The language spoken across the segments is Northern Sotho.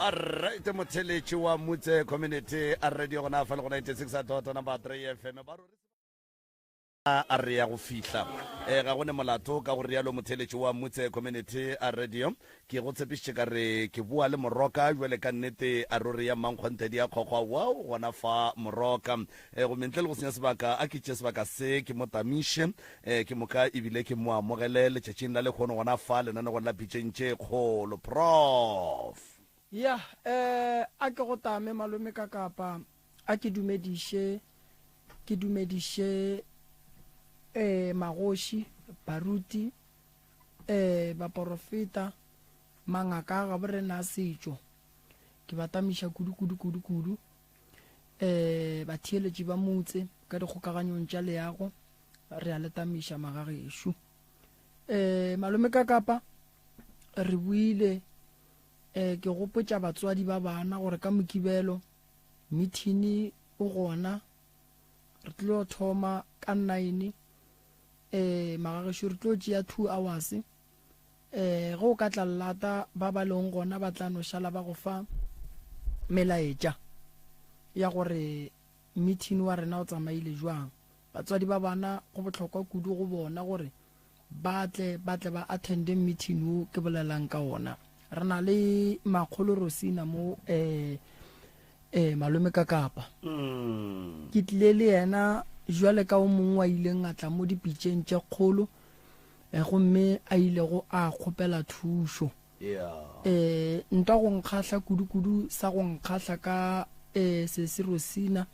Alright motheletši wa Mutse Community a radio gona fa le go 96 dot number 3 FM ba ruri a re ya go fihla e ga go ne molato ka go rialo motheletši wa Mutse Community a radio ke go tshepišitše ka re ke boa le moroka jwale ka nnete a ruri ya mmankgonthe di a kgokgwa wow gona fa moroka e gomme ntle le go senya sebaka a ke tšee sebaka se ke mo tamiše e ke moka ebile ke mo amogele letšatšing la lehono gona fa lenanegong la pitšeng tše kgolo prof Ya, eh, a ke go tame malome ka kapa, a ke dumediše, ke dumediše, eh, magoši, baruti, eh, baporofeta, mangaka a gabo rena a setšo. Ke ba tamiša kudu, kudu, kudu, kudu. Eh, batheeletši ba motse ka dikgokaganyong tša leago, re a le tamiša magagešo. Eh, malome ka kapa, re buile, eh, ke gopotša batswadi ba bana gore ka Mokibelo mithini o gona, re tlo thoma ka 9. Eh, magagešo re tlo tšea 2 hours. Eh, ge o ka tla llata ba ba leng gona ba tla no šala ba go fa melaetša ya gore meeting wa rena o tsamaile jwang. Batswadi ba bana go bohlokwa kudu go bona gore ba tle ba tle ba attende meeting wo ke bolelang ka ona. Re na le makgolo Rosina mo eh eh malome ka kapa. Mm. Ke tlile le yena jwale ka o mongwe wa ileng a tla mo dipitšeng tše kgolo eh, gomme a ilego a kgopela thušo. Yeah. Eh ntwa go nkgahla kudu-kudu sa go nkgahla ka eh sesi Rosina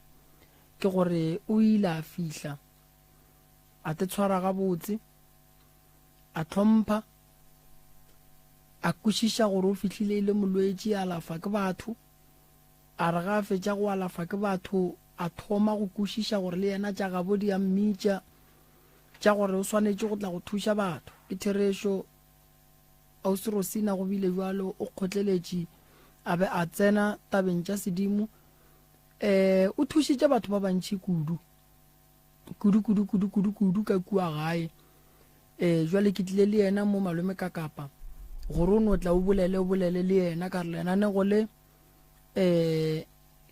ke gore o ile a fihla a te tshwara gabotse, a hlompha, a kwešiša gore o fihlile e le molwetši, a alafa ke batho. A re ga a fetša go alafa ke batho, a thoma go kwešiša gore le yena tša gabo di a mmitša, tša gore o swanetše go tla go thuša batho. Ke therešo, Ausi Rosina go bile bjalo, o kgotleletše a be a tsena tabeng tša sedimo. Um o thušitše batho ba bantši kudu. Kudu, kudu, kudu, kudu, kudu ka kua gae. E, jwale ke tlile le yena mo malome ka kapa gore o no tla o bolele o bolele le yena ka re lenanego le um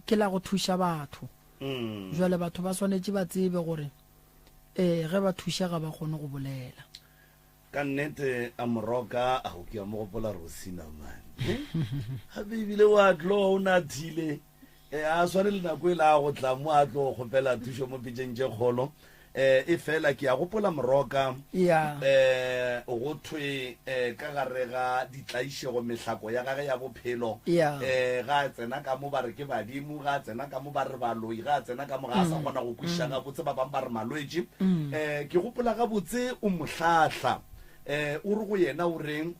ke la go thuša batho mm. jwale batho ba swanetše ba tsebe gore um ge ba thušega ba kgone go bolela ka nnete a moroka a go ke a mo gopola rosina mane gape ebile wa tloga o nathile E, a swane le nako e la go tla mo a tlo kgopela thušo mo pitšeng tše kgolo. E, e fela ke a gopola moroka. Yeah. E, go thwe e, ka gare ga ditlaišego mehlako ya gage ya bophelo. Yeah. E, ga a tsena ka mo ba re ke badimo, ga a tsena ka mo ba re baloi, ga a tsena ka mo ga a sa mm. kgona go kwešiša mm. gabotse, ba bangwe ba re malwetši. Mm. E, ke gopola gabotse o mo hlahla. E, o re go yena o reng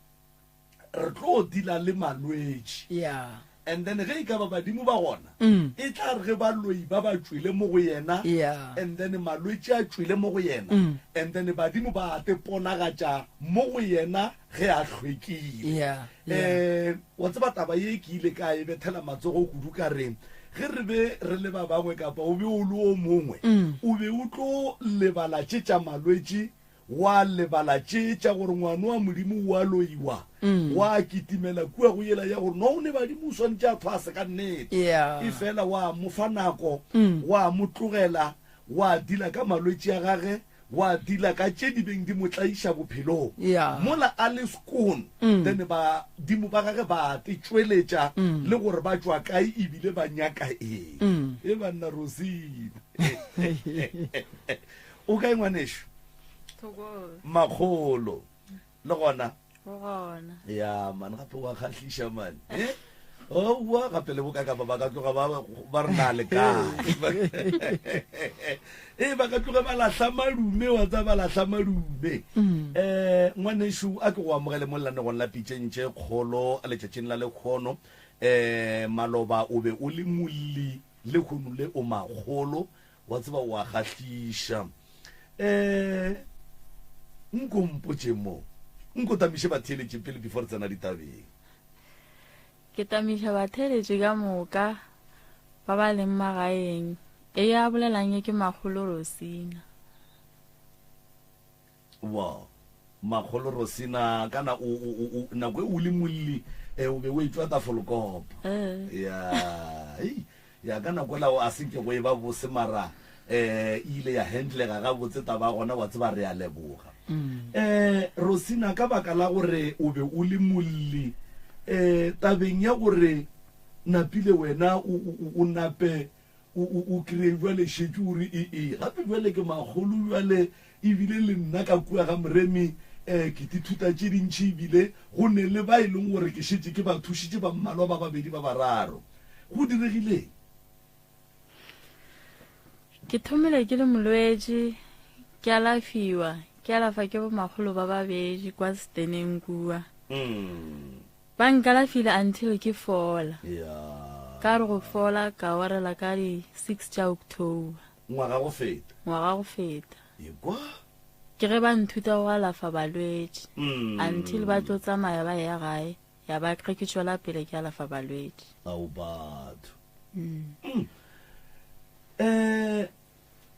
re tlo dila le malwetši yeah. and then ge e ka ba badimo ba gona mm. e tla re ge baloi ba ba tšwele mo go yena yeah. and then malwetši a tšwele mo go yena mm. and then badimo ba te ponagatša mo go yena ge a hlwekile yeah. yeah. eh, wa tseba taba ye ke ile ka e bethela matsogo kudu ka reng ge re be re le ba bangwe kapa o be o le o mongwe mm. o be o tlo lebala tše tša malwetši Wa lebala tše tša gore ngwano wa Modimo o a loiwa, wa kitimela kua go yela ya gore no o ne badimo o swanetše a thwase ka nnete. Yeah. Efela wa mo fa nako, wa mo tlogela, wa dila ka malwetši a gage, wa dila ka tše di beng di mo tlaiša bophelong. Yeah. Mola a le skoon, then badimo ba gage ba te tšweletša le gore ba tšwa kae ebile ba nyaka eng. E banna Rosina. O kae ngwanešu? Makgolo. Le gona? O gona. Ya man gape wa kgahliša man. Eh? Owa gape le boka kapa ba ka tloga ba ba re na le kae. Eh ba ka tloga ba lahla malume wa tsa ba lahla malume. Mm. Eh ngwanešu a ke go amogele mo lelanegong la pitšeng tše kgolo letšatšing la lekgono. Eh maloba o be o le molli lekgono le o makgolo. Wa tseba o a kgahliša. Um nko mpotše mo. Nko tamiše batheeletši pele before re tsena ditabeng. Ke tamiša batheeletši ka moka ba ba leng magaeng. E a bolelang ye ke Makgolo Rosina. Wow. Makgolo Rosina, kana o, o, o, o, nako e o le molli, Eh, o be o etšwa Tafelkop. Eh. Ya. Hei, ya ka nako la a se nke go e ba bose mara eh e ile ya handlega gabotse taba ya gona wa tseba re a leboga. Eh Rosina ka baka la gore o be o le molli eh tabeng ya gore napile wena o o o nape O, o, o kry-e bjale šetše o re ee, gape bjale ke makgolo bjale, ebile le nna ka kua ga Moremi um ke tithuta tše dintši, ebile go ne le ba e leng gore ke šetše ke ba thušitše ba mmalwa ba babedi ba bararo. Go diregileng? Ke thomile ke le molwetši, ke alafiwa, ke alafa ke bomakgolo ba babedi kwa Steneng kua. Mm. Ba nkalafile until ke fola. Yeah. Ka re go fola ka orela ka di 6 tša October. Ngwaga go feta. Ngwaga go feta. Ekwa. Ke ge ba nthuta go alafa balwetši. Mm. Until ba tlo tsamaya ba ya gae, ya ba ge ke tšwela pele ke alafa balwetši. Ao batho. Mm. Mm. Eh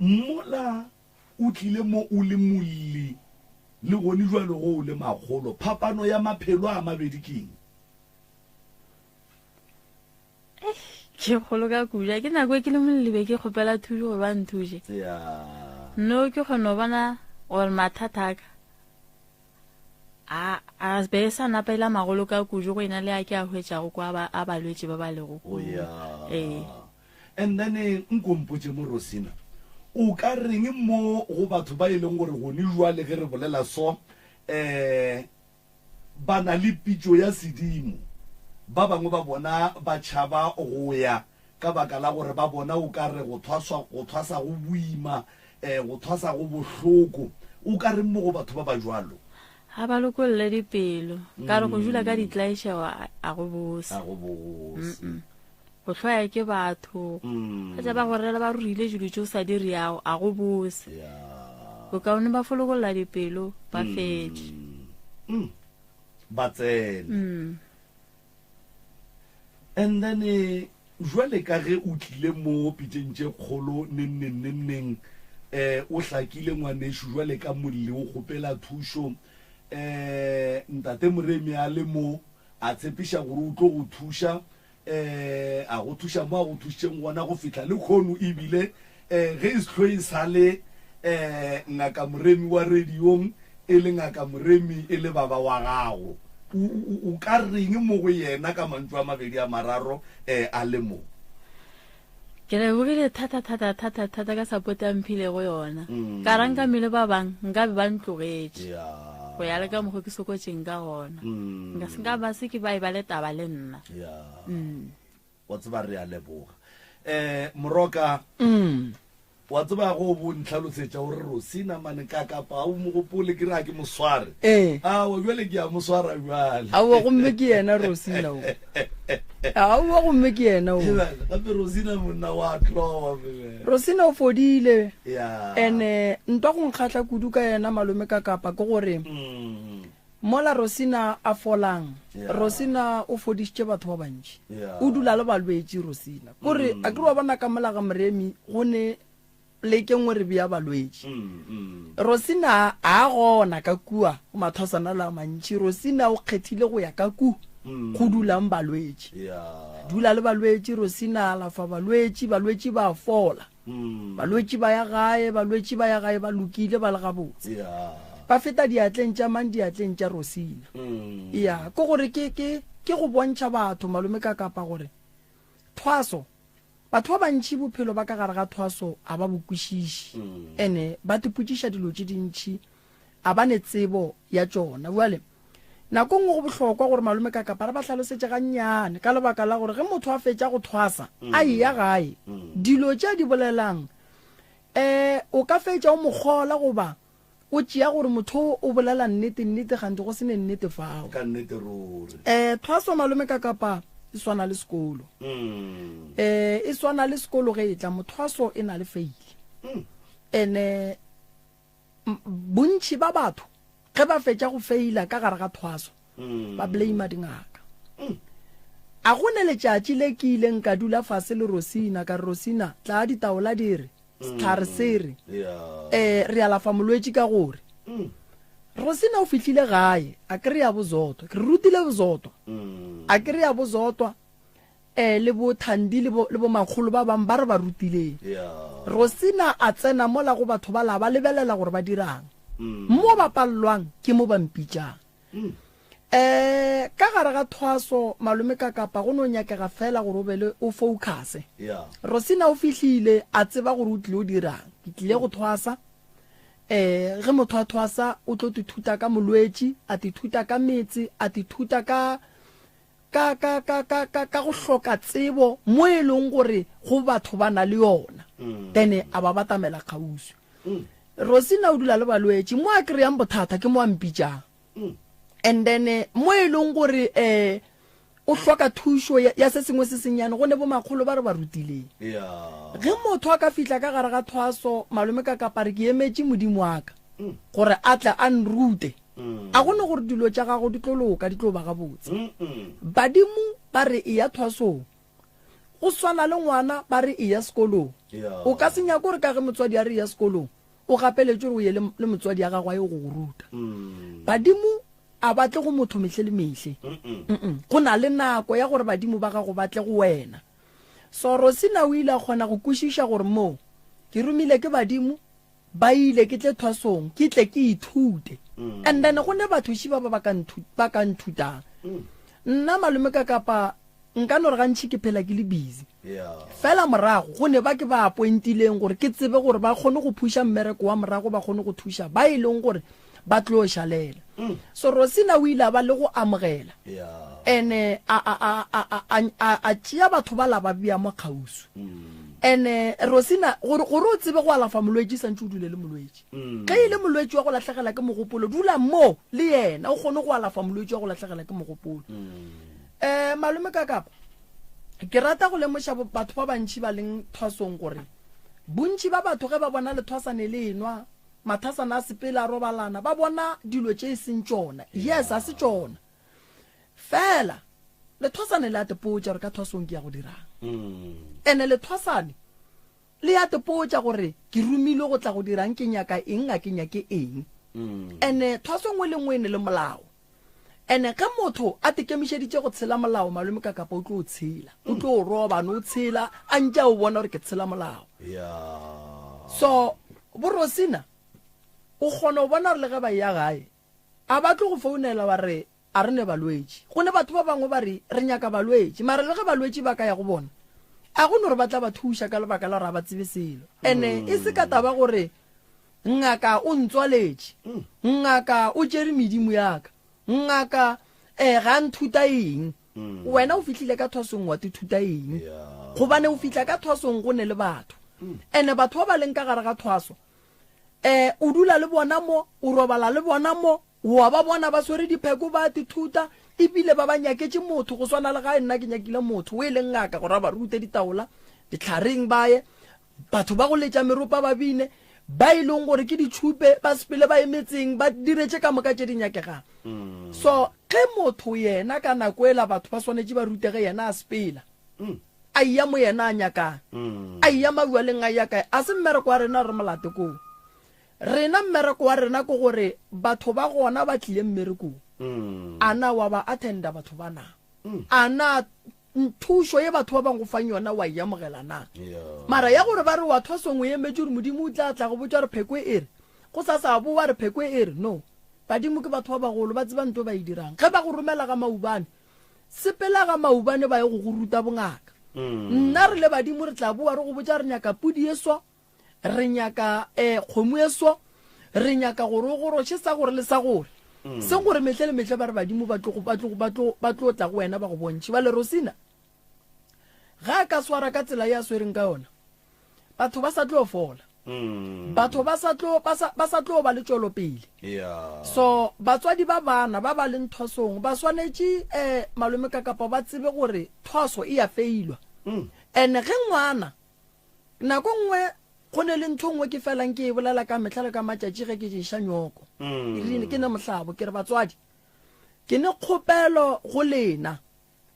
mola O tlile mo o le molli, le gone jwale go o le makgolo. Phapano ya maphelo a mabedi ke eng? Ke kgolo ka kudu. Ke nako e ke le molli be ke kgopela thušo gore ba nthuše. Yeah. No ke kgona go bona gore mathata a ka a a be e sa napa e la magolo ka kudu go ena le a ke a hwetšago kwa ba a balwetši ba ba lego Oh kua. yeah. Ee. And then nko mpotše mo Rosina, o ka reng mo go batho ba e leng gore gone jwale ge re bolela so um ba na le pitšo ya sedimo, ba bangwe ba bona ba tšhaba go ya ka baka la gore ba bona o ka re go thwaswa, go thwasa go boima, um go thwasa go bohloko. O ka reng mo go batho ba ba jwalo? Ga ba lokolle dipelo. Ka re go dula ka ditlaišego a go bose. A go bose. Go hloya ke batho. Ba tla ba go rela ba rurile dilo tše o sa di riago, a go bose. Bokaone ba folokolla dipelo, ba fetše. Ba tsene. And then jwale ka ge o tlile mo pitšeng tše kgolo neng neng neng neng, eh o hlakile ngwanešu jwale ka molli o kgopela thušo, eh Ntate Moremi a le mo a tshepiša gore o tlo go thuša, um a go thuša mo a go thušitšeng gona go fihla lekhono ebile um ge e sehlo e sa le um ngaka Moremi wa radiong e le ngaka Moremi e le baba wa gago o, o, o ka reng mo go yena ka mantšu a mabedi a mararo um a le mo? Ke lebogile thata thata thata thata ka support a mphilego yona. Ka ra nka mele ba bang nka be ba ntlogetše. Go ya le ka mokgo ke sokotšeng ka gona. Nka se nka ba se ke ba e ba le taba le nna. Wa tseba re a leboga. Eh Moroka. Wa tseba go bo ntlhalosetša gore Rosina mane ka kapa ga o mo gopole ke re a ke mo sware. Ee. Aowa bjale ke a mo swara bjale. Aowa gomme ke yena Rosina o. Aowa gomme ke yena o. Ebale gape Rosina monna wa tlowa bebe. Rosina o fodile. Ya. Ene ntwa go nkgahla kudu ka yena malome ka kapa ke gore Mola Rosina a folang, Yeah. Rosina o fodišitše batho ba bantši. Yeah. O dula le balwetši Rosina. Kore a ke re wa bona ka mola ga Moremi go ne poleke nngwe re bea balwetši. Rosina a gona ka kua go mathwasana la mantši. Rosina o kgethile go ya ka ku go dulang balwetši. Yeah. Dula le balwetši, Rosina a alafa balwetši, balwetši ba fola. Balwetši ba ya gae, balwetši ba ya gae ba lokile ba le gabotse. Ba feta diatleng tša mang? Diatleng tša Rosina. Ya, ke gore ke, ke, ke go bontšha batho, malome ka kapa gore thwaso, batho ba bantši bophelo ba ka gare ga thwaso a ba bo kwešiše. Ene ba tipotšiša dilo tše dintši, a ba ne tsebo ya tšona. Bjale, nako nngwe go bohlokwa gore malome ka kapa re ba hlalosetše gannyane, ka lebaka la gore ge motho a fetša go thwasa, a eya gae, dilo tše a di bolelang, um o ka fetša o mo kgola goba o tšea gore motho o o bolela nnete, nnete kganthe go se ne nnete fao. Ka nnete ruri. Um thwaso malome ka kapa e swana le sekolo. Um e swana le sekolo ge e tla mo, thwaso e na le feile. Ene Bontši ba batho ge ba fetša go feila ka gare ga thwaso ba blame dingaka. A go ne letšatši le ke ileng ka dula fase le Rosina ka re, Rosina, tlaa ditaola di re, sehlare se re, eh, re alafa molwetši ka gore. Rosina o fihlile gae a kry-a bozotwa. Ke re rutile bozotwa. A kry-a bozotwa um le bo Thandi le bo, le bo makgolo ba bang ba re ba rutileng. Rosina a tsena mola go batho ba la ba lebelela gore ba dirang. Mo ba palelwang ke mo ba mpitšang. Um ka gare ga thwaso malome ka kapa go no nyakega fela gore o be le o focuse. Rosina o fihlile a tseba gore o tlile o dirang. Ke tlile go thwasa. Um ge motho a thwasa o tlo tithuta ka molwetši, a tithuta ka metse, a tithuta ka ka ka ka ka ka ka go hloka tsebo mo e leng gore go batho ba na le yona mm. then a ba batamela kgauswi mm. Rosina o dula le balwetši mo a kry-ang bothata ke mo a mpitšang mm. and then eh, mo e leng gore um o hloka thušo ya se sengwe se sennyane go ne bomakgolo ba re ba rutileng ge motho a ka fihla ka gare ga thwaso malome ka kapare ke emetše modimo wa ka gore a tle a nrute A go ne gore dilo tša gago di tlo loka, di tlo ba gabotse. Badimo ba re eya thwasong. Go swana le ngwana ba re eya sekolong. O ka se nyake gore ka ge motswadi a re eya sekolong, o gapeletšwe gore o ye le motswadi ya gago a ye go go ruta. Badimo a ba tle go motho mehle le mehle. Go na le nako ya gore badimo ba gago ba tle go wena. So Rosina o ile a kgona go kwešiša gore moo ke romile ke badimo, Ba ile ke tle thwasong ke tle ke ithute. And then go ne batho šiba ba ba ka nthu ba ka nthutang. Nna malome ka kapa nka no re gantši ke phela ke le busy. Fela morago go ne ba ke ba appointileng gore ke tsebe gore ba kgone go phusha mmereko wa morago ba kgone go thuša ba e leng gore ba tlo šalela. So Rosina o ile a ba le go amogela. Ene a a a a a a a tšea batho ba la ba bea mo kgauswi. Ene Rosina gore gore o tsebe go alafa molwetši santse o dule le molwetši. Ge e le molwetši wa go lahlegela ke mogopolo dula mo le yena o kgone go alafa molwetši wa go lahlegela ke mogopolo. Eh malome ka kapa ke rata go lemoša batho ba bantši ba leng thwasong gore bontši ba batho ge ba bona lethwasane le enwa mathasana a sepele a robalana ba bona dilo tše e seng tšona. Yes a se tšona. Fela lethwasane le a tepotša gore ka thwasong ke ya go dirang. Ene lethwasane le ya tepotša gore ke romilwe go tla go dirang, ke nyaka eng, ga ke nyake eng. Ene thwaso nngwe le nngwe e ne le molao. Ene ge motho a tekemišeditše go tshela molao, malome ka kapa o tlo o tshela, o tlo o roba, no o tshela a ntše a o bona gore ke tshela molao. So borosina o kgona go bona gore le ge ba eya gae a ba tlo go founela ba re a re ne balwetši. Go ne batho ba bangwe ba re re nyaka balwetši, mara le ge balwetši ba ka ya go bona a go no re ba tla ba thuša ka lebaka la gore a ba tsebe selo. Ene e se ka taba gore ngaka o ntswaletše, ngaka o tšere medimo ya ka, ngaka um ga a nthuta eng. Wena o fihlile ka thwasong wa tithuta eng? Gobane o fihla ka thwasong go ne le batho, ene batho ba ba leng ka gare ga thwaso um o dula le bona mo, o robala le bona mo, wa ba bona ba swere dipheko ba tithuta, ebile ba ba nyaketše motho go swana le gae nna ke nyakile motho o e leng ngaka gore a ba rute ditaola ditlhareng ba ye batho ba go letša meropa ba bine ba e leng gore ke ditšhupe ba sepele ba ye metseng ba dire tše ka moka tše di nyakegang. So ge motho yena ka nako ela batho ba swanetše ba rutege yena a sepela a eya mo yena a nyakang a eya mabjaleng a eya kae a se mmereko wa rena re molate koo. Rena mmereko wa rena ke gore batho ba gona ba tlile mmerekong a na wa ba attenda batho ba na a na thušo ye batho ba bang go fang yona wa e amogela na mara ya gore ba re wa thwasong o emetše gore modimo o tla tla go botša re pheko e re go sa sa bowa re pheko e re no badimo ke batho ba bagolo ba tseba nto ba e dirang ge ba go romela ga maubane sepela ga maubane ba ye go go ruta bongaka nna re le badimo re tla bowa re go botša re nyaka pudi e so re nyaka um kgomo e so re nyaka gore o goroše sa gore le sa gore mm. seng gore mehle le mehle ba re badimo ba tlo tla go wena ba go bontšhe ba le rosina ga a ka swara ka tsela ye a swereng ka yona batho ba sa tlo fola mm. batho ba sa tlo ba sa tlo ba le tšwelopele so batswadi ba bana ba ba leng thwasong ba swanetše um malome ka kapa ba tsebe gore thwaso e ya feilwa mm. and ge ngwana Nako nngwe go ne le ntho nngwe ke felang ke e bolela ka mehla le ka matšatši ge ke ješa nyoko. Mm. Ke ke ne mohlabo ke re batswadi ke ne kgopelo go lena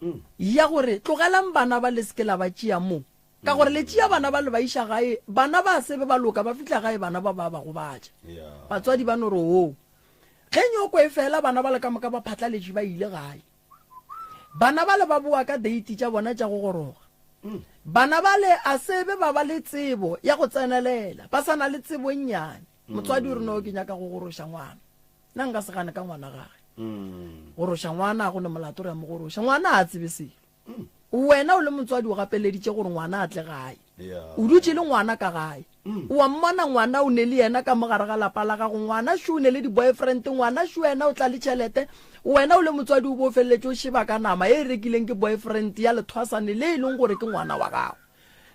mm. ya gore tlogelang bana ba le seke la ba tšea mo ka gore le tšea bana ba le ba iša gae bana ba sebe ba loka ba fihla gae bana ba ba ba gobatša batswadi ba no re oo. Ge nyoko e fela bana bale ka moka ba phatlaletše ba ile gae. Bana bale ba boa ka deiti tša bona tša go goroga. Bana bale a se be ba ba le tsebo ya go tsenelela, ba sa na le tsebo e nnyane. Motswadi o re no ke nyaka go goroša ngwana. Nna nka se gane ka ngwana gage. Goroša ngwana a go ne molato re a mo goroša. Ngwana a tsebe selo. Wena o le motswadi o gapeleditše gore ngwana a tle gae. O dutše le ngwana ka gae. O a mmona ngwana o ne le yena ka mo gare ga lapa la gago. Ngwana šo o ne le di-boyfriend, ngwana šo wena o tla le tšhelete. Wena o le motswadi o bo o feleletše o šeba ka nama e e rekileng ke boyfriend ya lethwasane le e leng gore ke ngwana wa gago.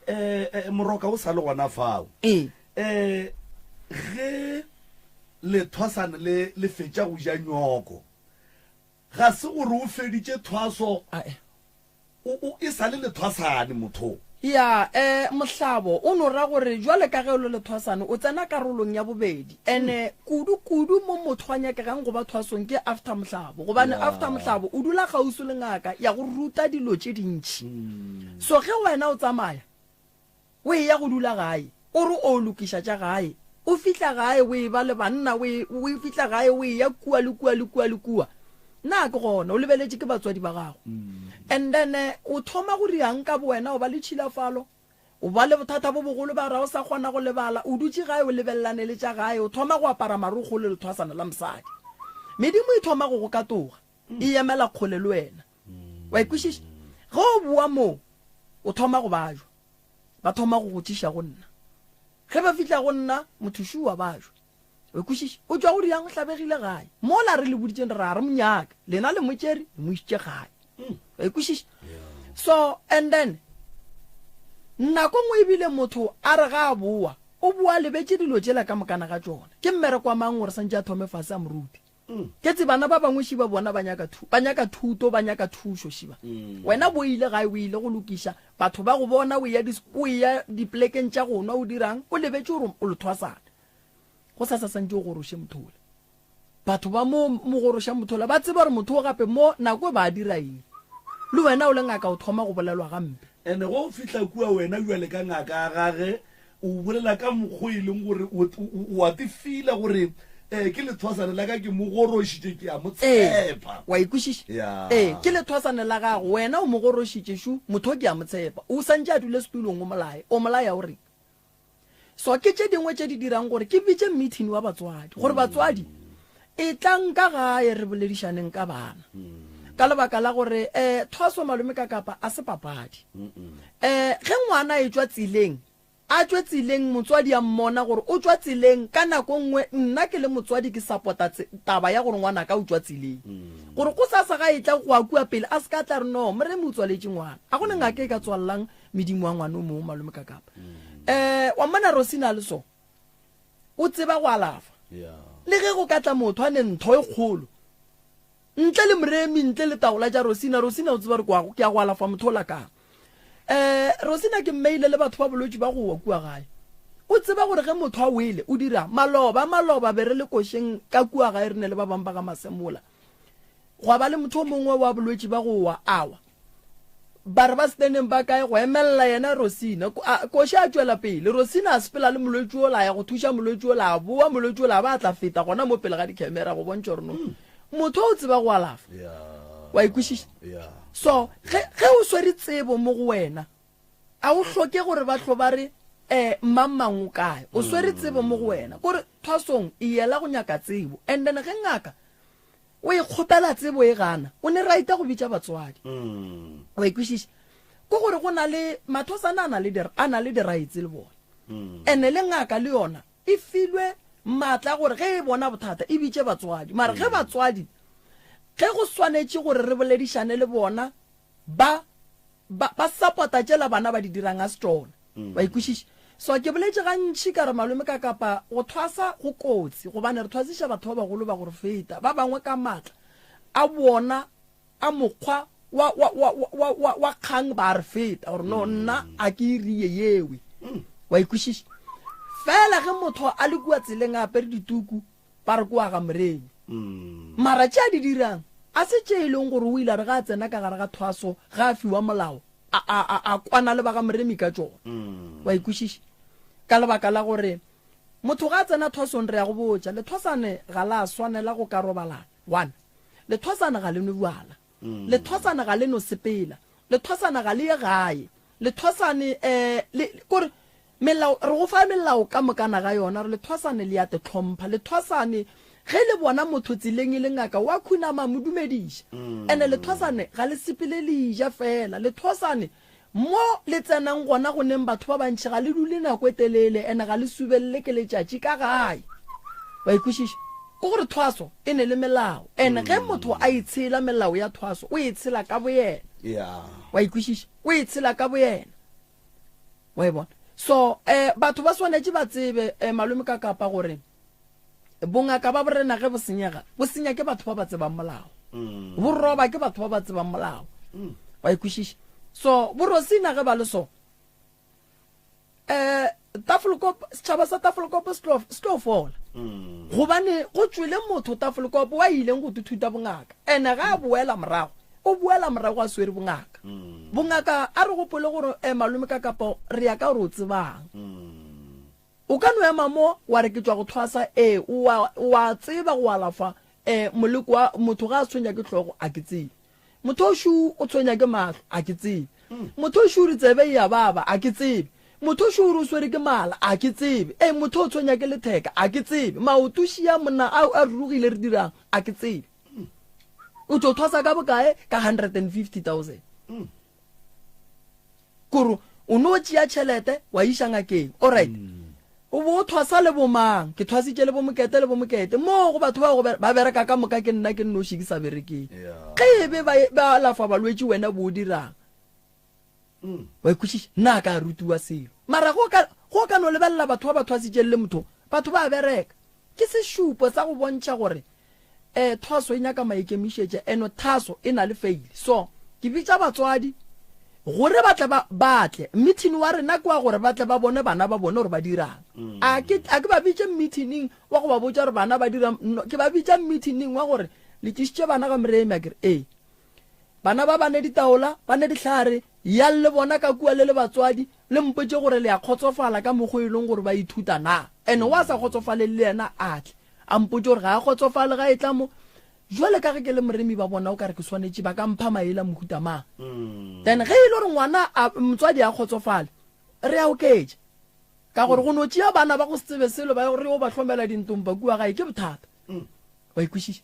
Eh, moroka o sa le gona fao. Ee. Eh, ge lethwasane le le fetša go ja nyoko, Ga se gore o feditše thwaso, o, o, e sa le lethwasane motho. Ya, eh, mohlabo, o no ra gore jwale ka ge o le lethwasane, o tsena karolong ya bobedi. Ene kudu, kudu mo motho a nyakegang go ba thwasong ke after mohlabo, gobane after mohlabo o dula kgauswi le ngaka ya go ruta dilo tše dintši. So ge wena o tsamaya, O eya go dula gae, o re o lokiša tša gae. O fihla gae o eba le banna, o, e, o fihla gae o eya kua le kua le kua le kua. Na ke gona, o lebeletše ke batswadi ba gago. And then eh, o thoma go riang ka bowena, o ba le tšhilafalo, o ba le bothata bo bogolo ba ra o sa kgona go lebala, o dutše gae o lebelelane le tša gae, o thoma go apara marokgo le lethwasana la mosadi. Medimo e thoma go go katoga, e emela kgole le wena. Wa e kwešiša? Ge o boa moo, o thoma go bajwa. Ba thoma go go tšiša go nna. Ge ba fihla go nna, motho šo wa bajwa. Wa e kwešiša? O tšwa go riang o hlabegile gae. Mola re le boditšeng re ra re mo nyaka. Lena le mo tšere, le mo išitše gae. Wa e kwešiša? So, and then, nako nngwe ebile motho a re ga a boa, o boa a lebetše dilo tšela ka mokana ga tšona. Ke mmereko wa mang gore santše a thome fase a mo rute? Ke tse bana ba bangwe šiba bona ba nyaka thu, ba nyaka thuto, ba nyaka thušo šiba. Wena bo ile gae o ile go lokiša, batho ba go bona o eya dis, o eya dipolekeng tša go nwa o dirang, o lebetše gore o lethwasana. Go sasa santše o goroše motho ola. Batho ba mo mo goroša motho ola ba tseba gore motho o gape mo nako e ba dira eng. Le wena o le ngaka o thoma go bolelwa gampe. Ene ge o fihla kua wena bjale ka ngaka ya gage O bolela ka mokgo e leng gore o, o, o a te feela gore eh, ke lethwasane la ka ke mo gorošitše, ke a mo Ee, tshepa. wa e kwešiša? Ya. Ee, ke lethwasane la gago, wena o mo gorošitše, šu, motho o ke a mo tshepa. O santše a dule setulong o molaye, o molaya o reng? So ke tše dingwe tše di dirang gore ke bitše meeting wa batswadi, gore batswadi, etlang ka gae re boledišaneng ka bana. Ka lebaka la gore eh, thwaso malome ka kapa a se papadi. Eh, ge ngwana a etšwa tseleng, a tšwe tseleng motswadi a mmona gore o tšwa tseleng, ka nako nngwe nna ke le motswadi ke sapota taba ya gore ngwanaka o tšwa tseleng. Gore gosasa ga etla go a kua pele a se ka tla re no, Moremi o tswaletše ngwana. A go ne ngaka e ka tswalelang medimo wa ngwana o mongwe malome ka kapa. Eh, wa mmona Rosina a le so, o tseba go alafa. Le ge go ka tla motho a ne ntho e kgolo, Ntle le Moremi, ntle le taola tša Rosina, Rosina o tseba gore kwa ke ya go alafa motho ola kang. Eh, Rosina ke mmeile le batho ba bolwetši ba go wa kua gae. O tseba gore ge motho a wele, o dirang. Maloba, maloba be re le košeng ka kua gae re ne le ba bang ba ga Masemola. Gwa ba le motho o mongwe wa bolwetši ba go wa, a wa. Ba re ba seteneng ba kae go emelela yena Rosina. Koši a tšwela pele. Rosina a sepela le molwetši ola, a ya go thuša molwetši ola, a boa molwetši ola a ba a tla feta gona mo pele ga dikhemera go bontšha gore no motho o tseba go alafa. Wa e kwešiša? So ge, ge o swere tsebo mo go wena, a o hloke gore ba hlo ba re um mang mang o kae. O swere tsebo mo go wena. Kore thwasong e yela go nyaka tsebo. And then ge ngaka O e kgopela tsebo e gana. O ne right go bitša batswadi. Wa e kwešiša? Ke gore go na le mathosana a na le a na le di-rights le bona. Ene le ngaka le yona e filwe maatla a gore ge e bona bothata e bitše batswadi. Mara ge batswadi ge go swanetše gore re boledišane le bona ba ba ba support-a tšela bana ba di dirang a se tšona. Wa e kwešiša? So ke boletše gantši ka re malome ka kapa go thwasa go kotsi gobane re thwasiša batho ba bagolo ba go re feta, ba bangwe ka maatla a bona a mokgwa wa, wa, wa, wa, wa, wa kgang ba re feta gore no nna a ke e rie yewe. Wa e kwešiša? Fela ge motho a le kua tseleng a apere dituku ba re ke wa ga Moremi. Mara tše a di dirang a se tše e leng gore o ile a re ge a tsena ka gare ga thwaso ge a fiwa molao a, a, a, a kwana le ba ga Moremi ka tšona. Wa e kwešiša? Ka lebaka la gore Motho ga a tsena thwasong re ya go botša, lethwasane ga la swanela go ka robalana. One, lethwasane ga le nwe bjala. Lethwasane ga le no sepela. Lethwasane ga le ye gae. Lethwasane, eh, le, kore, melao, re go fa melao ka mokana ga yona, re lethwasane le ya te hlompha. Lethwasane, ge le bona motho tseleng e le ngaka, wa khunama a mo dumediša. Ene lethwasane ga le sepele le ja fela. Lethwasane, mo le tsenang gona go neng batho ba bantši, ga le dule nako e telele, ene ga le subelele ke letšatši ka gae. Wa e kwešiša? Ke gore thwaso e ne le melao, ene ge motho a e tshela melao ya thwaso, o e tshela ka boyena. Wa e kwešiša? O e tshela ka boyena. Wa e bona? So, eh, batho ba swanetše ba tsebe, eh, malome ka kapa gore bongaka ba borena ge bo senyega, bo senya ke batho ba ba tsebang molao. Bo roba ke batho ba ba tsebang molao. Wa e kwešiša? So, borosina ge ba le so, eh, Tafelkop, setšhaba sa Tafelkop se tlo, se tlo fola. Gobane go tšwele motho Tafelkop wa ileng go tuthuta bongaka. Ene ga a boela morago, o boela morago a swere bongaka. Bongaka, a re gopole gore, eh, malome ka kapa re ya ka gore o tsebang. O ka no ema mo wa re ke tšwa go thwasa, ee, o a, o a tseba go alafa, eh, moleko wa motho ga a tshwenya ke hlogo, a ke tsebe. Motho o šu o tshwenya ke mahlo, a ke tsebe. Motho o šu o re tsebe e a baba, a ke tsebe. Motho o šu o re o swere ke mala, a ke tsebe. Ee, motho o tshwenya ke letheka, a ke tsebe. Maoto šia monna a, a rurugile re dirang, a ke tsebe. O tšo thwasa ka bokae? Ka 150,000. Kore o no tšea tšhelete wa iša ngakeng. Alright. O bo o thwasa le bomang? Ke thwasitše le bomokete le bomokete. Moo go batho bao go ba bereka ka moka ke nna ke nnoši ke sa berekeng. Ge e be ba, ba alafa balwetši wena bo o dirang? Wa ikwešiša? Nna ka rutiwa selo. Mara go ka, go ka no lebelela batho ba ba thwasitšeng le motho, batho ba bereka. Ke sešupo sa go bontšha gore eh thwaso e nyaka maikemišetše eno thaso e na le fail. So ke bitša batswadi gore ba tle ba ba tle meeting wa rena ke wa gore ba tle ba bone bana ba bone gore ba dirang. A ke a ke ba bitše meeting wa go ba botša gore bana ba dira no, ke ba bitša meeting wa gore le tlišitše bana ga Moremi a ke re ee. Bana ba ba ne ditaola, ba ne dihlare, yang le bona ka kua le le batswadi, le mpotše gore le a kgotsofala ka mokgo e leng gore ba ithuta na. Ene wa sa kgotsofaleng le yena a tle. A mpotše gore ga a kgotsofale ga e tla mo. Jwale ka ge ke le moremi ba bona o ka re ke swanetše ba ka mpha maele a mohuta mang. Then ge e le gore ngwana a motswadi a kgotsofale, re a oketša. Ka gore go no tšea bana ba go se tsebe selo ba re yo ba hlomela dintompa kua gae ke bothata. Wa e kwešiša?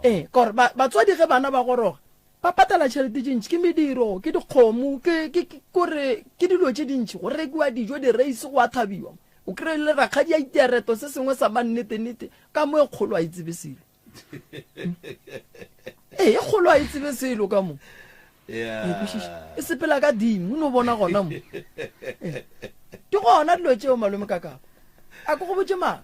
Ee, ka gore batswadi ge bana ba goroga ba patala tšhelete tše ntši, ke mediro, ke dikgomo, ke, ke, ke, kore ke dilo tše dintši, go rekiwa dijo, direisi, go a thabiwa. O kry-e le rakgadi a itia reto se sengwe sa mannete-nete, ka mo e kgolo a e tsebe selo. Ee, e kgolo a e tsebe selo ka mo. E sepela ka dimo, o no bona gona mo. Ke gona dilo tšeo malome ka kapa. A ke go botše mang?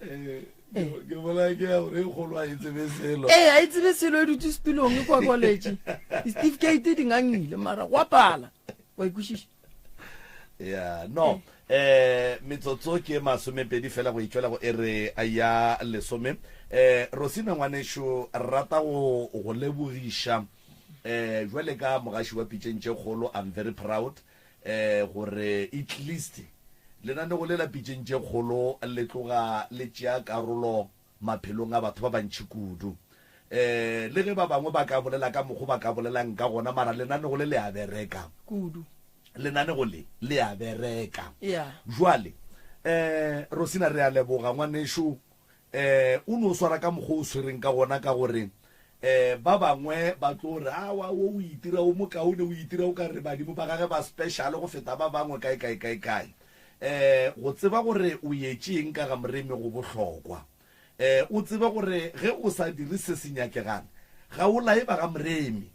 Ke bolaya ke ya gore e kgolo a e tsebe selo. Ee, a e tsebe selo, e dutse setulong e kwa college. Di-certificate di ngangile mara go a pala. Wa ikwešiša? Ya, no. Eh, metsotso ke masomepedi fela go itšwela go ere ya lesome. Eh, Rosina ngwanešu, rata go go lebogiša eh jwale ka mogaši wa pitšeng tše kgolo. I'm very proud eh gore at least lenanego le la pitšeng tše kgolo le tloga le tšea karolo maphelong a batho ba bantši kudu. Eh le ge ba bangwe ba ka bolela ka mokgo ba ka bolelang ka gona, mara lenanego le le a bereka. Kudu. Lenanego le le a bereka. Yeah. Jwale eh Rosina re a leboga ngwanešu, eh o no swara ka mokgo o swereng ka gona ka gore eh ba bangwe ba tlo re awa wo o itira o mokaone, o itira o ka re badimo ba gage ba special go feta ba bangwe kae kae kae kae. Eh go tseba gore o yetše eng ka ga Moremi go bohlokwa. Eh o tsebe gore ge o sa dire se se nyakegang ga o laye ba ga Moremi,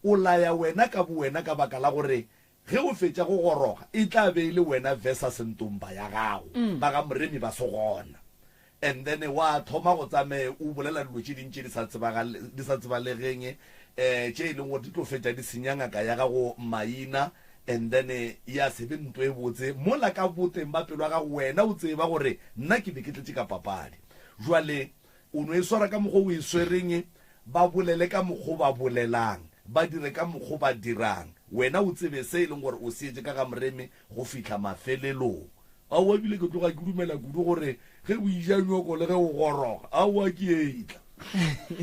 o laya wena ka bowena ka baka la gore ge o fetša go goroga e tla be e le wena versus ntomba ya gago, ba ga Moremi ba se gona. And then wa thoma go tsamaye o bolela dilo tše ding tše di sa tsebagale, di sa tsebalegeng, eh tše e leng gore di tlo fetša di senya ngaka ya gago maina, and then ya se be nto e botse mola ka boteng ba pelo ya gago wena o tseba gore nna ke be ke tletše ka papadi. Jwale o no e swara ka mokgwa o e swereng, ba bolele ka mokgwa o ba bolelang, ba dire ka mokgwa o ba dirang, wena o tsebe se e leng gore o se etše ka ga Moremi go fihla mafelelong. Aowa, ebile ke tloga ke dumela kudu gore ge o ija nyoko le ge o goroga, aowa ke etla.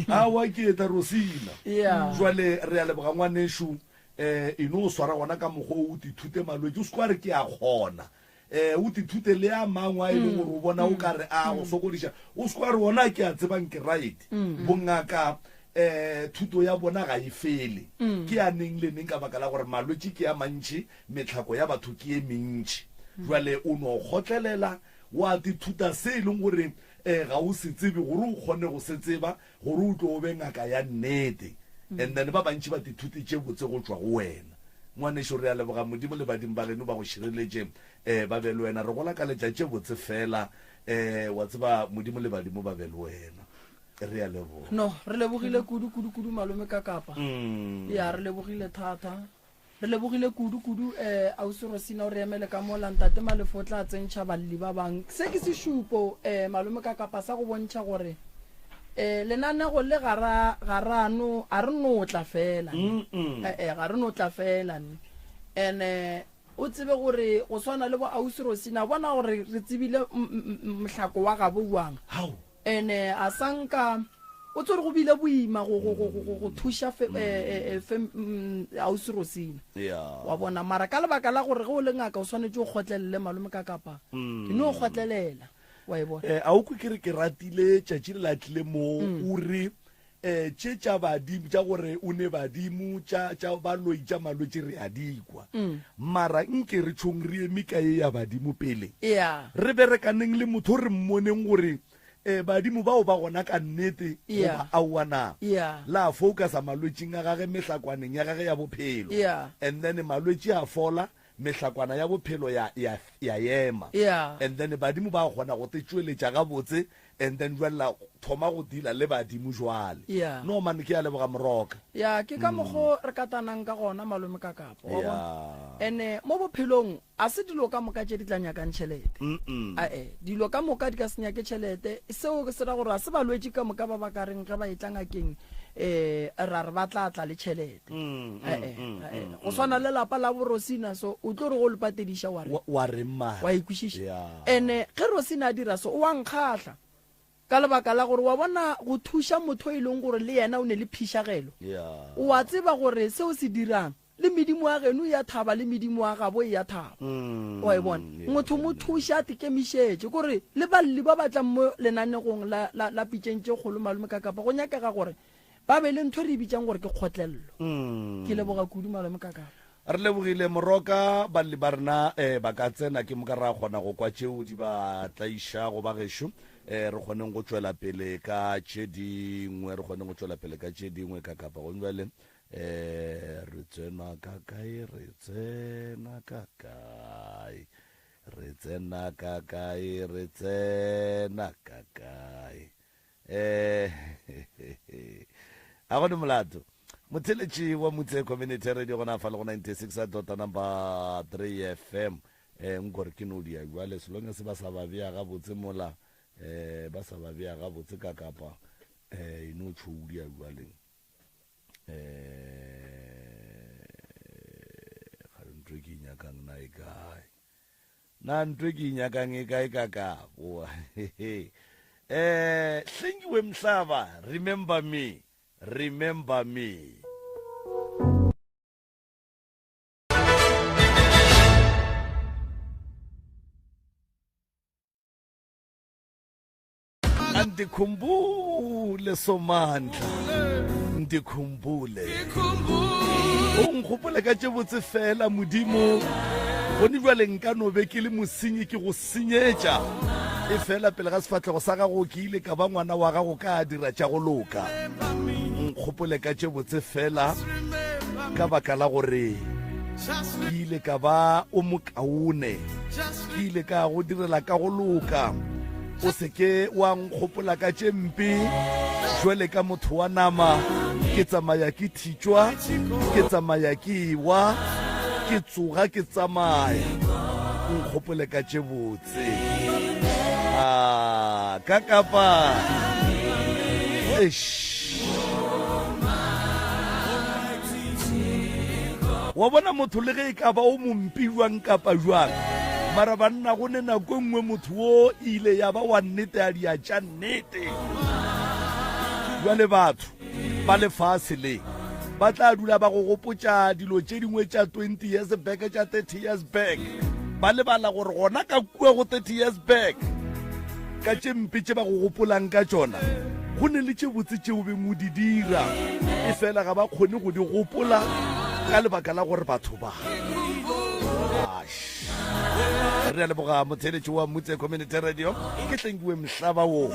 Aowa ke etla, Rosina. Yeah. Jwale re a leboga ngwanešu, um e no swara gona ka mokgwa o, o tithute malwetši, o se ke wa re ke a kgona. Um o tithute le a mangwe a e leng gore o bona o ka re a go sokodiša, o se ke wa re ona ke a tsebang ke right. Bongaka um thuto ya bona ga e fele, ke ya neng le neng ka baka la gore malwetši ke a mantši, mehlako ya batho ke ye mentši. Jwale o no kgotlelela, wa tithuta se e leng gore um ga o se tsebe gore o kgone go se tseba gore o tlo o be ngaka ya nnete. And then ba bantši ba tithute tše botse go tšwa go wena. Ngwanešu, re a leboga Modimo le badimo ba geno ba go šireletše, um ba be le wena. Re go lakaletša tše botse fela, um wa tseba, Modimo le badimo ba be le wena. Re a leboga. No, re lebogile kudu, kudu, kudu, malome Kakapa. Ya, re lebogile thata. Re lebogile kudu, kudu, eh, Ausi Rosina o re emele ka mola, Ntate Malefo o tla tsentšha balli ba bang. Se ke sešupo, eh, malome Kakapa, sa go bontšha gore, eh, lenanego le ga ra, ga ra no, a re no tla fela, ne. Eh, eh, ga re no tla fela, ne. And-e o tsebe gore go swana le bo Ausi Rosina, bona gore re tsebile mohlako wa gabo bjang. Hao. Ene a sa nka, o tsore go bile boima go, go, go, go, go thuša fe, mm. eh, eh, fe, mm, ausi Rosina. Yeah. Wa bona, mara ka lebaka la gore ge o le ngaka o swanetše o kgotlelele malome ka kapa. Mm. Ke no kgotlelela. Wa e bona. Eh, a o kwe ke re ke ratile tšatši le la tlile mo mm. o re eh tše tša badimo tša gore o ne badimo tša tša baloi tša malwetši re a di kwa mm. mara nke re tšhong re eme ka ye ya badimo pele yeah. re berekaneng le motho re mmoneng gore eh badimo bao ba gona ka nnete yeah. goba aowa na yeah. la focusa malwetšing a gage mehlakwaneng ya gage ya bophelo yeah. and then malwetši a fola mehlakwana ya bophelo ya, ya, ya ema yeah. and then badimo ba kgona go te tšweletša gabotse and then jwale la thoma go deala le badimo jwale. Yeah. No man, ke a leboga Moroka. Ya, ke ka mokgo re katanang ka gona malome ka kapa, wa bona. Ene mo bophelong a se dilo ka moka tše di tla nyakang tšhelete. Ae, dilo ka moka di ka se nyake tšhelete. Seo se ra gore a se balwetši ka moka ba ba ka reng ge ba etla ngakeng eh ra re ba tla tla le tšhelete. Ae, ae. Go swana le lapa la bo Rosina so o tlo re go le patediša wa re. Wa reng mara? Wa ikwešiša? Ene ge Rosina a dira so, o a nkgahla. Ka lebaka la gore, wa bona, go thuša motho e leng gore le yena o ne le phišagelo. O a tseba gore se o se dirang, le medimo ya geno e a thaba le medimo ya gabo e a thaba. O a e bona? Motho mo thuše a tekemišetše. Kore le balli ba ba tlang mo lenanegong la, la, la pitšeng tše kgolo malome ka kapa, go nyakega gore ba be le ntho e re e bitšang gore ke kgotlello. Ke leboga kudu malome ka kapa. Re lebogile Moroka, balli ba rena eh, ba ka tsena ke moka ra kgona go kwa tšeo di ba tlaišago ba gešo eh, re kgoneng go tšwela pele ka tše dingwe, re kgoneng go tšwela pele ka tše dingwe ka kapa gong bjale eh, re tsena ka kae, re tsena ka kae, re tsena ka kae, re tsena ka kae. Eh, a gone molato. Motheletši wa Mutse Community Radio gona fa le go 96 dot number 3 FM. Eh, nkore ke no dia jwale selonge se ba sa ba bea gabotse mola eh ba sa ba bea gabotse ka kapa eh e no tšhoudia jwale. Eh ga ntwe ke nyakang na e kae. Na ntho e ke e nyakang e kae ka kabo? Eh, Hlengiwe Mhlaba, remember me, remember me. Ndikhumbule Somandla, ndikhumbule. O nkgopole ka tše botse fela Modimo. Gone jwale nka no be ke le mosenyi ke go senyetša. E fela pele ga sefahlego sa gago ke ile ka ba ngwana wa gago ka dira tša go loka. Nkgopole ka tše botse fela ka baka la gore ke ile ka ba o mokaone. Ke ile ka go direla ka go loka. O se ke wa nkgopola ka tše mpe. Jwale ka motho wa nama, ke tsamaya ke thitšwa, ke tsamaya ke ewa, ke tsoga ke tsamaya. Nkgopole ka tše botse. Ah, ka kapa. Eish. Wa bona motho le ge e ka ba o mompe jwang kapa jwang, Mara banna go ne nako e nngwe motho wo ile ya ba wa nnete a dia tša nnete. Jwale batho ba lefase le ba tla dula ba go gopotša dilo tše dingwe tša 20 years back tša 30 years back ba lebala gore gona ka kua go 30 years back ka tše mpe tše ba go gopolang ka tšona go ne le tše botse tšeo beng o di dira e fela ga ba kgone go di gopola ka lebaka la gore batho ba re a leboga motheeletši wa mutse community radio ke tlenkiwe mhlaba wo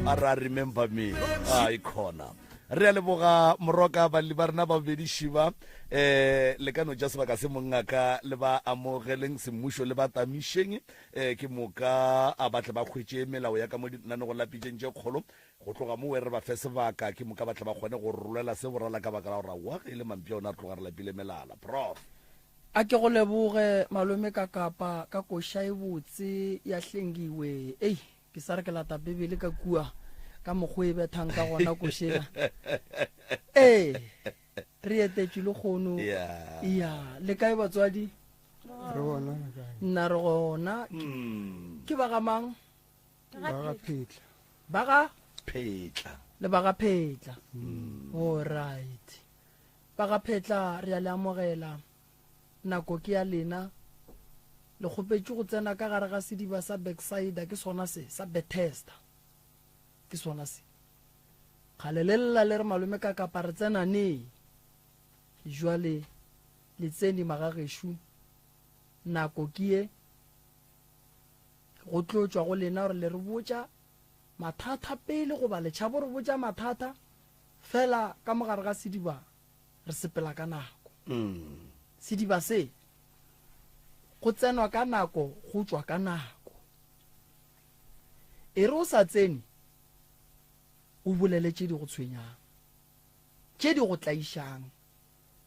a ra remember me a ikhona re a leboga moroka balli ba rena ba bobedi šiba um le ka no ja sebaka se mongaka le ba amogeleng semmušo le ba tamišeng um ke moka a batle ba hwetše melao ya ka mo dinanegong la pitšeng tše kgolo go tloga mowe re ba fe sebaka ke moka batle ba kgone go rolela se borala ka baka la gore aowa ge e le mampša ona re tloga re lapile melala prof A ke go leboge malome ka kapa ka koša e botse ya Hlengiwe. Ei, ke sa re ke lata Bibele ka kua ka mokgo e bethang ka gona košela. Ee, re etetšwe le kgono. Ya, le kae batswadi? Re gona le kae? Nna re gona. Ke ba ga mang? Ba ga Phetla. Ba ga? Phetla. Le ba ga Phetla. All right. Ba ga Phetla re a le amogela. Nako ke ya lena. Le kgopetšwe go tsena ka gare ga sediba sa Bethsaida, ke sona se, sa Bethesda. Ke sona se. Kgale le lla le re malome ka kapa re tsena neng? Jwale le tsene magagešo. Nako ke ye. Go tlo tšwa go lena gore le re botša mathata pele goba le tšhabo re botša mathata. Fela ka mo gare ga sediba re sepela ka nako. Sediba se go tsenwa ka nako go tšwa ka nako. E re o sa tsene o bolele tše di go tshwenyang, tše di go tlaišang,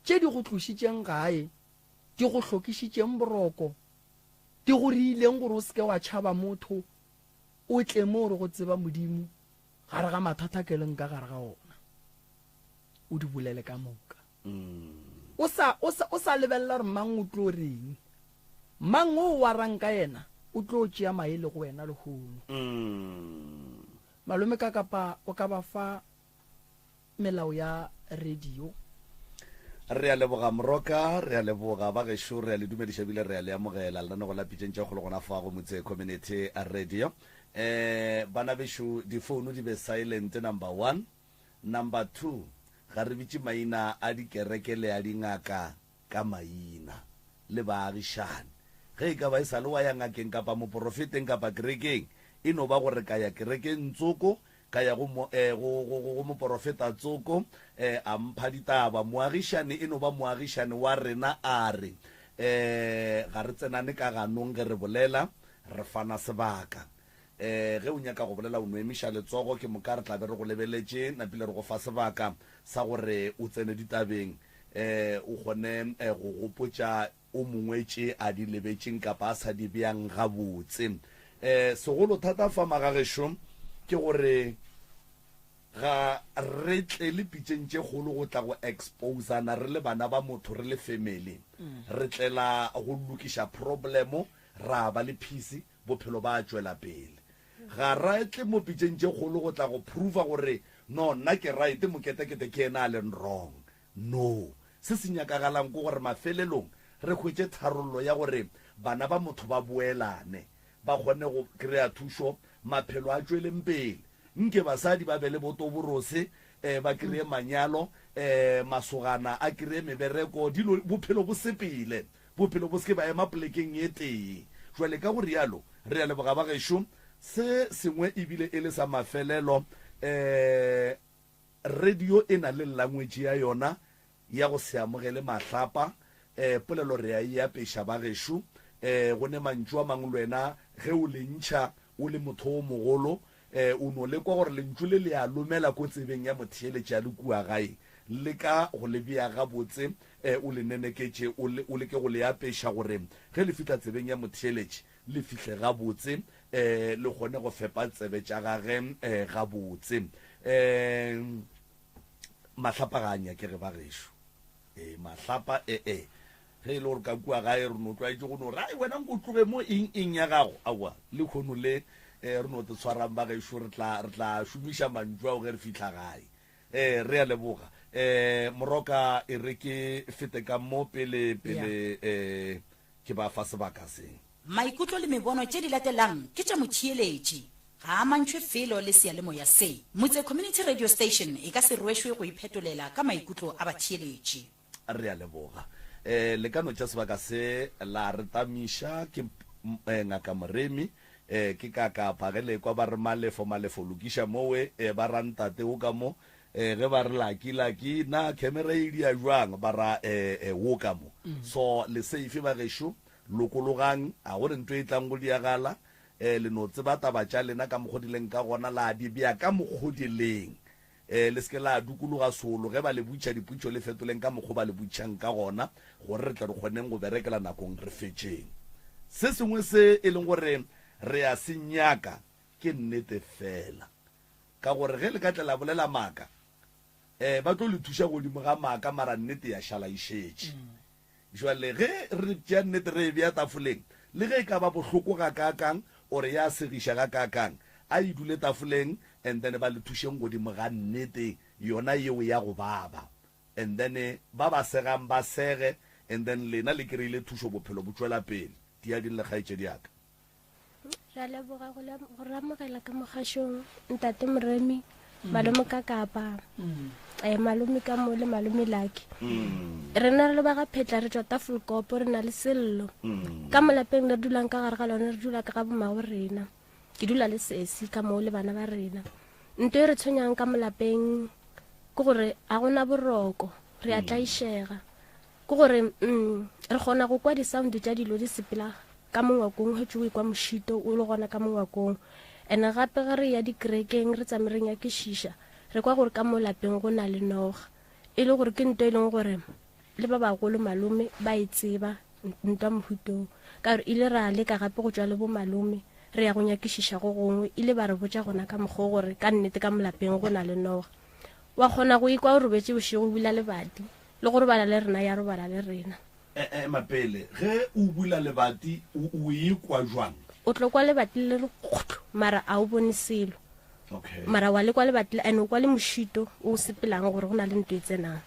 tše di go tlošitšeng gae, di go hlokišitšeng boroko, di go riileng gore o se ke wa tšhaba motho, o tle mo re go tseba Modimo gare ga mathata ke leng ka gare ga ona, o di bolele ka moka. O sa, o sa, o sa lebelela gore mang o tlo reng. Mang o warang ka yena o tlo tšea maele go wena lehono. Malome ka kapa o ka ba fa melao ya radio. Re a leboga Moroka, re a leboga ba gešo, re a le dumediša ebile re a le amogela lenanego la Pitšeng tša Kgolo gona fa go Motse Community Radio. Eh, bana bešo difounu di be silent number one. Number 2, ga re bitše maina a dikereke le a dingaka ka maina, le baagišani. Ge e ka ba e sa le wa ya ngakeng kapa moporofeteng kapa kerekeng, e no ba gore ka ya kerekeng tsoko, ka ya go mo, eh, go, go, go, go moporofeta tsoko, eh, a mpha ditaba. Moagišani e no ba moagišani wa rena, a re, eh, ga re tsenane ka ganong ge re bolela, re fana sebaka. Ee, ge o nyaka go bolela o no emiša letsogo, ke moka re tla be re go lebeletše napile re go fa sebaka sa gore o tsene ditabeng, ee, o kgone go gopotša o mongwe tše a di lebetšeng kapa a sa di beang gabotse. Ee, segolo thata fa magagešo ke gore ga re tlele pitšeng tše kgolo go tla go exposana re le bana ba motho re le family. Re tlela go lokiša problem ra ba le peace Bophelo ba tšwela pele. Ga ra tle mo pitšeng tše kgolo go tla go prova gore no nna ke right moketekete ke yena a leng wrong. No. Se se nyakagalang ke gore mafelelong re hwetše tharollo ya gore bana ba motho ba boelane, ba kgone go kry-a thušo, maphelo a tšweleng pele. Nke basadi ba be le botoborose, ba kry-e manyalo, masogana a kry-e mebereko, dilo, bophelo bo sepele. Bophelo bo se ke ba ema polekeng ye tee. Jwale ka go rialo, re a leboga ba gešo. Se sengwe e bile e le sa mafelelo, eh, radio e na le language ya yona ya go se amogele mahlapa. Eh, polelo re a e apeša ba gešo. Eh, go ne mantšu a mangwe le wena ge o le ntšha o le motho o mogolo, Eh, o no lekwa gore lentšu le le a lomela ko tsebeng ya motheeletši a le kua gae. Leka go le bea gabotse, eh, o le neneketše, o le, o leke go le apeša gore ge le fihla tsebeng ya motheeletši, le fihle gabotse, eh, le kgone go fepa tsebe tša gage, eh, gabotse. Eh, mahlapa ga a nyakege bagešo. Eh, mahlapa, eh, eh. Ge e le gore ka kua gae re no tlwaetše go no re, Ai, wena nko tloge mo, eng, eng ya gago? Aowa, lehono le re no te tshwarang ba gešo, re tla, re tla šomiša mantšu ao ge re fihla gae. Ee, re a leboga. Ee, Moroka, e re ke fete ka mo pele, pele ee, ke ba fa sebaka se. Maikutlo le mebono tše di latelang ke tša motheeletši. Ga a amantšhwe felo le seyalemoya se. Motse Community Radio Station e ka se rwešwe go iphetolela ka maikutlo a batheeletši. Re a leboga. E, le ka no tša sebaka se la re tamiša. Ke e, Ngaka Moremi. E, ke ka kapa ge le ekwa ba re Malefo, Malefo lokiša mowe, e, ba ra ntate wo ka mo. E, ge ba re Lucky, Lucky, na khemera e dia jwang? Ba ra e, e, wo ka mo. So le safe ba gešo, lokologang, ga go ne nto e tlang go diagala. E, le no tseba taba tša lena ka mokgo di leng ka gona, la di bea ka mokgo di leng. Ee, le se ke la dukologa solo ge ba le botšiša dipotšišo, le fetoleng ka mokgo ba le botšišang ka gona, gore re tle re kgoneng go berekela nakong re fetšeng. Se sengwe se e leng gore re a se nyaka ke nnete feela, ka gore ge le ka tla la bolela maaka, ee, ba tlo le thuša godimo ga maaka, mara nnete ya šala e šetše. Bjale ge re tšea nnete re e bea tafoleng, le ge e ka ba bohloko gakaakang or ya segiša gakaakang, a e dule tafoleng and then ba le thušeng godimo ga nnete yona yeo ya go baba. And then ba ba segang ba sege and then lena le kry-ile thušo bophelo bo tšwela pele. Diading le kgaetšedi ya ka. Re a leboga go le- go re amogela ka mogašong ntate Moremi, malome ka Kapa, eh, malome ka mo le malome Lucky. Rena re le ba ga Phetla re tšwa Tafelkopo re na le sello. Ka mo lapeng le re dulang ka gare ga lona re dula ka ga bomago rena. Ke dula le sesi ka moo le bana ba rena. Nto e re tshwenyang ka mo lapeng ke gore ga gona boroko, re a tlaišega. Ke gore mm, re kgona go kwa di-sound tša dilo di sepela ka mo ngwakong, hwetše o ekwa mošito o le gona ka mo ngwakong. And gape ge re ya dikerekeng re tsame re nyakišiša, re kwa gore ka mo lapeng go na le noga. E le gore ke nto e leng gore le ba bagolo malome ba e tseba ntwa mohutong. Ka gore ile ra leka gape go tšwa le bo malome re ya go nyakišiša go gongwe, ile ba re botša gona ka mokgwa gore ka nnete ka mo lapeng go na le noga. Wa kgona go ikwa o robetše bošego o bula lebati. Le go robala le rena, ya robala le rena. E, ema pele. Ge o bula lebati, o, o ikwa jwang? O tlo kwa lebati le re kgotlo, mara a o bone selo. Okay. Mara wa le kwa lebati le, and o kwa le mošito o sepelang gore go na le nto e tsenang.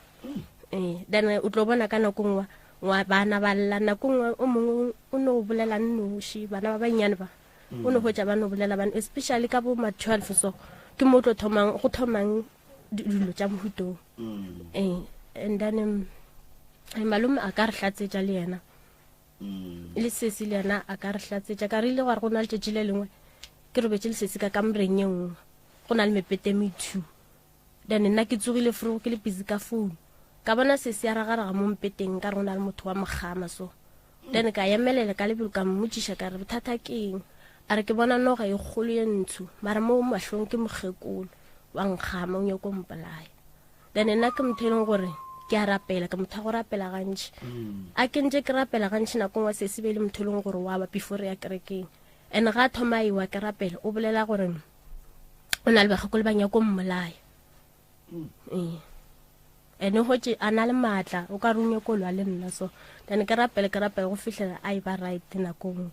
Ee, then o tlo bona ka nako nngwe ngwa bana ba lla, nako nngwe o mongwe o no bolela nnoši, bana ba bannyane ba. O no hwetša ba no bolela bana, especially ka bo ma 12 so, ke mo o tlo thomang, go thomang dilo tša mohutong. Ee, and then um, eh, malome a ka re hlatsetša le yena. Le sesi le yena a ka re hlatsetša. Ka re ile gwa re go na letšatši le lengwe ke robetše le sesi ka kamoreng ye nngwe, go na le mepete me two. Then nna ke tsogile forogo ke le busy ka phone, ka bona sesi a ragaraga mo mpeteng ka re go na le motho wa mogama so. Then ka emelela ka lebelo ka mmotšiša ka re bothata ke eng, a re ke bona noga e kgolo ye ntsho mara mo mahlong ke mokgekolo wa nkgama o nyako mpolaya. Then nna ke motho e leng gore ke a rapela, ke motho wa go rapela gantši. A ke ntše ke rapela gantši nako nngwe sesi be e le motho e leng gore wa ba before re ya kerekeng. And ga a thoma a ewa ke rapela o bolela gore o na le bakgekolo ba nyako mmolaya. Ee. And hotše a na le maatla o ka re o nyako lwa le nna so. Then ke rapele ke rapele go fihlela a e ba right nako nngwe.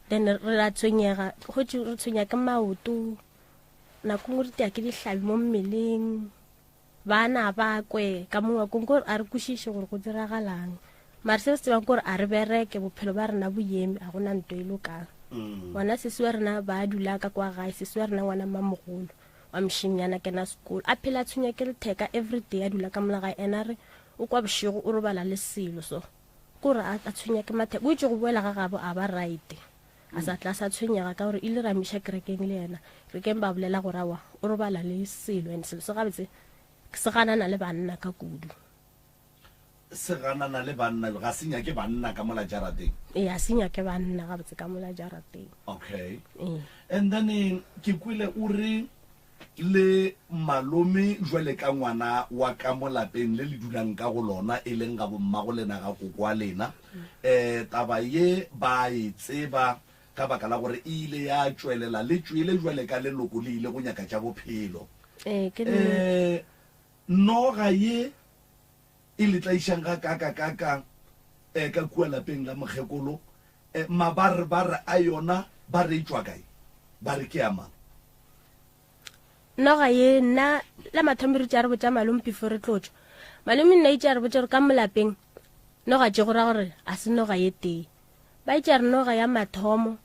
Then re a tshwenyega, hotše re tshwenya ke maoto, nako nngwe re tia ke dihlabi mo mmeleng, bana ba kwe ka mo ngwakong, kore a re kwešiše gore go diragalang. Mara se re se tsebang ke gore a re bereke, bophelo ba rena bo eme, a gona nto e lokang. Ngwana sesi wa rena ba dula ka kwa gae, sesi wa rena ngwana mmamogolo wa mošemnyana kena sekolo, a phela a tshwenya ke letheka everyday, a dula ka mola gae, ena re o kwa bošego o robala le selo so, kore a tshwenya ke matheka. O itše go boela ga gabo a ba right, a sa tla sa tshwenyega ka gore ile ra miša kerekeng le yena. Kerekeng ba bolela gore aowa o robala le selo, and selo se gabotse se ganana le banna ka kudu. Se ganana le banna, ga se nyake banna ka mola jarateng? Ee, ga se nyake banna gabotse ka mola jarateng. Okay. Ee. And then ke kwele o re le malome jwale ka ngwana wa ka mo lapeng le le dulang ka go lona, e leng ga bommago lena, ga koko wa lena. Um taba ye ba e tseba ka baka la gore e ile ya tšwelela le tšwele jwale ka leloko le ile go nyaka tša bophelo. Ee, ke nnete. Um noga ye e le tlaišang ga kakakaka. um ka kua lapeng la mokgekolo, um mabarebare a yona ba re e tšwa kae? Ba re ke ya mang? Noga ye, nna la mathomo re itše a re botša malome before re tlo tšwa. Malome nna itše a re botša gore ka mo lapeng noga tše go ra gore a se noga ye tee. Ba itše a re noga ya mathomo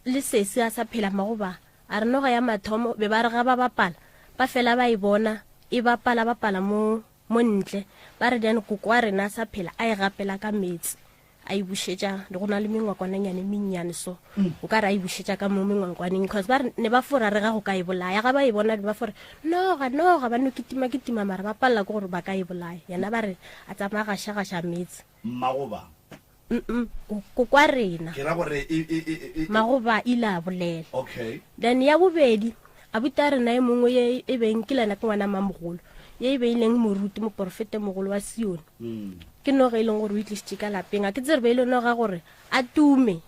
le sesi a sa phela magoba a re noga ya mathomo be ba re ga ba bapala ba fela ba e bona e bapala bapala mo mo ntle ba re then koko wa rena a sa phela a e gapela ka meetse a e bušetša go na le mengwakwananyane e mennyane so mm. o ka re a e bušetša ka mo mengwakwaneng cause ba ne ba fora re ga go ka e bolaya ga ba e bona ba fore noga noga ba no kitima kitima mara ba palela ke gore ba ka e bolaya yena ba re a tsamaya gašagaša meetse mmagoba kokwa rena ke ra gore e, e, e, e magoba ile a bolela okay then ya bobedi abuti a rena e mongwe ye e beng ke lena ke ngwana mamogolo ye e beileng moruti moporofete mogolo wa sione mm. ke noga e leng gore o itlisitše ka lapeng a ke tsere be e le noga gore a tume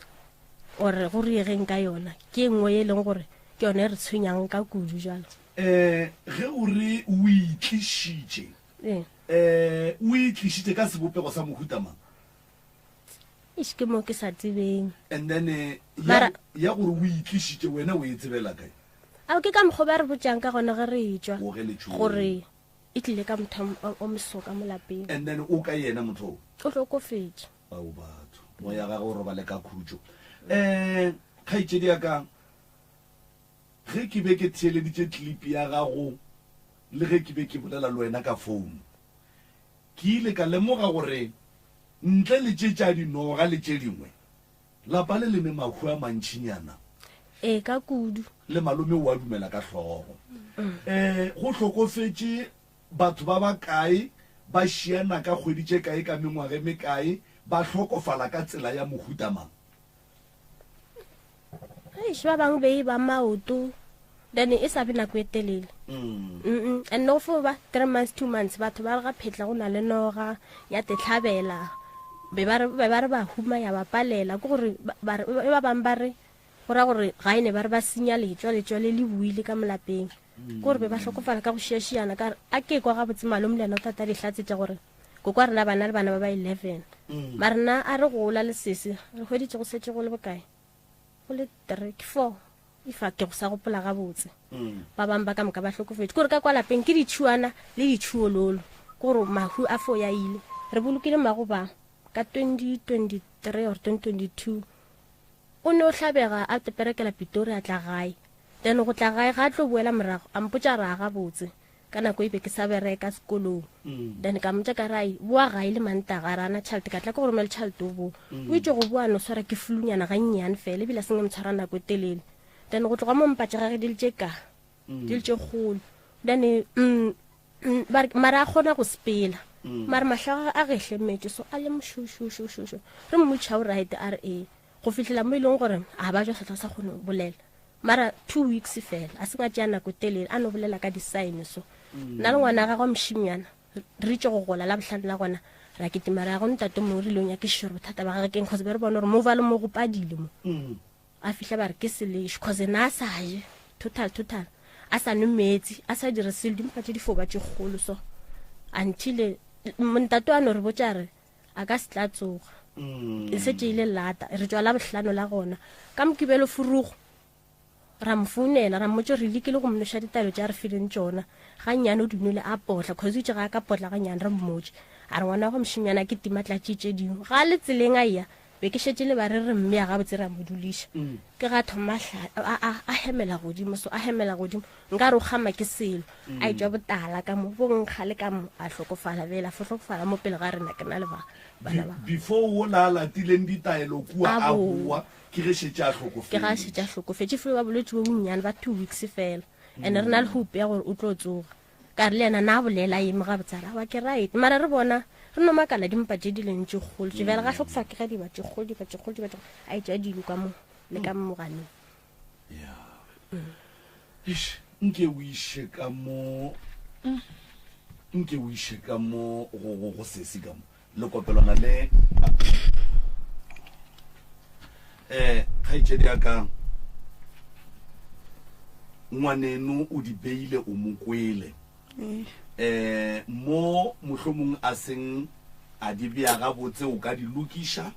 ore go riegeng ka yona ke e nngwe ye e leng gore ke yone e re tshwenyang ka kudu jalo um ge o re o itlišitše um o itlišitše ka sebopego sa mohuta mang Eish, ke mo ke sa tsebeng. And then eh, ya, ya gore o itlišitše wena o e tsebela kae? Ao ke ka mokgwa ba re botšang ka gona ge re etšwa gore e tlile ka motho o moso ka mo lapeng. And then o ka yena motho o? O hlokofetše. Ao batho, moya gagwe o robale ka khutšo. Um kgaetšedi ya ka, ge ke be ke theeleditše clip ya gago le ge ke be ke bolela le wena ka founu, Ke ile ka lemoga gore ntle le tše tša dinoga le tše dingwe, lapa le le ne mahu a mantšinyana. Ee, ka kudu. Le malome o a dumela ka hlogo. Ee, go hlokofetše batho ba bakae, ba šiana ka kgwedi tše kae, ka mengwaga e mekae, ba hlokofala ka tsela ya mohuta mang? Eish, ba bangwe be e ba maoto then e sa be nako e telele mm. and no fo ba three months two months batho ba re ga phetla go na le noga ya tetlhabela be ba re ba re ba huma ya ba palela ke gore ba ba bang ba re go ra gore ga ene ba re ba senya letswa letswa le le buile ka molapeng ke gore be ba hlokofala ka go šiašiana ka a ke kwa gabotse malome le yena o thata dihlatse tša gore Koko a rena bana le bana ba ba 11. Mm. Mara nna a re gola le sesi, re hweditše go setše go le bokae? Go le 3, ke 4. If a ke go sa gopola gabotse. Mm. Ba bang ba ka moka ba hlokofetše. Kore ka kwa lapeng ke ditšhuana le ditšhuololo. Kore mahu a fo ya ile. Re bolokile magoba ka 2023 or 2022. O ne o hlabega a teperekela Pitori a tla gae. Then go tla gae ga a tlo boela morago a mpotša re a gabotse. Ka nako e be ke sa bereka sekolong. Then ka mmotša ka re ai boa gae le Mantaga ra na tšhelete ka tla ke go romele tšhelete o boa. O itše go boa no swara ke flunyana gannyane fela ebile a senge motshwara nako e telele. Then go tloga mo mpa tša gage di le tše ka di le tše kgolo. Then mm, mm, ba re mara a kgona go sepela. Mara mahlo a gagwe a gehlemetše so a le mošošošošošo. Re mmotša o right a re ee. Go fihlela mo e leng gore a ba jwa sa sa kgone go bolela. Mara 2 weeks fela, a se nga tšea nako e telele, a no bolela ka di-sign so. Nna le ngwana gagwe wa mošimnyana, re itše go gola la bohlano la gona, ra kitima ra ya go ntate mo re ile nyakišiša gore bothata ba gagwe keng, cause be re bona gore mo ba le mo go padile mo. A fihla ba re ke selešo, cause na a sa je, total total, a sa nwe meetse, a sa dire selo, dimpa tše di fo ba tše kgolo so. Until ntate a no re botša a re, a ka se tla tsoga e setse ile lata re tswa la bohlano la gona ka mokibelo furugo ra mo founela ra mmotsa re lekile go monoša ditaelo tša re fileng tšona gannyane o dinole a potla cause itse ga a ka potla gannyane re mmotse a re ngwana wa go mošimnyana ke tima tlatše tše dingwe ga le tseleng a ya be ke šetše le ba re re mme ya gabotse ra mo duliša mm. ke ga thoma a hemela godimo so a hemela godimo nka re o kgama ke selo mm. a etšwa botala ka mo bo nkga le ka mo a hlokofala bela fo hlokofala mo pele ga rena ke na le ba bana ba before o la latileng ditaelo kua a boa ke ge šetše a hlokofetše ke ga šetše a hlokofetše felo ba bolwetse bo bonnyane ba two weeks fela and re na le hope ya gore o tlo tsoga Ka re le yena na bolela a eme gabotse a re aowa ke right. Mara re bona re no makala dimpa tše di leng tše kgolo tše bjale ga hlokofala ke ge di ba tše kgolo di ba tše kgolo di ba tše kgolo a etša dilo ka mo le ka mo moganeng. Ya. Eish, nke o iše ka mo nke o iše ka mo go go go sesi ka mo lekopelwana le eh kgaetšedi ya ka ngwaneno o di beile o mo kwele eh mo mohlomong a seng a di bea gabotse o ka di lokiša,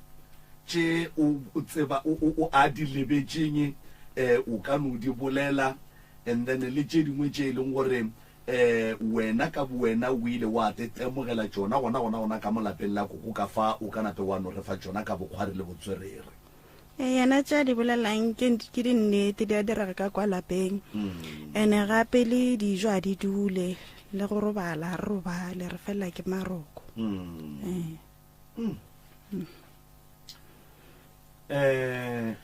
tše o tseba o, o, o a di lebetšeng eh, o ka no di bolela, and then le tše dingwe tše e leng gore eh, wena ka bowena o ile wa te temogela tšona gona gona gona ka mo lapeng la koko ka fa o ka nape wa no re fa tšona ka bokgwari le botswerere. Ee, yena tše a di bolelang ke, ke dinnete, di a direga ka kwa lapeng. Ene gape le dijo a di dule, le go robala ga re robale, re felela ke maroko. Ee. Eh,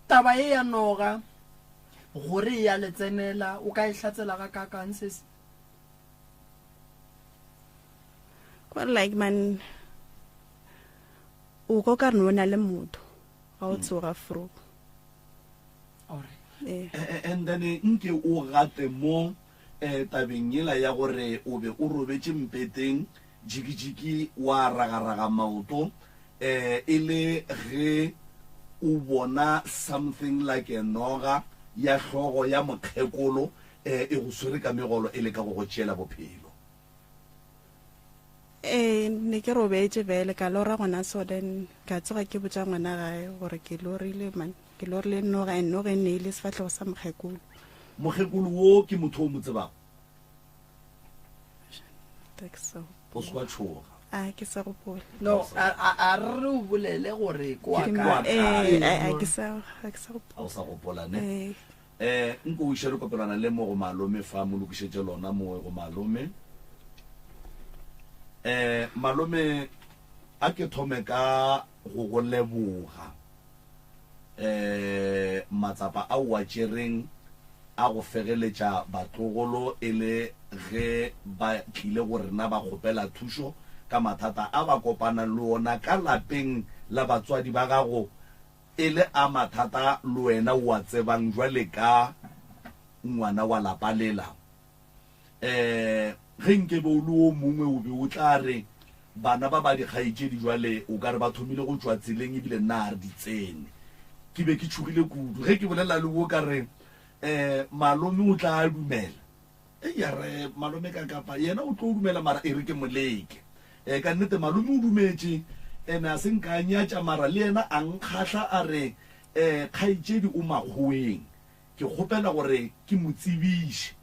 Taba ye ya noga gore e ya le tsenela, o ka e hlatsela gakaakang sesi? Gore like man, o kwa o ka re no na le motho ga o tsoga fro. Ee. And then nke o gate mo eh, tabeng yela ya gore o be o robetše mpeteng jikijiki wa ragaraga maoto eh, e le ge o bona something like a noga ya hlogo ya mokgekolo eh, e go swere ka megolo e leka go go tšeela bophelo. Ee, ne ke robetše bjale ka lora gona so then ka tsoga ke botša ngwana gae gore ke lorile man ke lorile noga and noga e ne e le sefahlego sa mokgekolo. Mokgekolo wo ke motho o mo tsebago? Ke sa O se wa tšhoga. A ke sa gopola. No, a a a re o bolele gore ke wa Ke kae. Ee, a ke sa ga ke sa gopola. A o sa gopola ne? Ee. Eh, nko o iše lekopelwana le mo go malome fa, mo lokišetše lona mo go malome. Eh, malome, a ke thome ka go go leboga eh matsapa a o a tšereng a go fegeletša batlogolo e le ge ba tlile go rena ba kgopela thušo ka mathata a ba kopanang le ona ka lapeng la batswadi ba gago E le a mathata le wena o a tsebang jwale ka ngwana wa lapa lela. Um ge nke be o le o mongwe o be o tla re bana ba ba dikgaetšedi jwale o ka re ba thomile go tšwa tseleng ebile nna ga re di tsene. Ke be ke tšhogile kudu ge ke bolela le wo ka re um malome o tla dumela. Eya re malome ka kapa yena o tlo dumela mara e re ke mo leke. E, ka nnete malome o dumetše ene a se nka a nyatša mara le yena a nkgahla a re e, kgaetšedi o makgoweng ke kgopela gore ke mo tsebiše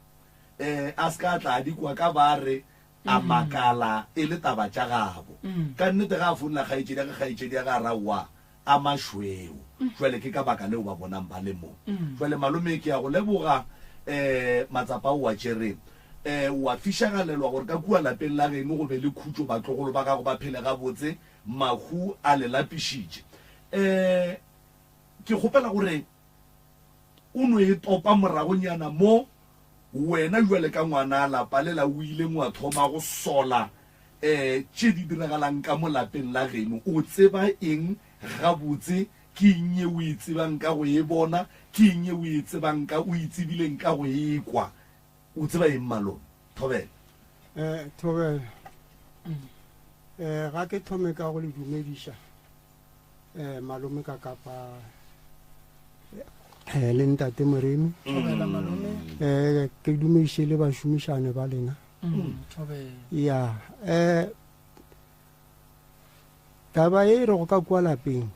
e, a se ka a tla a di kwa ka ba re a makala e le taba tša gabo. Ka nnete ga a founela kgaetšedi ya ge kgaetšedi ya ge a re aowa a mašweu. Jwale ke ka baka leo ba bonang ba le mo. Jwale malome ke a go leboga um matsapa o a tšereng. Um o a fišagalelwa gore ka kua lapeng la geno go be le khutšo, batlogolo ba gago ba phele gabotse, mahu a le lapišitše. Um ke kgopela gore o no e topa moragonyana mo wena jwale ka ngwana lapa lela o ileng wa thoma go sola um tše di diragalang ka mo lapeng la geno. O tseba eng gabotse? Ke eng ye o e tsebang ka go e bona? Ke eng ye o e tsebang ka o e tsebileng ka go e kwa? O tseba eng malome? Thobela. Um Thobela. Um ga ke thome ka go le dumediša um malome ka kapa um le ntate Moremi. Thobela malome. Um ke dumediše le bašomišane ba lena. Ya, eh, taba e re go ka kua lapeng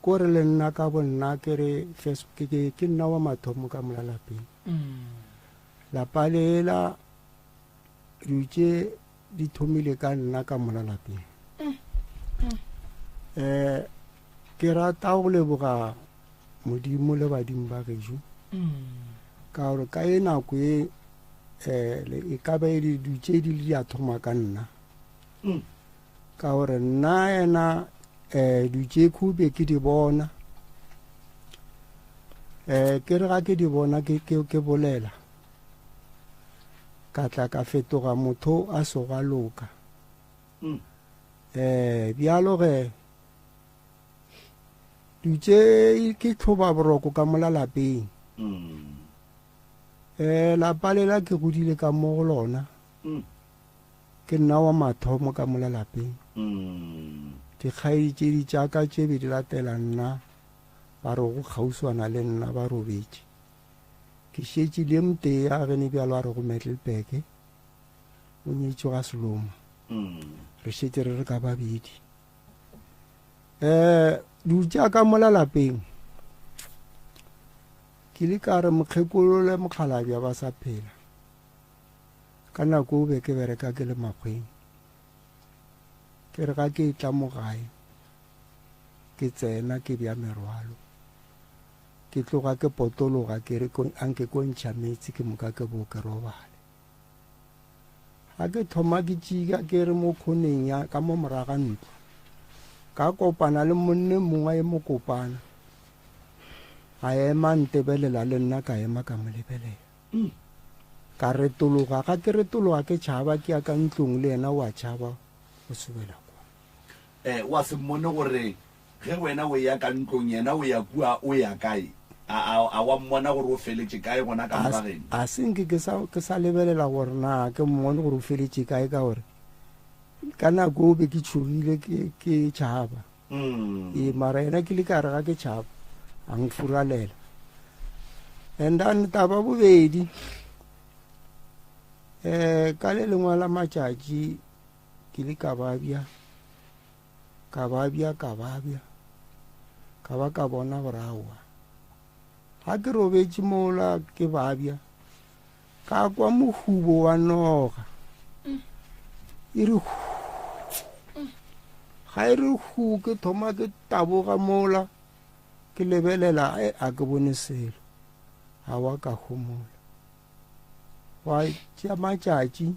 ko re le nna ka bo nna ke re first ke ke ke nna wa mathomo ka mola lapeng lapa lela dilo di thomile ka nna ka mola lapeng eh ke rata go leboga modimo le badimo ba gešo ka gore ka e nako e um e ka ba e le dilo tše di le di a thoma ka nna ka gore nna ena um dilo tše khube ke di bona um ke re ga ke di bona ke bolela ka tla ka fetoga motho a sego a loka um bjalo ge dutše ke tlhoba boroko ka mola lapeng um lapa lela ke godile ka mo go lona ke nna wa mathomo ka mola lapeng dikgaetšedi tša ka tše be di latela nna ba re go kgauswana le nna ba robetše ke šetše le motee a gene bjalo a re go Middelburg o nyetšwe ga Seloma. Re šetše re re ka babedi. Um dutša ka mola lapeng ke le ka re mokgekolo le mokgalabja ba sa phela. Ka nako o be ke bereka ke le makgweng. Ke re ga ke tla mo gae ke tsena ke bja merwalo. Ke tloga ke potologa ke re anke ko ntšha meetse ke moka ke bo ke robale. Ga ke thoma ke tšika ke re mo khoneng ya ka mo moraga ntlo ka kopana le monne mongwe e mokopana a ema ntebelela le nna ka ema ka mo lebelela. Ka retologa ga ke retologa ke tšhaba ke ya ka ntlong le yena wa tšhaba o sobela kwa. Eh, wa se mmone gore Ge wena o eya ka ntlong, yena o ya kua, o ya kae? A, a, a wa mmona gore o feletše kae gona ka moka geno? A se nke ke sa, ke sa lebelela gore na ke mmone gore o feletše kae, ka gore ka nako o be ke tšhogile ke, ke tšhaba. Ee, mara yena ke le ka re ga ke tšhaba, a nfuralela. And then taba bobedi, um ka le lengwe la matšatši ke le ka babja. Ka babja, ka babja, ka ba ka bona gore aowa. Ga ke robetše mola ke babja, ka kwa mohubo wa noga. E re hu. Ga e re hu ke thoma ke taboga mola, ke lebelela e a ke bone selo. Aowa ka homola. Gwa tšea matšatši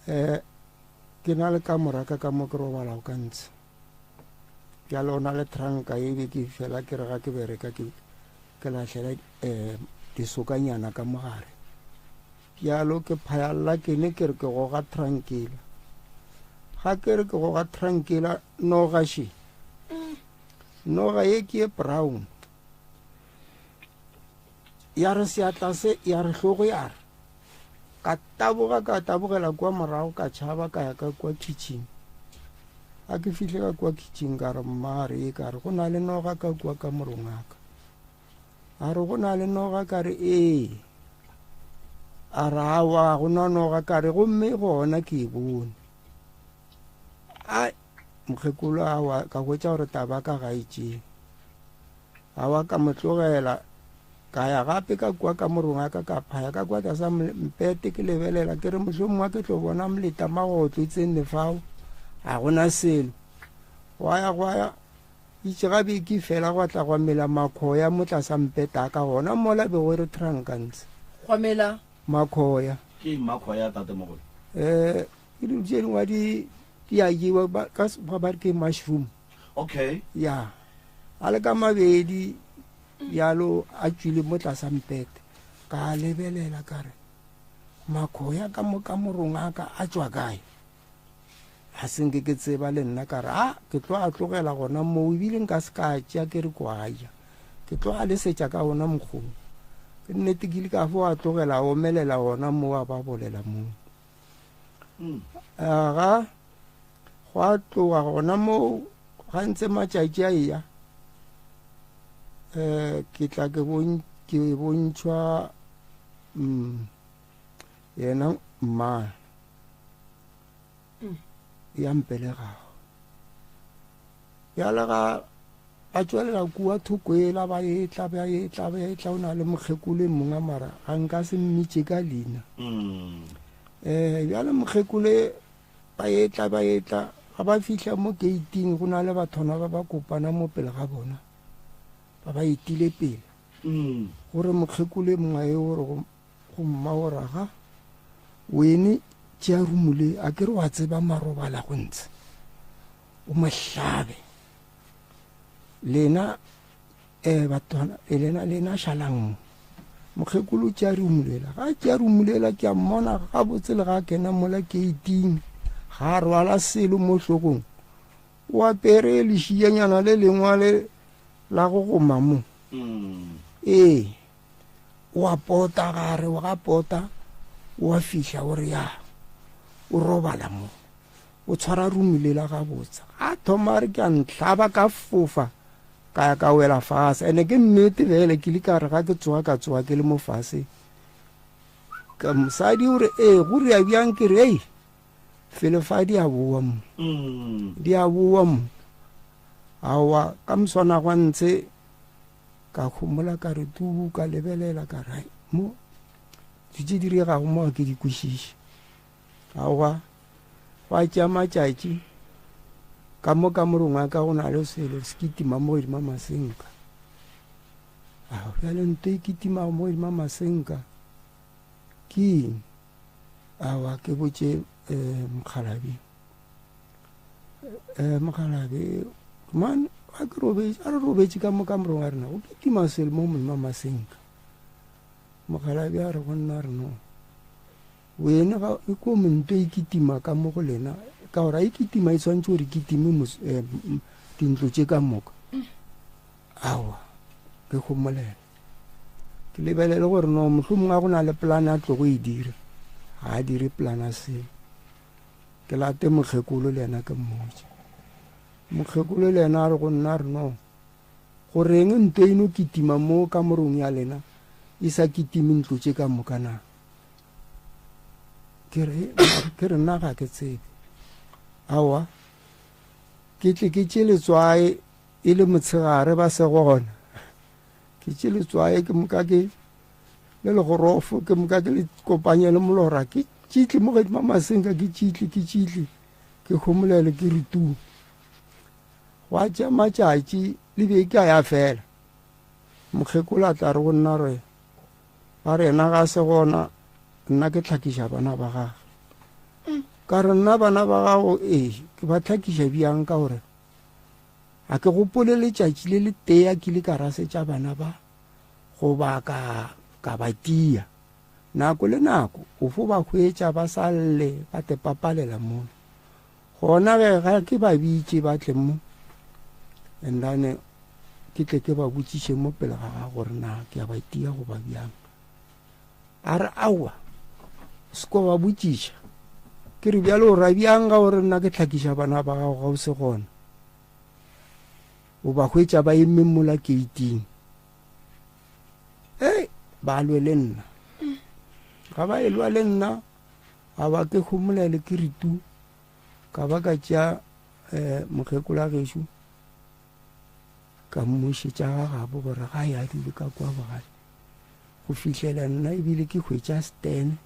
um Ke na le kamora ka ka mo ke robalago ka ntshe. Bjale o na le tranka e be ke fela ke re ga ke bereka ke ke lahlela um disokanyana ka mogare. Bjalo ke phayalla ke ne ke re ke goga trankela. Ga ke re ke goga trankela noga še. Noga ye ke ye brown. Ya re seatla se ya re hlogo ya re. Ka taboga ka tabogela kua morago ka tšhaba ka ya ka kua kitchen. Ga ke fihle ka kua kitchen ka re mma re ka re go na le noga ka kua ka morong aka. A re go na le noga ka re ee. A re awa go na noga ka re gomme gona ke e bone. A mokgekolo awa ka hwetša gore taba ka ga e tšee. Awa ka mo tlogela ka ya gape ka kua ka morong a ka ka phaya ka kua tlasa mpete ke lebelela ke re mohlomongwe ke tlo bona moleta magotlo e tsene fao ga gona selo. Gwa ya gwa ya itše ga beke fela gwa tla gwa mela makhoya mo tlasa mpete a ka gona mola bego e re tranka ntse. Gwa mela makhoya. Ke eng makhoya tatemogolo? Eh ke dilo tše dingwe di di a jewa ka sekgowa ba re ke mushroom. Okay. Ya a le ka mabedi bjalo a tšwile mo tlasa mpete ka lebelela ka re makhoya ka mo kamorong a ka a tšwa kae a senke ke tseba le nna ka re a ke tlo a tlogela gona moo ebile nka se ka tšea ke re ko a ja ke tlo a lesetša ka ona mokgong ke nnete ke ile ka fo a tlogela a omelela gona moo a ba bolela moo aga gwa tloga gona moo ga ntse matšatši a eya um ke tla ke ke bontšhwa um yena mma ya mpelegago bjale ga ba tšwelela kua thoko ela ba etla ba etla ba etla o na le mokgekolo e mongwe mara ga nka se mmitše ka leina um bjale mokgekolo ba etla ba etla ga ba fihla mo geiting go na le bathwana ba ba kopana mo pele ga bona ba ba etile pele gore mokgekolo e mongwe e gore go mma o raga wene tšea rumole a ke re wa tseba marobala go ntshe o mo hlabe lena um bathwana eh, lena lena šalang mo mokgekolo tšea rumulela ga tšea rumulela ke a mmona gabotse le ga kena mola keiting ga a rwala selo mo hlogong o apere lešianyana le lengwa le la go goma mo mm. ee o a pota gare o ga pota o a fihla o re ya o robala mo o tshwara rumi lela gabotse a thoma a re ke a ntlhaba ka fofa ka ya ka wela fase ene ke nnete bele ke le ka re ga ke tsoga ka tsoga ke le mo fase ka mosadi o re ee go ria bjang ke re ei. Felo fa di a boa mo. Di a boa mo. Aowa, ka moswana gwa ntshe ka homola ka re tuu ka lebelela ka re mo dilo tše diregago mo ga ke di kwešiše. Aowa, gwa tšea matšatši ka mo kamorong ya ka go na le selo se kitima mo godima masenka. Ao, bjale nto e kitimago mo godima masenka ke eng? Aowa, ke botše um mokgalabje. Um mokgalabje, man, ga ke robetše, a re robetše ka mo kamorong ya rena, go kitima selo mo godima masenka. Mokgalabje a re go nna re no. Wene ga e ko monto e kitima ka mo go lena, ka gore a e kitima e tshwanetse gore e kitime eh, dintlo tše ka moka. Aowa, ke homolela. Ke lebelele gore no mohlomongwe a go na le polane a tlogo e dira. Ga a dire polane a selo. Ke late mokgekolo le yena ke mmotse. Mokgekolo le yena a re go nna re no goreng nto eno kitima mo kamorong ya lena e sa kitime ntlo tše ka moka na? Ke re, ke re nna ga ke tsebe. Aowa, ke tle ke tše letswae e le motshegare ba se gona. Ke tše letswae ke moka ke le legorofo ke moka ke le kopanye le molora ke tšitle mo godima masenka ke tšitle ke tšitle ke homolele ke re tu. Gwa tša matšatši le beke a ya fela. Mokgekolo a tla re go nna re Ba re yena ga se gona, nna ke tlhakiša bana ba gage. Ka re nna bana ba gago ee, ke ba tlhakiša bjang ka gore ga ke gopole letšatši le le tee a kile ka rasetša bana ba goba ka ka ba tia. Nako le nako o fo ba hwetša ba sa lle ba te papalela mola. Gona ge ga ke ba bitše ba tle mo and then ke tle ke ba botšiše mo pele ga gago gore na ke a ba tia goba bjang. A re aowa, se ko ba botšiša. Ke re bjale o ra bjang ga o re nna ke tlhakiša bana ba gago ga o se gona? O ba hwetša ba eme mola keiting. Ei, ba lwe le nna. Ga ba elwa le nna, a ba ke homolele ke re tu. Ka ba ka tšea um mokgekolo wa gešo ka mmušetša ga gabo gore ga ya dule ka kwa bogale go fihlela nna ebile ke hwetša stene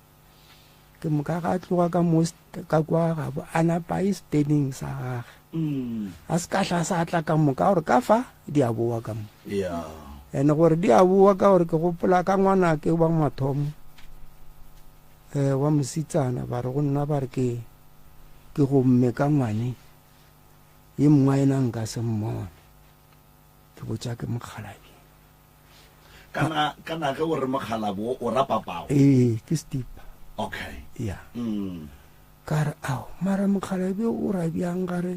ke moka ga tloga ka mo ka kwa gabo a napa e steneng sa gage mm. a se ka hla sa tla ka moka gore ka fa di a boa ka mo yeah. ene gore di a boa ka gore ke gopola ka ngwana ke wa mathomo um wa mositsana ba re go nna ba re ke ke gomme ka ngwane ye mongwe a ena nka se mmone ke botša ke mokgalabje kana kana ge o re mokgalabo o ra papago ee ke stipa okay ya mm. ka re ao mara mokgalabje o ra bjang ka re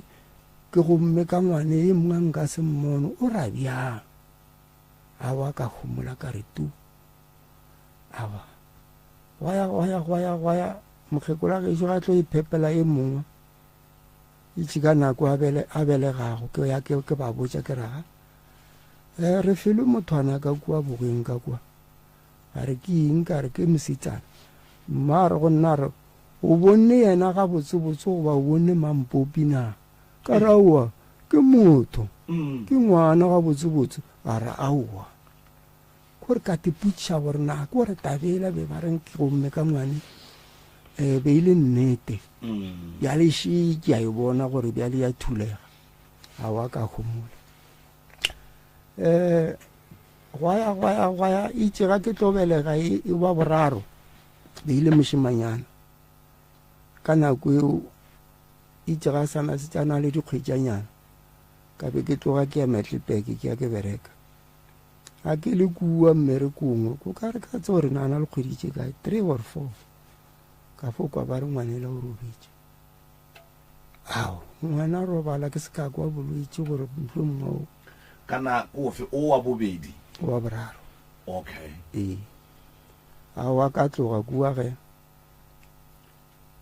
ke gomme ka ngwane ye mongwe nka se mmone o ra bjang awa ka homola ka re tu awa gwa ya gwa ya gwa ya gwa ya mokgekolo a gešo ga tlo iphepela e mongwe itse ka nako a bele a belegago ke ya ke ke ba botša ke raga eh re filwe mothwana ka kua bogeng ka kua a re ke eng ka re ke mosetsana mma re go nna re o bonne yena gabotsebotse goba o bonne mampopi na ka re aowa ke motho mm. ke ngwana gabotsebotse a re aowa Gore ka te putša gore na ke gore tabela be ba reng ke gomme ka ngwane um be e le nnete mm. bjale še ke a e bona gore bjale ya thulega ga wa ka homola um gwaya gwaya gwaya itse ga ke tlo belega e, e wa boraro be ile mošemanyana ka nako eo itse ga sana se tsana le dikgwetšanyana ka be ke tloga ke ya metlipeke ke ya ke bereka A ke le kua mmerekong, ko ka re ka tse gore na na le kgwedi tše kae, three or four, ka fo kwa ba re ngwanela o robetše. Ao, ngwana a robala ke se ka kwa bolwetši gore mohlomongwe o. Kana ke ofe o wa bobedi? Wa boraro. Okay. Ee. Ao, a ka tloga kua ge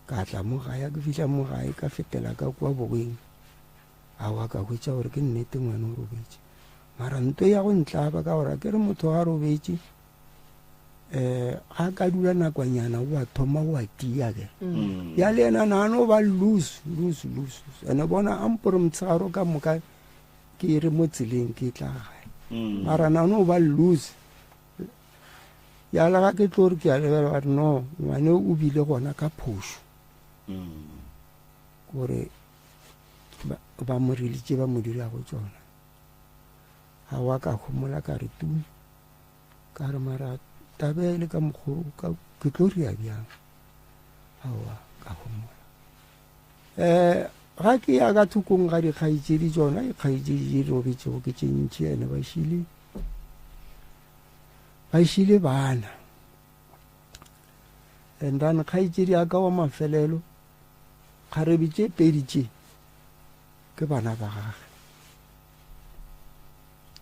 ka tla mo gae, a ke fihla mo gae ka fetela ka kua bogweng. Aowa ka hwetša gore ke nnete ngwana o robetše. Mara nto ya go ntlaba ka gore ke re motho ga robetše. um ga ka dula nakwanyana o a thoma o a tia ke mm. ya le yena nano ba loose loose loose ene bona a mpore motshegaro ka moka ke re mo tseleng ke tla gae mm. mara nano ba loose ya le ga ke tlo re ke a lebela ba re no ngwane o bile gona ka phošo mm. gore ba mo rilitše ba mo dirago tsona ga wa ka homola ka re tu Ka re, Mara taba e le ka mokgo ka ke tlo ria bjang? Aowa, ka homola. Eh, ga ke ya ka thokong ga dikgaetšedi tšona, dikgaetšedi tše di robetšego ke tše ntši, ene ba šile, ba šile bana. And then kgaetšedi ya ka wa mafelelo, kgarebe tše pedi tše ke bana ba gage.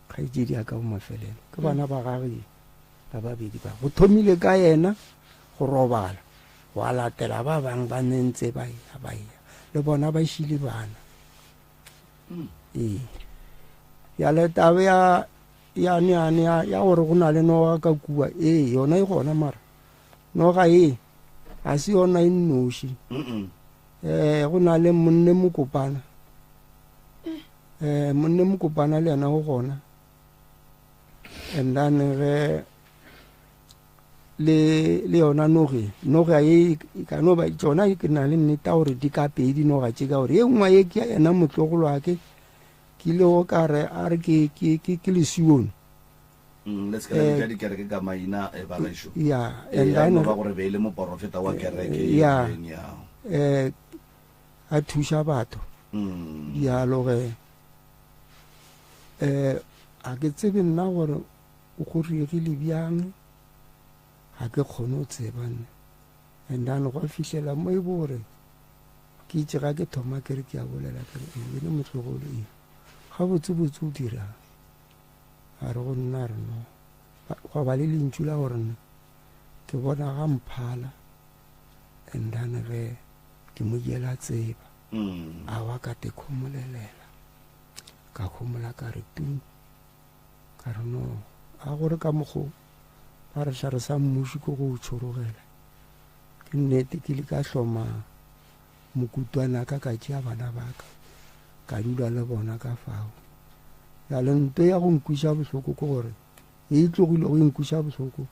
Kgaetšedi ya ka wa mafelelo ke bana ba gage ba babedi ba. Go thomile ka yena go robala, gwa latela ba bang ba ne ntse ba ya ba ya, le bona ba šile bana. Ee. Bjale taba ya ya neane ya ya gore go na le noga ka kua, ee yona e gona mara noga e ga se yona e nnoši. Eh go na le monne mokopana. Eh monne mokopana le yena o gona. And then ge le le yona noge noga e e ka no ba tsona ke na le nnete gore di ka pedi noga tše ka gore ye nngwe ye ke ya yena motlogolo wa ke ke ile go ka re a re ke ke ke ke lesione Mm, le se ke la bitša dikereke ka maina eh, bagešo ya Eh, and a then no ba gore be e le moporofeta wa kereke e ya. rileng, ya eh a thuša batho Mm. bjalo ge eh a ke tsebe nna gore o go riegile bjang ga ke kgone go tseba nne and then gwa fihlela mo e bo gore ke itse ga ke thoma ke re ke a bolela ke re e bene motlogolo e gabotsebotse o dirang A re go nna, a re no. Gwa ba le lentšu la gore nna ke bona ga mphala and then ge ke mo jela tseba mm. a wa ka te khomolelela ka khomola ka re tu ka re no a gore ka mokgo ba re hlare sa mmuši ko go tshorogela ke nnete ke le ka hloma mokutwana ka ka tšea bana ba ka ka dula le bona ka fao. Bjale nto ya go nkwiša bohloko ke gore e tlogile go nkwiša bohloko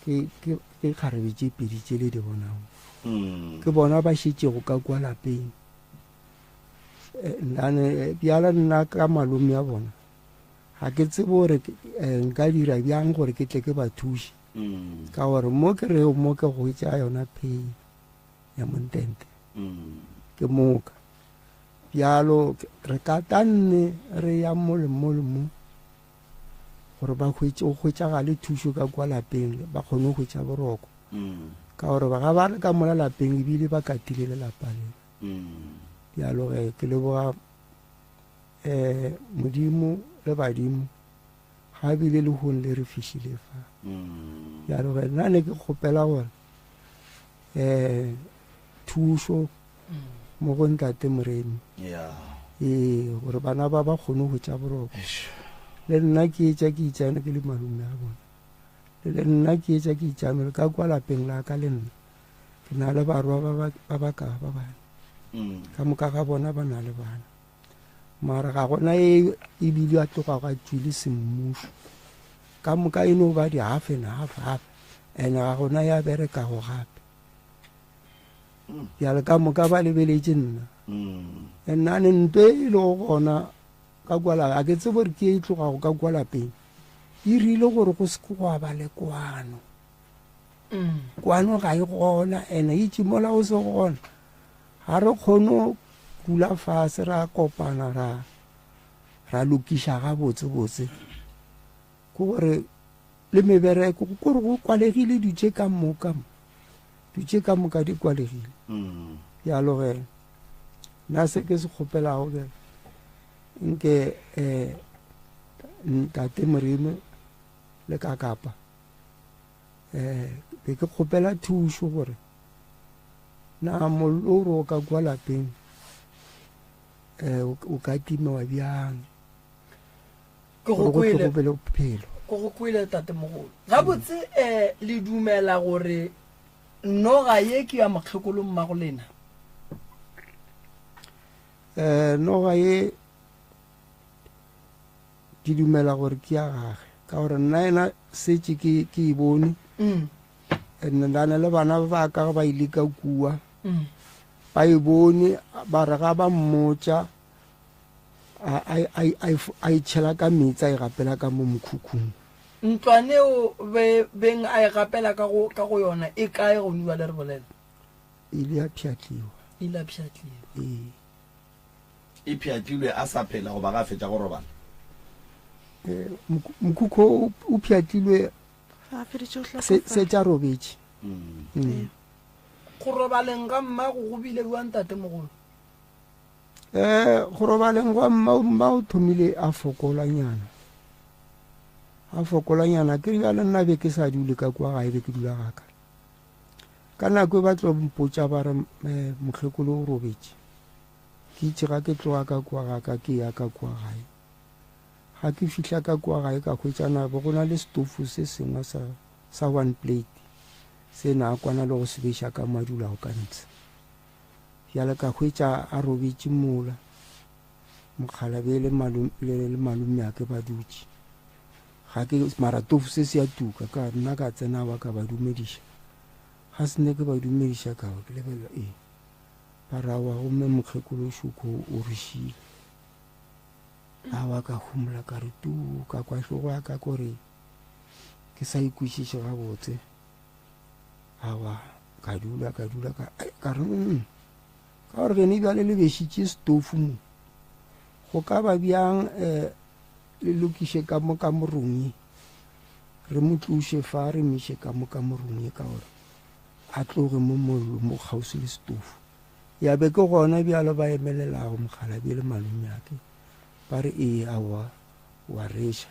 ke ke ke kgarebe tše pedi tše le di bonago. Mm. Ke bona ba šetšego ka kwa lapeng. Eh, nane eh, bjala nna ka malome ya bona ga ke tsebe gore eh, nka dira bjang gore ke tle ke ba thuše mm. ka gore mo ke reo mo ke go tša yona pain ya montente ke moka bjalo re ka tanne re ya mo le mo le mo gore ba hwetše go hwetšagale thušo ka kwa lapeng ba kgone go hwetša boroko ka gore ga ba re ka mola lapeng ebile ba katile lelapa le bjalo ge ke leboga um modimo le badimo ga bile lehong le re fihlile fa bjalo ge nna ne ke kgopela gore um thušo mo go ntate moremi ee gore bana ba ba kgone go tša boroko le nna ke etša ke itšane ke le malome a bona le nna ke etša ke itšane ka kwa lapeng la ka le nna ke na le barwa ba ba ka ba bane mm. ka moka ga bona ba na le bana mara ga gona e ebile a tloga ga tšwile semmušo ka moka e no ba di-half and half half and ga gona ya berekago gape bjale ka moka ba lebeletše nna mm. and nane nto e lego gona ka kwa a ke tsebo gore ke e tlogago ka kwa lapeng e rile gore go se gwa ba le kwano mm. kwano ga e gona and itse mola o se gona ga re kgone go dula fase ra kopana ra ra lokiša gabotsebotse ke gore le mebereko kore go kwalegile dutše ka moka mo dutše ka moka di kwalegile mm. bjalo ge nna se ke se kgopelago ke nke um ntate morimo le ka kapa um be ke kgopela thušo gore na mollo o re o ka kwa lapeng um o ka timewa bjang Ke go gore go tle kwele. go be le bophelo. Ko go kwele tatemogolo. Gabotse um le dumela gore noga ye ke ya mokgekolo mmago lena? Um noga ye ke dumela gore ke ya gage ka gore nna ena setse ke ke e bone mm. and ndana le bana ba ka ba ile ka kua mm. ba e bone ba re ga ba mmotša a e tšhela ka meetse a e gapela ka mo mokhukhung ntlwaneo be beng a e gapela ka go ka go yona e kae go nua le re bolela ile ya pšhatliwa ile ya pšhatliwa ee E pšhatlilwe a sa phela goba ga a fetša go robala? Eh, mokhukhu o pšhatlilwe se tša robetše. Mm. Mm. Go robaleng ga mmago go bile bjang tatemogolo? Eh, go robaleng gwa mma mma o thomile a fokolanyana a fokolanyana ke bjale nna be ke sa dule ka kua gae be ke dula gaka ka nako e ba tlo mpotša ba re eh, mokgekolo o robetše Ke itše ga ke tloga ka kua ga ka ke ya ka kua gae. Ga ke fihla ka kua gae ka hwetša na be go na le setofo se sengwe sa, sa one plate se na a kwana le go se beša ka mo a dulago ka ntshe. Bjale ka hwetša a robetše mola, mokgalabje le malome, le, le malomeake ba dutše. Ga ke, mara tofo se se a tuka, ka nna ka tsena wa ka ba dumediša. Ga se ne ke ba dumediša ka ba ke lebelela, ee. Ba re, Aowa, gomme mokgekolo Šoko o re šile. Aowa, ka homola ka re tuu, ka kwa hlogo ya ka kore ke sa ikwešiše gabotse. Aowa, ka dula, ka dula, ka, ka re, mm, ka gore gene bjale le bešitše setofu mo. Go ka ba bjang um le lokiše ka mo kamorong ye, re mo tloše fa re mo iše ka mo kamorong ye ka gore a tloge mo mollo mo kgauswi le setofo. Ya be ke gona bjalo ba emelelago mokgalabje le malomeake ba re ee aowa wa reša.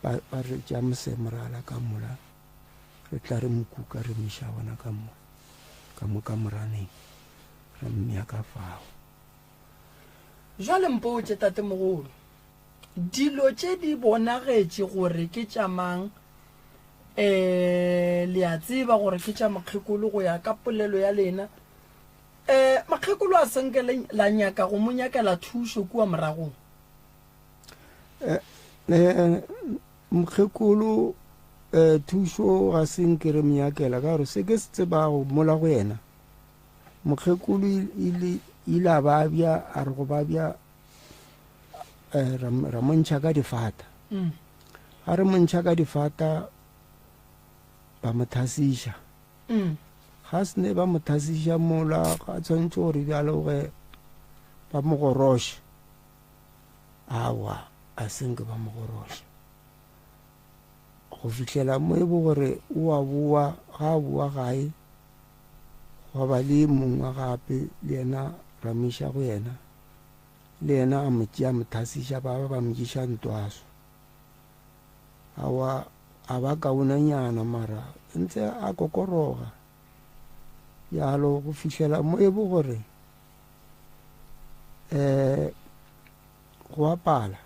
Ba, ba re tša mosemorala ka mola re tla re mo kuka re mo iša gona ka mo ka mo kamoraneng ra mmea ka fao. Jwale mpotše, tatemogolo, Dilo tše di bonagetše gore ke tša mang? Ee, le a tseba gore ke tša mokgekolo go ya ka polelo ya lena. Ee, mokgekolo a se nke la nyaka go mo nyakela thušo kua moragong? Eh, eh, mokgekolo eh, thušo ga se nke re mo nyakela ka gore se ke se tsebago mola go yena mokgekolo ile ile a babja a re go babja eh, ra mo ntšha ka difata mm. ga re mo ntšha ka difata ba mo thasiša mm. ga se ne ba mo thasiša mola ga tshwanetse gore bjalo ge ba mo goroše awa a senke ba mo goroše go fihlela mo e bo gore o a boa ga a boa gae gwa ba le mongwe gape le yena ra mo iša go yena Le yena a mo tšea a mo thasiša, ba ba ba mo ješa ntwaso. Awa, a ba kaonanyana mara ntse a kokoroga. Bjalo go fihlela mo e bo gore um go a pala.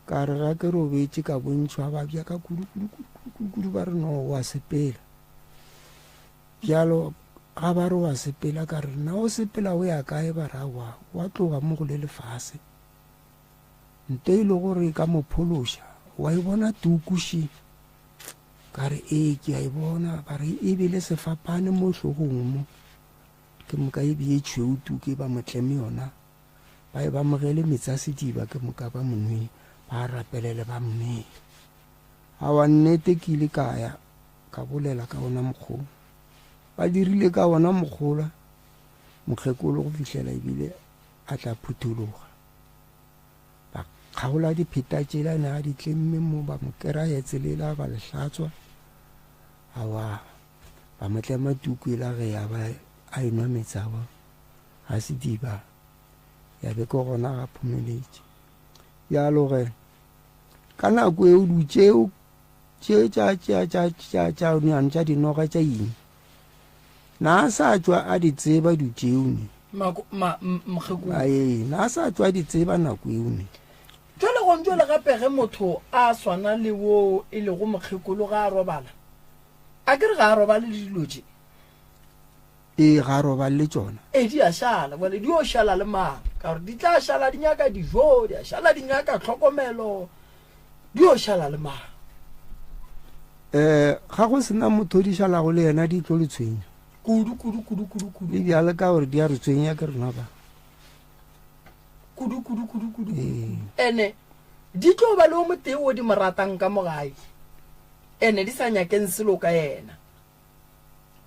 Ka re ga ke robetše ka bontšhwa ba bja ka kudu kudu kudu kudu kudu ba re no wa sepela. Bjalo ga ba re wa sepela, ka re, Na o sepela o ya kae? Ba re, Aowa, wa tloga mo go le lefase. Nto e le gore e ka mo phološa, wa e bona tuku še? Ka re, Ee, ke a e bona. Ba re, E be le sefapane mo hlogong mo. Ke moka e be ye tšhweu tuku e ba mo tleme yona. Ba e ba mogele meetse a sediba, ke moka ba mo nwe, ba rapelele ba mo nwe. Aowa, nnete ke ile ka ya. Ka bolela ka wona mokgwa wo. Ba dirile ka wona mokgola mokgekolo go fihlela ebile a tla phuthologa. Ba kgaola dipheta tšela ne a di tlemme mo, ba mo keraya tselela, ba le hlatswa. Awa, ba mo tlema tuku ela ge ya ba a enwa meetse a ba a sediba. Ya be ke gona ga phomeletše. Bjalo ge, ka nako eo dutšeo Tše tša, tša, tša, tša, tša, nyan, tša dinoga tša eng? Na a sa tšwa a di tseba du tšeo ne? Mako, ma, m, mokgekolo. Ae, na a sa tšwa a di tseba nako eo ne? Jwale gontšo le gape ge motho a swana le wo e lego mokgekolo ga a robala, a ke re ga a robale le dilo tše? Ee, ga a robale le tšona. Ee, di a šala. Bjale di yo šala le mang? Ka gore di tla šala di nyaka dijo, di a šala di nyaka tlhokomelo, di yo šala le mang? Um ga go sena motho o di šalago le yena di tlo le tshwenya. Kudu, kudu, kudu, kudu, kudu. Le bjale ka gore di a re tshwenya ke rena ba. Kudu, kudu, kudu, kudu, kudu. Ene di tlo ba le o motee o di mo ratang ka mo gae. Ene di sa nyakeng selo ka yena.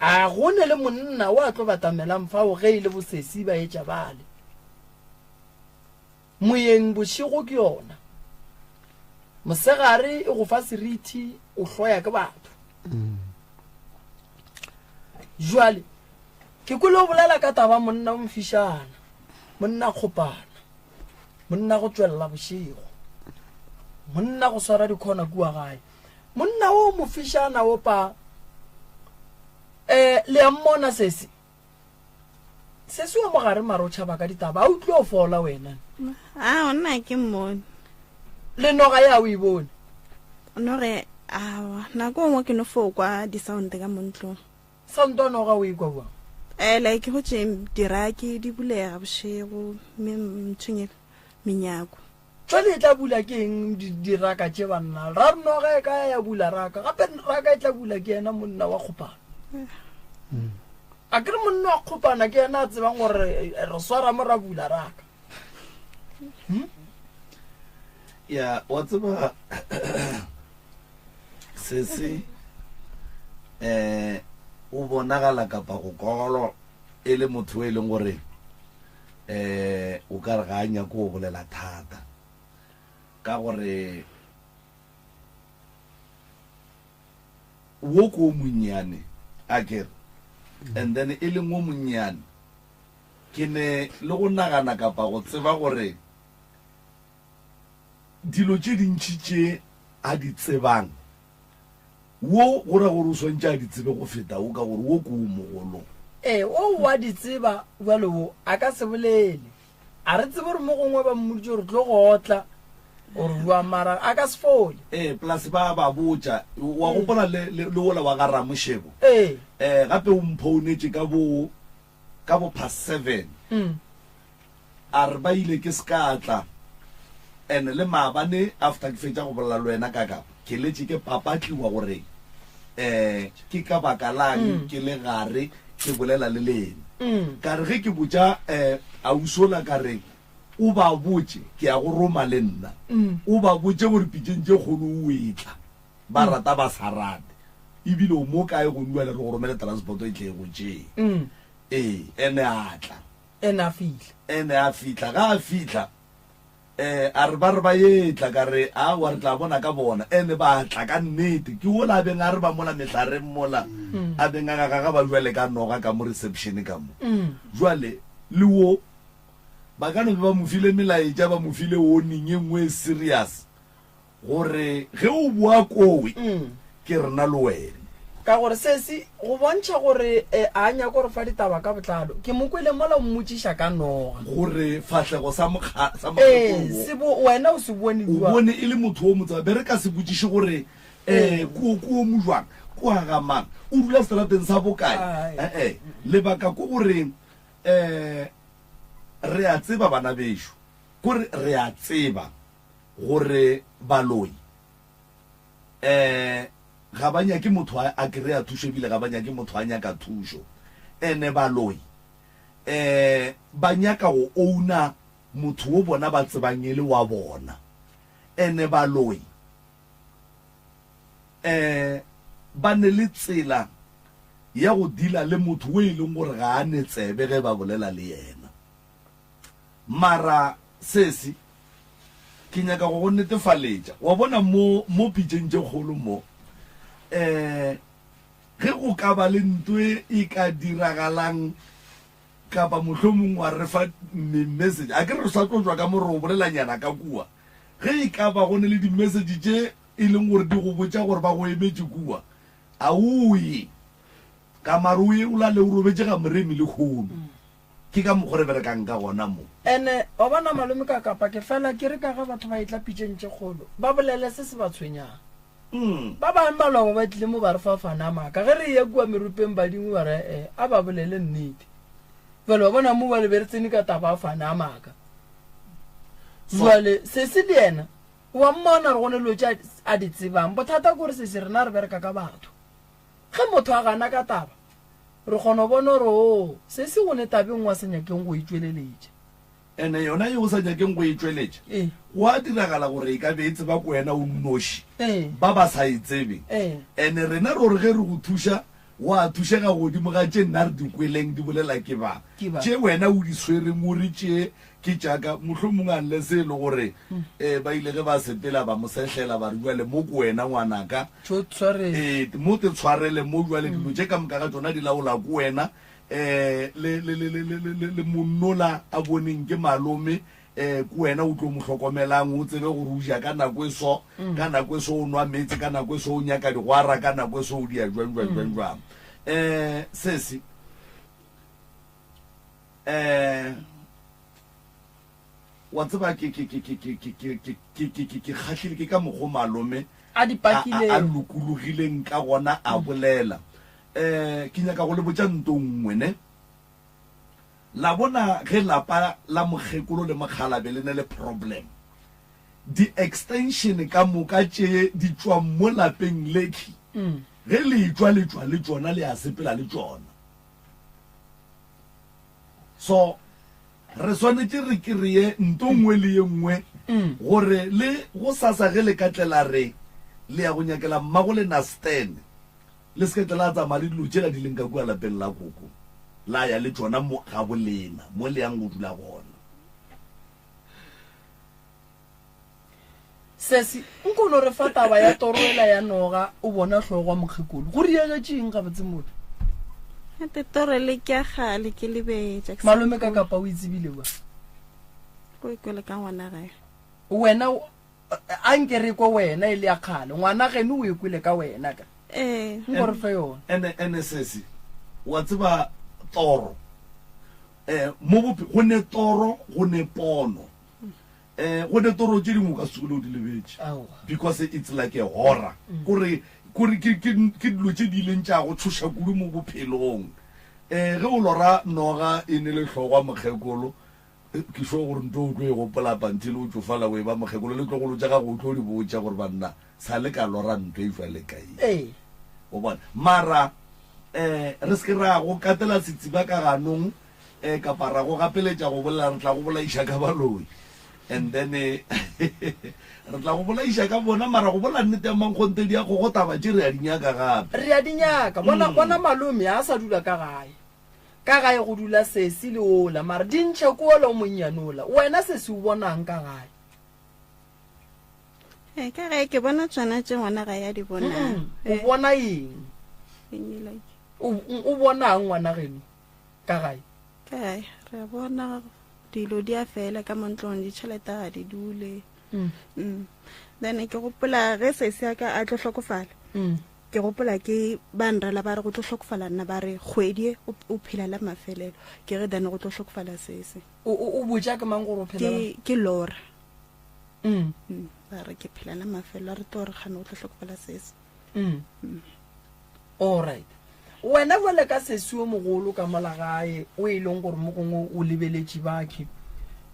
A go ne le monna o a tlo batamelang fao ge e le bosesi ba etša bale. Moyeng bošego ke yona. Mosegare e go fa seriti o hloya ke batho. Jwale ke kwele o bolela ka taba monna o mfišana, monna kgopana, monna go tšwelela bošego, monna go swara dikhona kua gae. Monna o mofišana o pa eh le a mmona sesi. Sesi wa mogare mara o tšhaba ka ditaba a utlwe o fola wena. A nna ke mmone. Le noga ya o e bone. Noge awa nako nngwe ke no fo kwa di-sound ka mo ntlong. Sound wa noga o e kwa bjang? Eh like go tše diraki di bulega bošego mme ntshwenyela menyako. Jwale e tla bula ke eng diraka tše banna? Ra re noga e ka ya ya bula raka. Gape raka e tla bula ke yena monna wa kgopana. A ke re monna wa kgopana ke yena a tsebang gore eh, re swara mo ra bula raka. Hmm? Ya, wa tseba sese eh o bonagala kapa go kolo e le motho e leng gore eh o ka re ga a nyake go bolela thata ka gore wo ko o monnyane a kere and then e leng o monnyane ke ne le go nagana kapa go tseba gore dilo tše dintši tše a di tsebang Wo go ra gore o swantše a di tsebe go feta wo ka gore wo ke wo mogolo. Ee, wo o a di tseba bjalo wo a ka se bolele. A re tsebe gore mo gongwe ba mmoditše gore tlo go otla or bjang mara a ka se fole. Ee, plus ba ba botša. Wa gopola le, le, le wola wa ga Ramošebo? Ee. Eh, gape o mphounetše ka bo, ka bo past seven. A re ba ile ke se ka tla. And le maabane after ke fetša go bolela le wena ka ka ke letše ke papatliwa gore um ke ka baka lang ke le gare ke bolela le lena. Ka re ge ke botša um ausi ola ka re o ba botše ke ya go roma le nna. O ba botše gore pitšeng tše kgolo o etla ba rata ba sa rate. Ebile o mo kae gone bjale re go romele transport e tle e go tšee. Ee, ene a tla. Ene a fihla. Ene a fihla. Ga a fihla, eh, a re ba re ba etla, ka re, Aowa, re tla bona ka bona. Ene ba tla ka nnete. Ke wola a beng a re ba mola mehlareng mola, a beng a gagagaba bjale ka noga ka mo reception ka mo. Jwale, le wo, ba ka no be ba mo file melaetša, ba mo file warning ye nngwe e serious. Gore ge o boa kowe, ke rena le wena. Ka gore sesi, go bontšha gore a nyake go re fa ditaba ka botlalo. Ke mo kwele mola o mmotšiša ka noga. Gore fahlego sa mokga, sa mokgekolo wo. Ee, se bo, wena o se bone O bjang? bone e le motho wo motseba. Be re ka se botšiše gore, um ko, ko o mo jwang, ko ga ga mang, o dula seterateng sa bokae. Ai. E-e. Lebaka ke gore, um re a tseba bana bešo, kore re a tseba. Gore baloi um ga ba nyake motho a a kry-a thušo ebile ga ba nyake motho a nyaka thušo. Ene baloi um ba nyaka go owner motho wo bona ba tsebang e le wa bona. Ene baloi um ba ne le tsela ya go dealer le motho wo e leng gore ga a ne tsebe ge ba bolela le yena. Mara, sesi, ke nyaka go go netefaletša. Wa bona mo, mo pitšeng tše kgolo mo, um ge go ka ba le nto e e ka diragalang, kapa mohlomong wa re fa me-message, a ke re re sa tlo tšwa ka mo re o bolelanyana ka kua, ge e ka ba go ne le di-message tše e leng gore di go botša gore ba go emetše kua, a o ye, ka mare o ye o lale o robetše ga Moremi lehono. Ke ka mokgo re berekang ka gona mo. Ene wa bona malome ka kapa ke fela ke re ka ge batho ba etla pitšeng tše kgolo ba bolele se se ba tshwenyang. Ba bang maloba ba tlile mo ba re fa fana maaka ge re eya kua merupeng badimo ba re e a ba bolele nnete. Jwale wa bona mo bale be re tsene ka taba ya fana maaka. Jwale sesi le yena wa mmona re gone dilo tše a di tsebang. Bothata ke gore sesi rena re bereka ka batho. Ge motho a gana ka taba, re kgona go bona gore oo, se se go ne tabeng wa sa nyakeng go e tšweleletša. Ene yona ye o sa nyakeng go e tšweletša, go a diragala gore e ka be e tseba ke wena o nnoši, ba ba sa e tsebe. Ene rena ro re ge re go thuša, wa thušega godimo ga tše nna re di kweleng di bolela ke ba. Tše wena o di swereng o re tše Ke tša ka, mohlomongwe unless e le gore um ba ile ge ba sepela ba mo sehlela ba re jwale mo ke wena ngwanaka, Tšo tshwarele. ee mo te tshwarele mo jwale dilo tše ka moka ga tšona di laola ke wena um le le le le le le le le monnola a boneng ke malome um ke wena o tlo mo hlokomelang o tsebe gore o ja ka nako e so ka nako e so o nwa meetse ka nako e so o nyaka digwara ka nako e so o dia jwang jwang jwang jwang um sesi um wa tseba ke ke ke ke ke ke ke ke ke ke ke ke kgahlile ke ka mokgo malome A di pakileng. a lokologileng ka gona a bolela um ke nyaka go le botša nto nngwe ne la bona ge lapa la mokgekolo le mokgalabe le ne le problem di-extension ka moka tše di tšwang mo lapeng lekhi ge le tšwa le tšwa le tšona le a sepela le tšona So re swanetše re kreye nto nngwe le ye nngwe gore le gosasa ge le ka tlela re le ya go nyakela mmago lena Stan, le se ke tla la tsamaya le dilo tšela di leng ka kua lapeng la koko, la ya le tšona mo gabo lena mo le yang go dula gona. Sesi, nko no re fa taba ya toro ela ya noga o bona hlogo wa mokgekolo. Go riegetše eng gabotse mola? Ate toro le ke ya kgale ke lebetša. Malome ka kapa o e tsebile wa? Go ikwele ka ngwana gae. Wena a nke re kwe wena e le ya kgale. Ngwana geno o e kwele ka wena ka. Ee. Nko re fe yona. Ene ene sesi, wa tseba toro. Eh mo bope go ne toro go ne pono. Eh, go ne toro tše dingwe o ka se tsogile o di lebetše because it's like a horror mm. kore kore ke ke ke dilo tše di ileng tša go tshoša kudu mo bophelong eh ge o lora noga e ne le hlogwa mokgekolo eh, ke sure gore nto o tlo e gopola panthe le o tsofala o e ba mokgekolo le tlogolo tša gago o tlo di botša gore banna sa le ka lora nto e jwale ka e o bona mara eh re se ke ra go katela setsiba ka ganong eh, kapa ra go gapeletša go bolela, re tla go bolaiša ka baloi. And then eh, re tla go bolaiša ka bona, mara go bola nnete ya mankgontedi ya kgogo taba tše re a di nyaka gape. Re a di nyaka. Bona, bona malome a sa dula ka gae. Ka gae go dula sesi le ola, mara di ntšhe ko ola o monnyane ola. Wena sesi o bonang ka gae? Eh, ka gae ke bona tsona tše ngwana ga ya di bonang. O bona eng? O, o bonang ngwana geno? Ka gae? Ka gae re a bona dilo di a fela ka mo ntlong, ditšhelete ga di dule. Mm. Mm. Then ke gopola ge sesi ya ka a tlo hlokofala. Mm. Ke gopola ke ba nrela ba re go tlo hlokofala nna ba re kgwedi e o phela la mafelelo. Ke re then go tlo hlokofala sesi. O o botša ke mang gore o phela? Ke ke Laura. Mm. Mm. Ba re ke phela la mafelelo a re tlo re kgane go tlo hlokofala sesi. Mm. Mm. All right. Wena bjale ka sesi o mogolo ka mola gae o e leng gore mo gongwe o lebeletše bakhe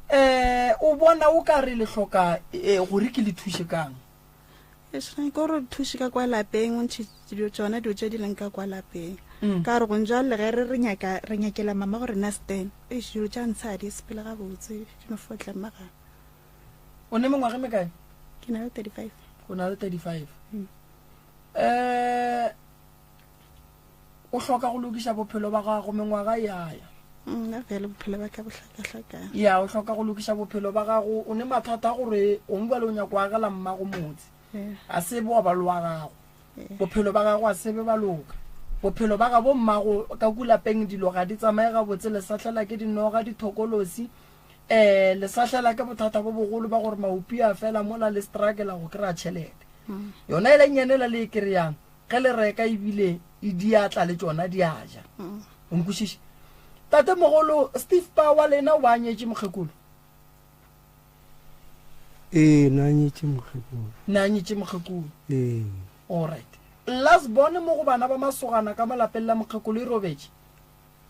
um o bona o ka re le hloka um gore ke le thuše kang? Ke gore o thuše ka kwa lapeng o ntšhe dilo tsona dilo tše di leng ka kwa lapeng mm. ka gore go njalo le ge re re nyaka re nyakela mama gore na sten e dilo tša ntsha di sepele gabotse di no fotla mmaga o ne mengwaga e mekae ke na le 35 o na le 35 mm. Eh, o hloka go lokiša bophelo ba gago mengwaga e a ya. Nna fela bophelo ba ka bo hlakahlakane. Ya, o hloka go lokiša bophelo ba gago. O ne mathata a gore gongwe bjale o nyaka go agela mmago motse. A se be wa ba le wa gago. Bophelo ba gago a se be ba loka. Bophelo ba gabo mmago ka ku lapeng dilo ga di tsamaye gabotse, le sahlela ke dinoga, dithokolosi. Eh, le sahlela ke bothata bo bogolo ba gore maopi a fela mola le struggle go kry-a tšhelete. Yona e le nnyane ela le e kry-ang ge le reka ebile e diatla le tšona di a ja. O nkwešiše? Tatemogolo Steve Pa wa lena o ba nyetše mokgekolo? Ee, na nyetše mokgekolo. Na nyetše mokgekolo. Ee. All right. Last born mo go bana ba masogana ka mo lapeng la mokgekolo e robetše?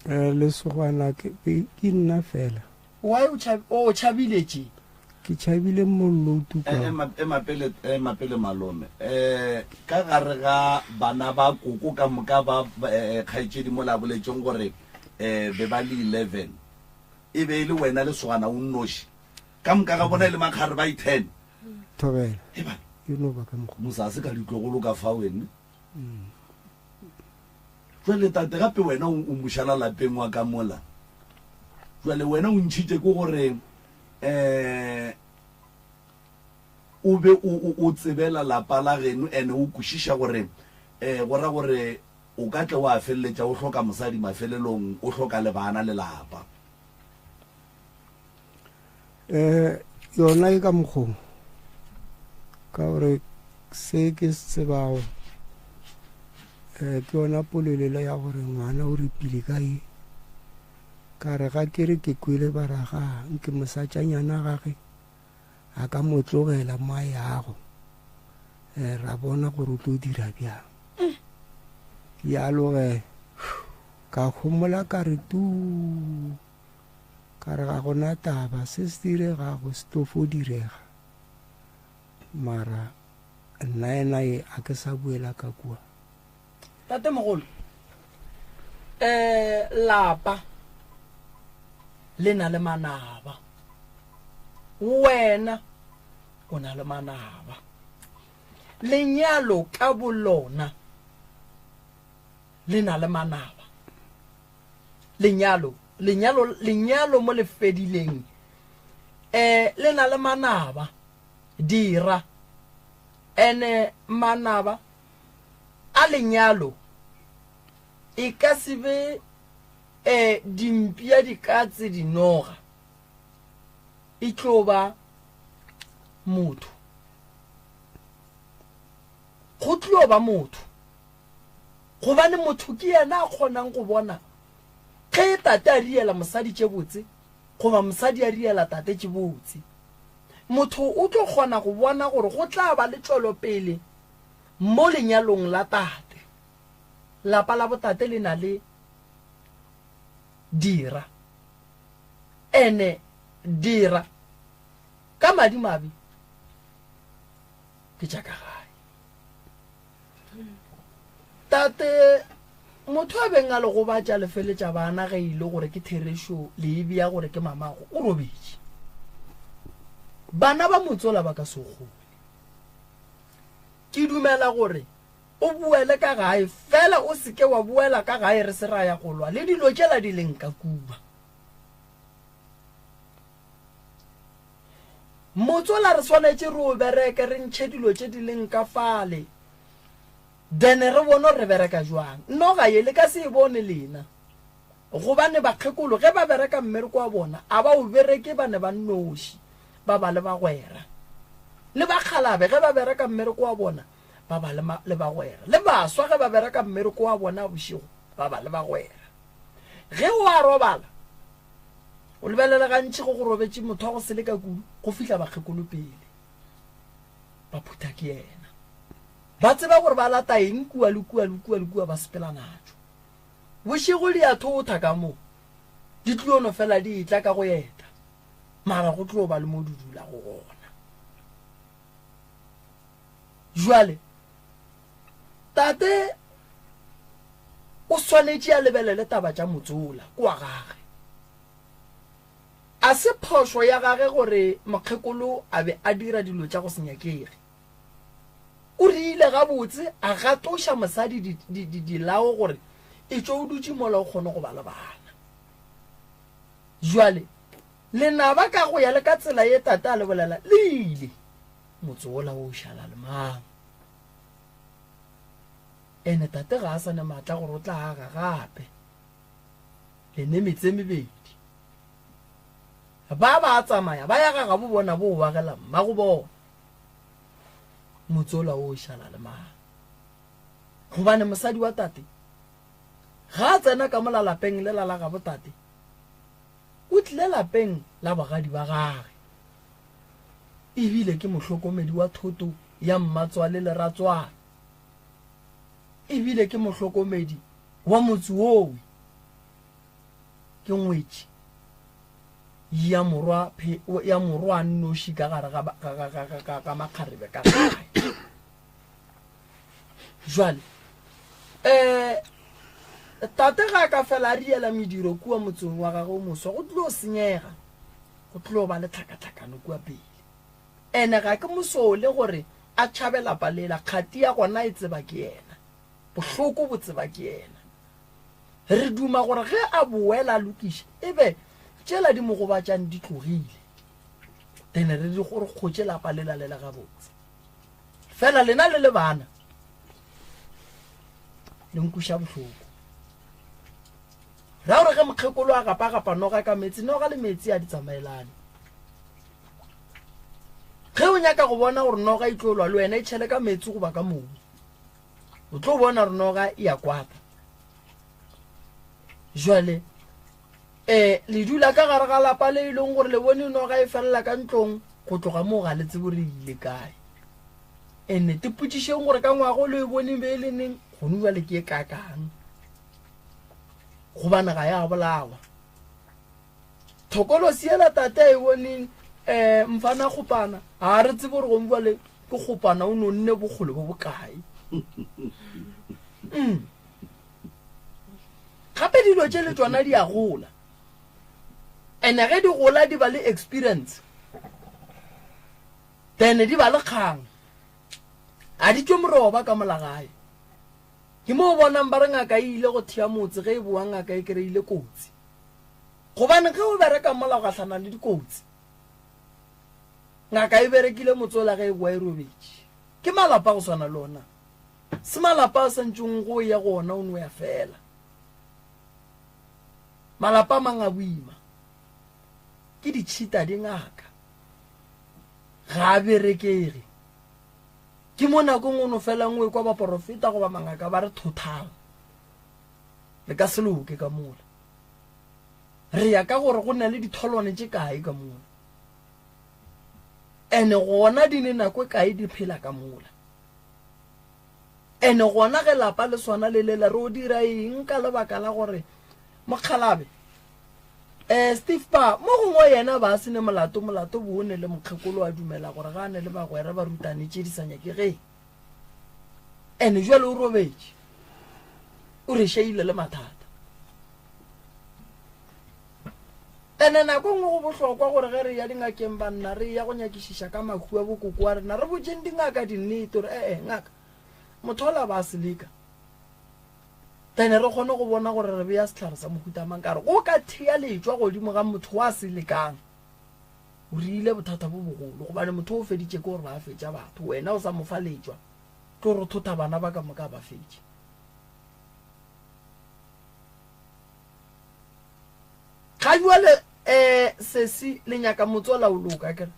Eh, lesogana ke ke nna fela. Why o tšhab o tšhabile tše? Ke tšhabile mollo o tukang. Eh, ema, ema pele, ema pele malome. Eh, ka gare ga bana ba koko ka moka ba eh, kgaetšedi mola a boletšeng gore eh, be ba le 11 e be e le wena lesogana o nnoši ka moka ga bona e le makgare ba i-ten. Thobela. Eba. E no ba ka mokgwa. Mosa se ka ditlogolo ka fa wene. Jwale tate gape wena o o mošala lapeng wa ka mola. Jwale wena o ntšhitše ke gore eh o be o o o tsebela lapa la geno ene o kwešiša gore eh go ra gore o ka tle wa feleletša o hloka mosadi mafelelong o hloka le bana le lapa. Eh yona e ka mokgong ka gore se ke se tsebago um ke yona polelo ya gore ngwana o repile ka e ka re ga ke re ke kwele ba ra ga nke mosatšanyana gage a ka mo tlogela mo a yago um ra bona gore o tlo dira bjang bjalo ge ka homola ka re tuu Ka re ga gona taba, se se diregago se tlo fo direga. Mara nna ena e a ke sa buela ka kua. Tatemogolo, um lapa le na le manaba. Wena o na le manaba. Lenyalo ka bolona le na le manaba. Lenyalo, lenyalo, lenyalo mo le fedileng, eh, le na le manaba, dira. Ene manaba a lenyalo e ka se be eh, dimpia dikatse dinoga, e tlo ba motho. Go tlo ba motho. Gobane motho ke yena a kgonang go bona ge tate a riela mosadi tše botse goba mosadi a riela tate tše botse. Motho o tlo kgona go bona gore go tla ba le tšwelopele mo lenyalong la tate. Lapa la botate le na le dira. Ene dira ka madimabe ke tša ka gae. Tate, motho a beng a le gobatša le feletša bana ge e le gore ke therešo le e bea gore ke mamago, o robetše. Bana ba motsola ba ka se gole. Ke dumela gore o boele ka gae, fela o se ke wa boela ka gae re se ra ya go lwa le dilo tšela di leng ka kua. Motsola re swanetše re o bereke re ntšhe dilo tše di leng ka fale then re bone gore re bereka jwang. Noga ye le ka se e bone lena gobane bakgekolo ge ba bereka mmereko wa bona a ba o bereke ba ne ba nnoši ba ba le bagwera. Le bakgalabe ge ba bereka mmereko wa bona ba ba le bagwera. Le baswa ge ba bereka mmereko wa bona bošego ba ba le bagwera. Ge o a robala O lebelele gantši go go robetše motho wa go seleka kudu go fihla bakgekolo pele ba phutha ke yena. Ba tseba gore ba lata eng kua le kua le kua le kua ba sepela natšo. Bošego di a thotha ka mo, di tlo no fela di etla ka go eta, mara go tlo ba le mo di dulago gona. Jwale tate o swanetše a lebelele taba tša motsola ke wa gage. A se phošo ya gage gore mokgekolo a be a dira dilo tša go se nyakege. O rile gabotse a gatoša mosadi di, di, di, dilao gore etšwe o dutše mola o kgone go ba le bana. Jwale lenaba ka go ya le ka tsela ye tate a le bolela le ile. Motse wola o šala le mang? Ene tate ga a sa ne maatla gore o tla aga gape. Le ne metse e mebedi. Ba ba tsamaya ba ya ga gabo bona bo o agela mmago bona. Motse ola o šala le mang? Gobane mosadi wa tate ga a tsena ka mola lapeng lela la gabo tate. O tlile lapeng la bogadi ba gage. Ebile ke mohlokomedi wa thoto ya mmatswale le ratswale. Ebile ke mohlokomedi wa motse wowe. Ke ngwetši ya morwa ya morwa a nnoši ka gare ga, ga, ga, ga, ga, ga makgarebe ka gae. Jwale um tate ga a ka fela a riela mediro kua motseng wa gagwe o moswa, go tlo senyega, go tlo ba le tlhakatlhakano kua pele. Ene ga ke mosole gore a tšhabe lapa lela, kgati ya gona e tseba ke yena, bohloko bo tseba ke yena. Re duma gore ge a boela a lokiše, e be tšela di mo gobatšang di tlogile, then re di gore kgotše lapa lela le le gabotse. Fela lena le le bana le nkuša bohloko. Ra gore ge mokgekolo a gapa-gapa noga ka meetse, noga le meetse a di tsamaelane. Ge o nyaka go bona gore noga e tlo lwa le wena, e tšhele ka meetse goba ka mobu, o tlo bona gore noga e a kwata. Jwale um le dula ka gare ga lapa le e leng gore le bone noga e felela ka ntlong, go tloga moo ga le tsebe gore e ile kae. Ene te potšišeng gore ka ngwaga o le e boneng be e le neng, gone jwale ke e kakang, gobane ga ya bolawa. Thokolosi yela tate a e boneng um mfana kgopana, ga re tsebe gore gone jwale ke kgopana o nonne bokgole bo bokae. Mm. Gape dilo tše le tšona di a gola, ene ge di gola di ba le experience, then di ba le kgang, ga di tšwe moroba ka mola gae. Ke mo o bonang ba re ngaka e ile go thea motse, ge e boa ngaka e kry-ile kotsi. Gobane ge o bereka mola o gahlana le dikotsi. Ngaka e berekile motse ola ge e boa e robetše. Ke malapa go swana le ona. Se malapa a santšeng go ya go ona o no ya fela. Malapa a mang a boima. Ke ditšhita di ngaka. Ga a berekege. Ke mo nakong o no felang o ekwa baporofeta goba mangaka ba re thothang. Le ka se loke ka mola. Re ya ka gore go na le ditholwane tše kae ka mola. Ene gona di ne nako e kae di phela ka mola. Ene gona ge lapa le swana le lela re o dira eng ka lebaka la gore mokgalabe eh Steve pa mo gongwe yena ba se ne molato, molato bo ne le mokgekolo a dumela gore ga a ne le bagwera ba rutane tše di sa nyakegeng. Ene jwale o robetše, o re šeile le mathata. Ene nako nngwe go bohlokwa gore ge re ya dingakeng banna re ya go nyakišiša ka mahu a bokoko wa rena, re botšeng dingaka dinnete gore ee ngaka motho ola ba se leka, then re kgone go bona gore re bea sehlare sa mohuta mang. Ka re go ka thea letšwa godimo ga motho wa se lekang, o rile bothata bo bogolo, gobane motho o feditše ke gore ba fetša batho, wena o sa mo fa letšwa tlo re thotha bana ba ka moka ba fetše. Ga jwale um sesi le nyaka motse ola o loka kere,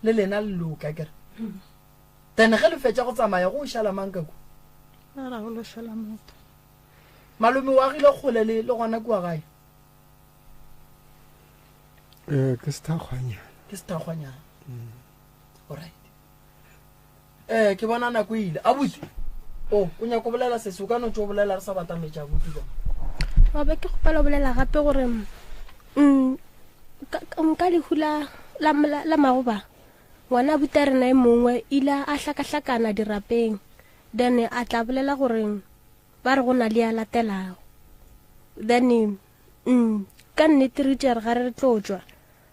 le lena le loka kere, then ge le fetša go tsamaya go o šala mang ka kua? Ra go lo šala motho. Malome o agile kgole le le gona kua gae? Eh, ke sethakgwanyana. Ke sethakgwanyana. Alright. Eh, ke bona nako e ile. Abuti, o, o nyako bolela sesi, o ka no tšo bolela re sa batametša abuti ba. Wa be ke kgopela bolela gape gore nka lehu la la la magoba ngwana abuti a rena e mongwe ile a hlakahlakana dirapeng, then a tla bolela gore ba re go na le ya latelago, then ka nnete re itše re ga re tlo tšwa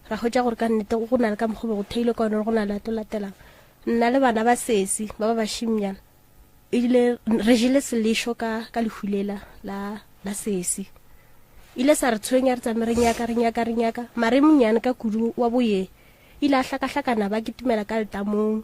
ra hwetša gore ka nnete go na le ka mokgwa go theilwe ka one go na le a tlo latelang. Nna le bana ba sesi ba ba bašimnyana ile re jele selešo ka ka lehu lela la la sesi, ile sa re tshwenya, re tsame re nyaka re nyaka re nyaka mare monyane ka kudu wa boye ile a hlakahlakana ba kitimela ka letamong,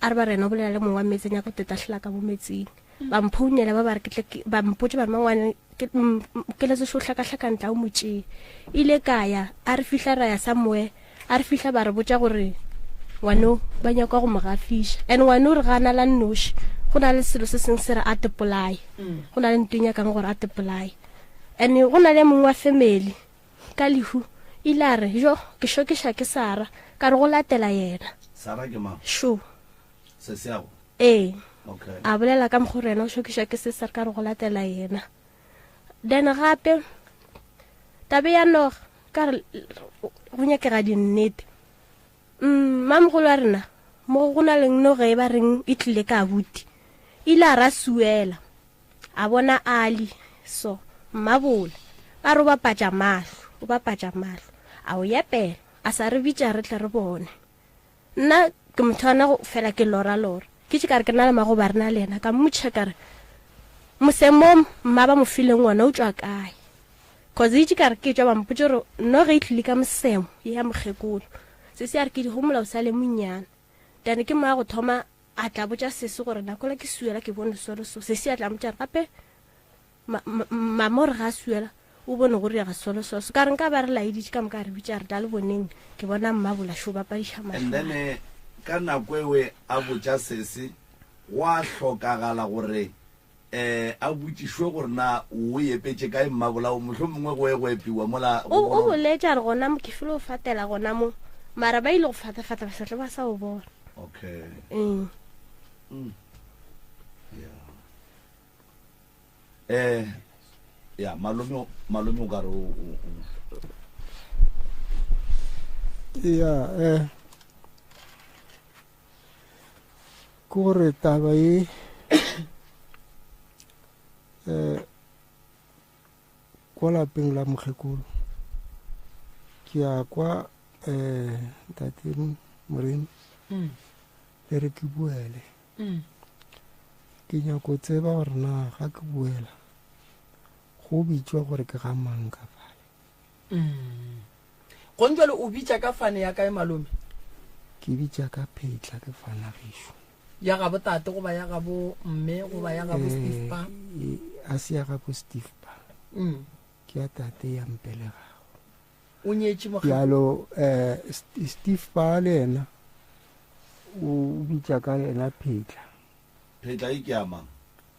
a re ba rena o bolela le mongwe wa meetse nyaka go tetahlela ka mo metsing, ba mphounela ba ba re ke tle ba mpotse ba re mangwane ke letse xo hlakahlakana tla o mo tšee. Ile ka ya a re fihla ra ya somewhere, a re fihla ba re botša gore ngwano ba nyaka go mo gafiša, and ngwano re gana la nnoši, go na le selo se sengwe se re a tepolae, go na le ntho e nyakang gore a tepolae, and go na le mongwe wa family ka lehu Ile a re, Jo, ke šokiša ke Sara. Ka re go latela yena. Sara ke mang? Šo. Sesiago? Ee. Okay. A bolela ka mokgwa gore yena o šokiša ke sesar ka re go latela yena. Then gape tabe ya noga ka re go nyakega dinnete. Mm, mamogolo wa rena mo go na leng noga e ba reng e tlile ka abuti. Ile a ra suela. A bona Ali so mmabola ba re o bapatša mahlo, o bapatša mahlo. A o yepela, a sa re bitša re tle re bone. Nna ke motho wa go fela ke lora lora. Ke tše ka re ke na le magoba re na le yena, ka mmotšiša ka re mosemo mma ba mo fileng wona o tšwa kae? Cause itše ka re ke tšwa ba mpotša gore noga e tlile ka mosemo ya mokgekolo. Sesi a re ke di homola o sa le monnyane. Then ke mo a go thoma A tla botša sesi gore nakola ke suela ke bone so le so. Sesi a tla motša re gape mama o re ga a suela o bone go riega so le so. So ka re nka ba re laeditše ka moka re bitša re tla le boneng ke bona mmabola šo bapadiša mahlo. And then eh, ka nako ewe a botša sesi gwa hlokagala gore eh a botšišwe gore na o epetše kae mmabolao mohlomongwe go ye go epiwa mola O o boletše a re gona mo ke file o fatela gona mo mara ba ile go fatafata ba sa tle ba sa o bona. Okay. Mm. Mm. Yeah. Eh ya malome malome o ka re o ya eh Ke gore taba ye um kwa lapeng la mokgekolo ke ya kwa um ntate Moremi mm. le re ke boele mm. ke nyako tseba gore na ga ke boela go bitšwa gore ke ga mang ka fale mm. Gong jwale o bitša ka fane ya kae malome? Ke bitša ka phetla ke fana gešo. Ya gabo tate goba ya gabo mme goba ya gabo Steve pa? Eh, a se ya gabo Steve pa. Mm. Ke ya tate ya mpelegago. O nyetše mokgekolo? Bjalo eh, Steve pa le yena o bitša ka yena phetla. Phetla e ke ya mang?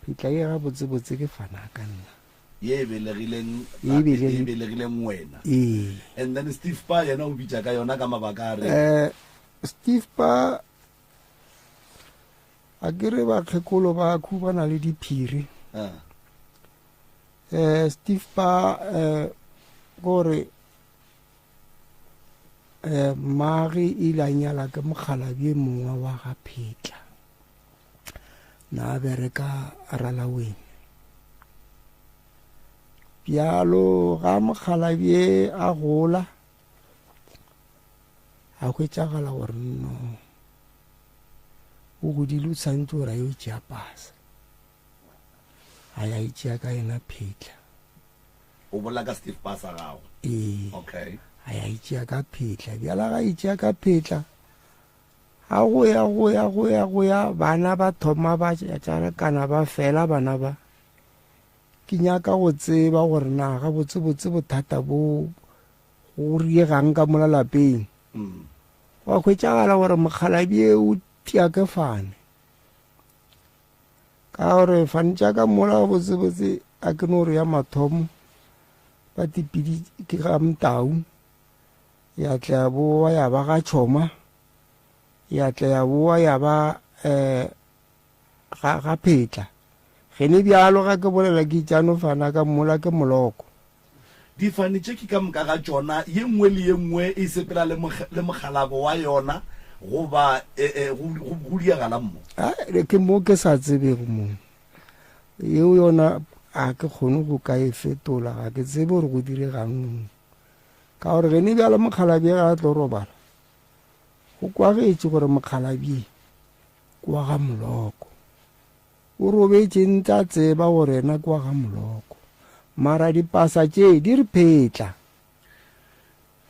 Phetla ye gabotsebotse ke fana ka nna. Ye e belegileng Ye e tate, belegi- ye e belegileng wena. Ee. And then Steve Pa yena o bitša ka yona ka mabaka a reng? Eh, Steve Pa a ke re bakgekolo ba khu ba na le diphiri. Ah. Eh, Steve Pa eh, gore eh, mmage ile a nyala ke mokgalabje mongwe wa ga Phetla. Na bereka Ralaweng. Bjalo ga mokgalabje a gola a hwetšagala gore no o godile o tshwanetse gore a yo tšea pasa a ya e tšea ka yena phetla O bolela ka Steve Pasa gago? Ee. Okay. A ya e tšea ka phetla bjala ga e tšea ka phetla A go ya, go ya, go ya, go ya, bana ba thoma ba tšarakana ba fela bana ba. Ke nyaka go tseba gore na gabotsebotse bothata bo go riegang ka mola lapeng. Gwa hwetšagala gore mokgalabje o tia ke fane. Ka gore fane tša ka mola gabotsebotse a ke no re ya mathomo ba tipidi ke ga Mtau. Ya tla ya boa ya ba ga Tšhoma, ya tla ya boa ya ba um ga, ga Phetla. Gene bjalo ga ke bolela ke itšano fana ka mmola ke moloko. Difane tše ke ka moka ga tšona, ye nngwe le ye nngwe e sepela le, le mokgalabo wa yona goba e, e, go, go, go diegala mo. A, ke mo ke sa tsebego mo. Yeo yona a ke kgone go ka e fetola, ga ke tsebe gore go diregang mo. Ka gore gene bjalo mokgalabje ga a tlo robala, go kwagetše gore mokgalabje ke wa ga Moloko. O robetše ntse a tseba gore yena ke wa ga Moloko. Mara dipasa tše di re phetla.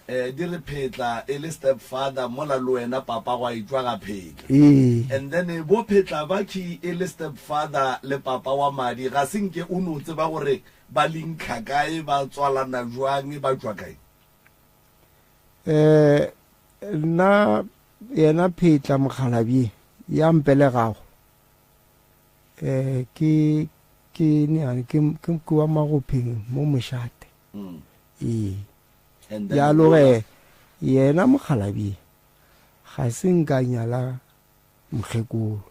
Eh, di re phetla e le step father mola le wena papa gwa etšwa ga phetla. Ee. And then bo phetla ba key e le step father le papa wa madi ga se nke o no tseba gore Ba linkha kae, ba tswalana bjang, ba tšwa kae? Eh, nna yena Phetla mokgalabje ya mpelegago eh ke ke neane ke ke ke wa Magopheng mo mošate. Mm. Ee. Bjalo ge yena mokgalabje ga se nka nyala mokgekolo.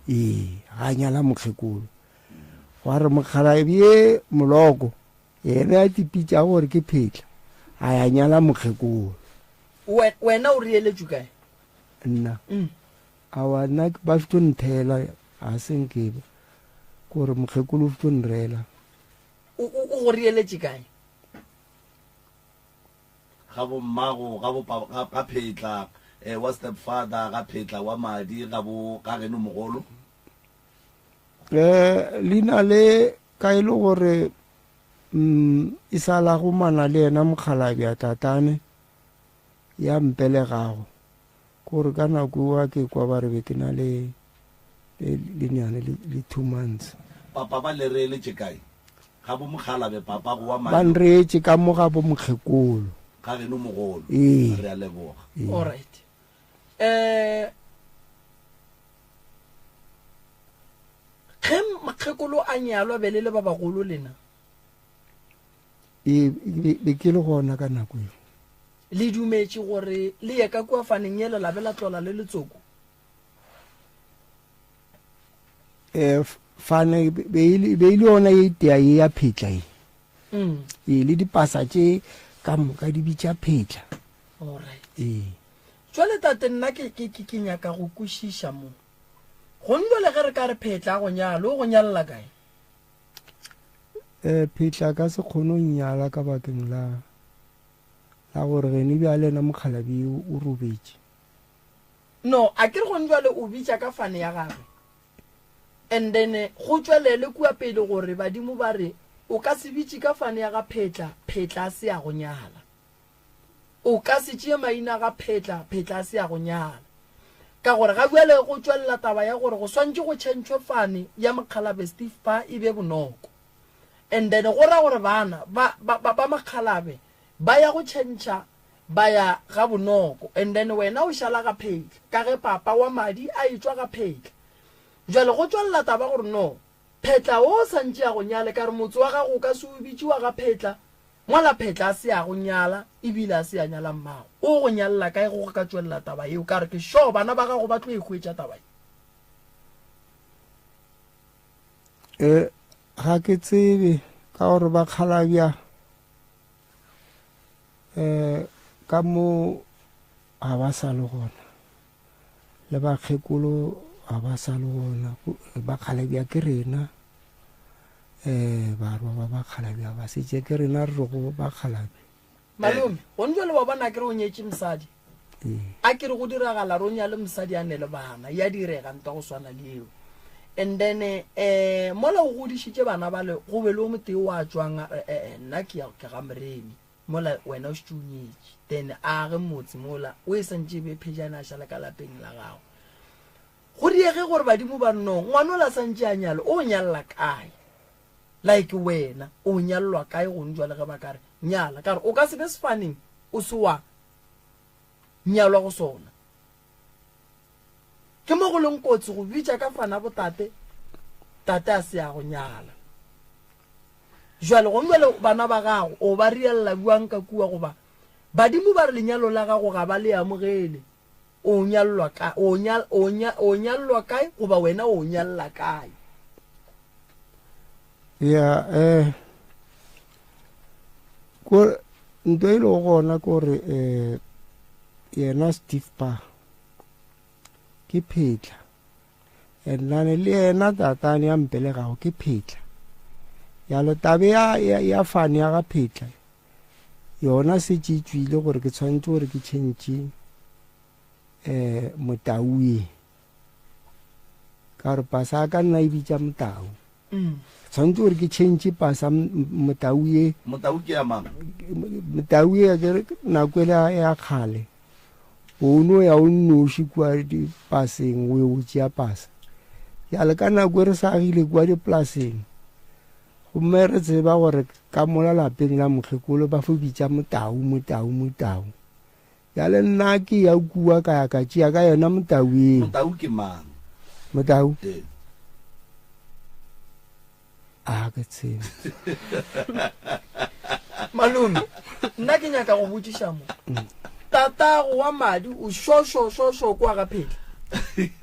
Ee, ga nyala mokgekolo. Gwa re mokgalabje Moloko yena ya tipitšago gore ke Phetla a ya nyala mokgekolo. Wena o reeletšwe kae? Nna? Aowa nna ba fito ntheela ga se nke kore mokgekolo o fito nreela. O, o, o go reeletše kae? Ga bo mmago, ga bo pa, ga, ga Phetla, eh, wa step father, ga Phetla wa madi, ga bo, ga geno mogolo. Eh, leina le ka e le gore mm, e sa la go mana le yena mokgalabja tatane ya mpelegago. Kore ka nako eo ke kwa ba re be ke na le le lenyane le, le 2 months. Papa ba le reeletše kae? Ga bo mokgalabe papa go wa Ba madi. nreetše ka mo ga bo mokgekolo. Ga geno mogolo. Ee. Re a leboga. Ee. All right. Eh ge mokgekolo a nyalwa be le le ba bagolo lena? Ee, be, be ke le gona ka nako eo. Le dumetše gore le ye ka kua faneng yela la be la tlola le letsoko? Eh, fane be e le be e le yona ye tea ye ya phetla ye. Mm. Ee, le dipasa tše ka moka di bitša phetla. Alright. Ee. Jwale tate nna ke ke ke ke nyaka go kwešiša mo. Gong jwale ge re ka re phetla a go nyala, o go nyalela kae? Eh, phetla ka se kgone go nyala ka bakeng la la gore gene bjale yena mokgalabje o robetše. No, a ke re gone jwale o bitša ka fane ya gagwe. And then go tšwelele kua pele gore badimo ba re o ka se bitše ka fane ya ga Phetla, Phetla a se a go nyala. O ka se tšee maina a ga Phetla, Phetla a se a go nyala. Ka gore ga bjale go tšwelela taba ya gore go swantše go tšhentšhwe fane ya mokgalabje Steve Pa e be Bonoko. And then go ra gore bana ba, ba, ba, ba makgalabe ba ya go tšhentšha ba ya ga Bonoko and then wena o šala ga Phetla ka ge papa wa madi a etšwa ga Phetla. Jwale go tšwelela taba gore no, Phetla o sa ntše a go nyale ka re motse wa gago o ka se o bitše wa ga Phetla mola Phetla a se a go nyala ebile a se a nyala mmago. O go nyalela kae go go ka tšwelela taba yeo ka re ke sure bana ba gago ba tlo e hwetša taba ye. Eh, ga ke tsebe ka gore bakgalabja um ka mo ga ba sa le gona le bakgekolo ga ba sa le gona bakgalabja ke rena um barwa ba bakgalabja ba setse ke rena re rego bakgalabja Malome, gone jwale wa bona akere o nyetše mosadi. A ke re go diragala re o nyale mosadi a ne le bana, ya direga ntwa go swana le eo. And then eh mola o godišitše bana bale go be le o motee wa tšwang a re eh nna ke ya ke ga Moremi mola wena o šetše o nyetše. Then a age motse mola o e santše e be phejane a šale ka lapeng la gago. Go diege gore badimo ba no ngwana ola santše a nyale o nyalela kae? Like wena o nyalelwa kae gong jwale ge ba ka re nyala ka re o ka se be sefaneng o se wa nyalwa go sona. Ke mo go leng kotsi go bitša ka fana botate tate a se ya go nyala. Jwale gong jwale bana ba gago o ba riella bjang ka kua goba badimo ba re lenyalo la gago ga ba le amogele o nyalelwa ka o nyal o nya o nyalelwa kae goba wena o nyalela kae. Ya eh ko nto e lego gona ke gore eh yena Steve Pa ke phetla and nane le yena tatane ya mpelegago ke phetla yalo tabe ya ya, ya fane ya ga phetla yona se tše tšwile gore ke tshwanetse gore ke change eh motau ye ka gore pasa ka nna e bitša motau mm. tshwanetse gore ke change pasa motau ye motau ke ya mang motau ye ke nako ele ya kgale o no ya o nnoši kua dipaseng o yo tšea pasa jale ka nako e re sa agile kua dipolaseng Gomme re tseba gore ka mola lapeng la mokgekolo ba fo bitša Motau, Motau, Motau. Bjale nna ke ya kua ka ya ka tšea ka yona Motau eo. Motau ke mang? Motau? Ee. A ke tsebe. Malome, nna ke nyaka go botšiša mo. Tatago wa madi o šošošošo kwa ga Phetla.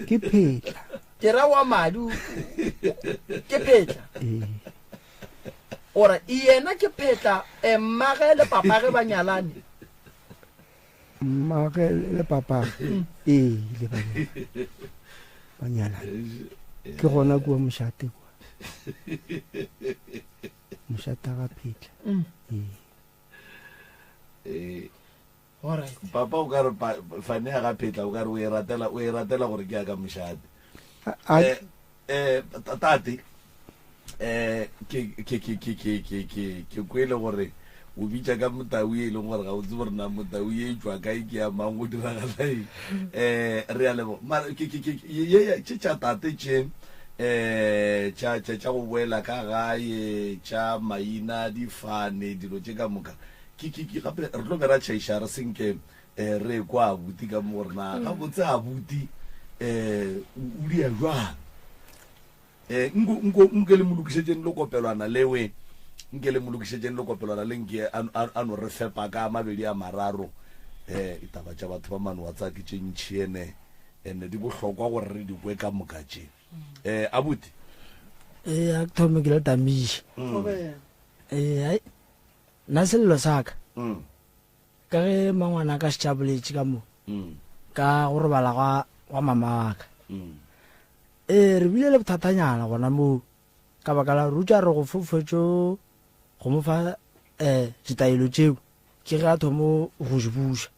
Ke Phetla. Ke ra wa madi ke Phetla. Ee. Ora yena ke Phetla, eh, mmage le papage ba nyalane. Mmage le papage ee ile ba nyalana. Ba nyalana. Ke gona kua mošate kwa. Mošate ga Phetla. Ee. Alright. Papa o ka re fane ya ga Phetla o ka re o e ratela o e ratela gore ke ya ka mošate. A Eh, eh tate eh ke ke ke ke ke ke ke ke kwele gore o bitša ka motau e leng gore ga o tsebe gore na motau e tšwa kae ke ya mang go diragala eng eh re a leboga mara ke ke ke ye tše tša tate tše eh tša tša tša go boela ka gae tša maina difane dilo tše ka moka ke ke ke gape re tlo be ra tšhaiša re senke eh re kwa abuti ka mo gore na gabotse abuti eh o dia jwang Eh, nko, nko, nke le mo lokišetšeng lekopelwana lewe, nke le mo lokišetšeng lekopelwana le nke a, a, a no re fepa ka mabedi a mararo. Eh, ditaba tša batho ba manoa tsa ke tše ntši ene, ene di bohlokwa gore re di kwe ka moka tše. Eh, abuti. Ee, a ke thome ke le tamiše. Ee, ai, nna sello sa ka. Ka ge mangwana a ka šetše a boletše ka mo, ka go robala gwa, gwa mama wa ka. Ee, re bile le bothatanyana gona moo, ka baka la gore rutša re go fofetšo go mo fa um ditaelo tšeo, ke ge a thomo go di buša.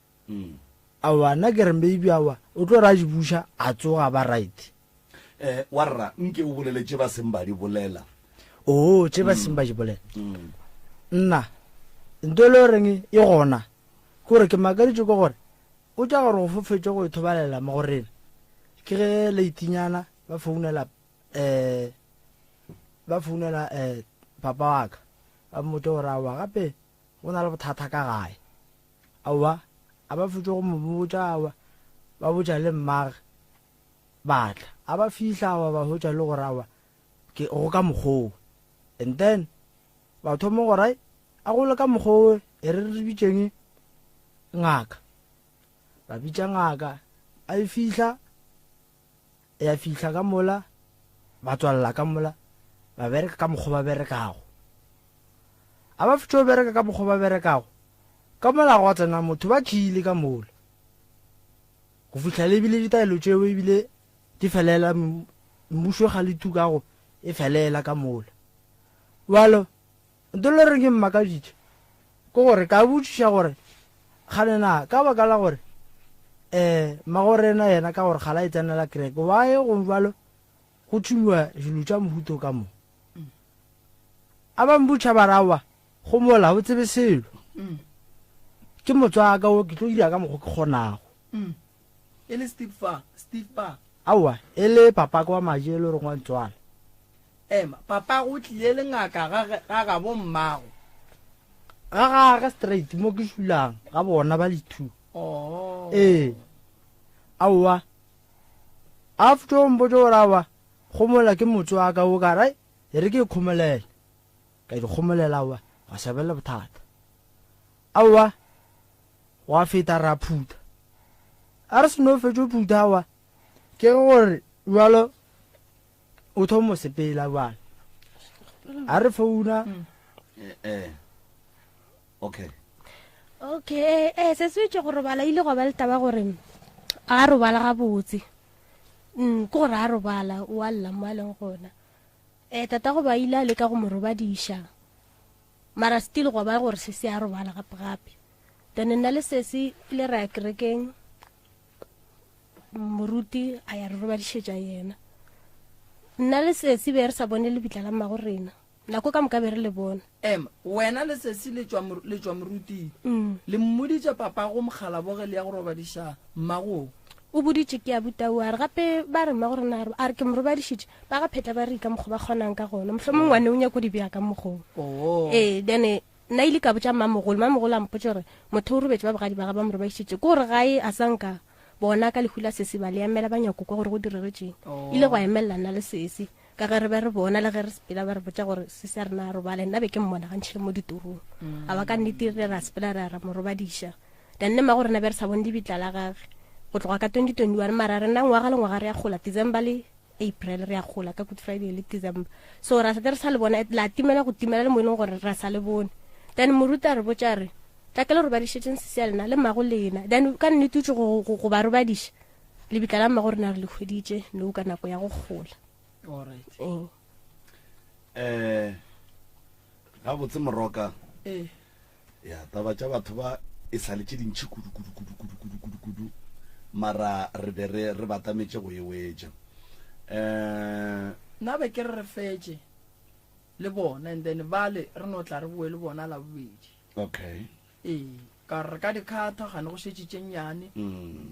Aowa, nna ke re maybe aowa, o tlo re a di buša a tsoga a ba right. Eh, warra, nke o bolele tše ba seng ba di bolela. Oo, tše ba seng ba di bolela. Nna, nto e le goreng e gona, ke gore ke makaditšwe ke gore O tša gore go fofetše go ithobalela mo go rena. Ke ge leitinyana ba founela eh ba founela eh papa wa ka. Ba mmotša gore aowa gape go na le bothata ka gae. Aowa a ba fetše go mo botša aowa ba botša le mmage ba tla. A ba fihla aowa ba hwetša le gore aowa ke go ka mokgoo. And then ba thoma gore ai a go le ka mokgoo e re re bitšeng ngaka. Ba bitša ngaka, a e fihla, ya fihla ka mola, ba tswalela ka mola, ba bereka ka mokgwa ba berekago. A ba fetša go bereka ka mokgwa ba berekago, ka mola gwa tsena motho ba khile ka mola. Go fihla le ebile ditaelo tšeo ebile di felela, mmušo ga le tukago e felela ka mola. Bjalo Nto le reng ke mmakaditše ke gore ka botšiša gore kgane na ka baka la gore um mmagorena yena ka gore kgale a e tsenela kereke why go bjalo go tšhumiwa dilo tša mohuto ka mo. A ba mbotša ba re aowa go mola o tsebe selo ke motswaka wo ke tlo dira ka mokgo ke kgonago. E le Steve fa, Steve ba. Aowa e le papaka wa maje e le goreng wa ntswala. Ema, papago o tlile le ngaka ga, ga gabo mmago. Ga gage straight mo ke šulang ga bona ba le two. Oh. Ee. Aowa. After o mpotša gore aowa, kgomola ke motse wa ka wo ka re, e re ke ikgomolele. Ka ikgomolela aowa, gwa se be le bothata. Aowa, gwa feta ra phutha. A re seno fetšo phutha aowa, ke gore bjalo o thomo sepela bjale a re founa mm. eh, eh. okay okay eh se se itse go robala ile go ba le taba gore a robala gabotse mm ke gore a robala o a lla mo a leng gona eh tata go ba ile a leka go mo robadiša mara still go ba gore se se a robala gape gape then nna le sesi ile ra ya kerekeng Moruti a ya re robadišetša yena. Nna le sesi be re sa bone lebitla la mmago rena. Nako ka moka be re le bona. Ema, wena le sesi le tšwa, le tšwa moruting. Mm. Le mmoditše papago mokgalaboge le ya go robadiša mmago? O boditše ke a butau a re gape ba re mmago rena a re ke mo robadišitše ba ga phetla ba re ka mokgo ba kgonang ka gona mohlomong ngwane o nyako di bea ka mokgong. Oh. Ee, then Nna ile ka botša mmamogolo, mmamogolo a mpotša gore motho o robetše ba bogadi ba ga ba mo robadišitše. Ke gore gae a sa nka bona ka lehu la sesi ba le emela ba nyako kwa gore go diregetšeng. Oh. Ile gwa emelela nna le sesi. Ka ge re be re bona le ge re sepela ba re botša gore sesi a rena a robale, nna be ke mmona gantši le mo ditorong. A ba ka nnete re ra sepela ra ra mo robadiša. Then le mmago rena be re sa bone lebitla la gage go tloga ka 2021 mara rena ngwaga le ngwaga re ya gola December le April re ya gola ka Good Friday le December. So ra setse re sa le bona la timela go timela le mo e leng gore ra sa le bone. Then moruti a re botša re tla ke le robadišetšeng sesi ya lena le mmago lena. Then ka nnete utše go, go, go ba robadiša lebitla la mmago rena re le hweditše nou ka nako ya go gola. Alright. Ee. Eh gabotse moroka. Ee. Ya taba tša batho ba e sa le tše dintši kudu kudu kudu kudu kudu kudu kudu mara re be re re batametše go e wetša. Eh Nna be ke re re fetše le bona and then bale re no tla re boe le bona la bobedi. Okay. Ee, ka re ka dikhatha gane go šetše tše nnyane,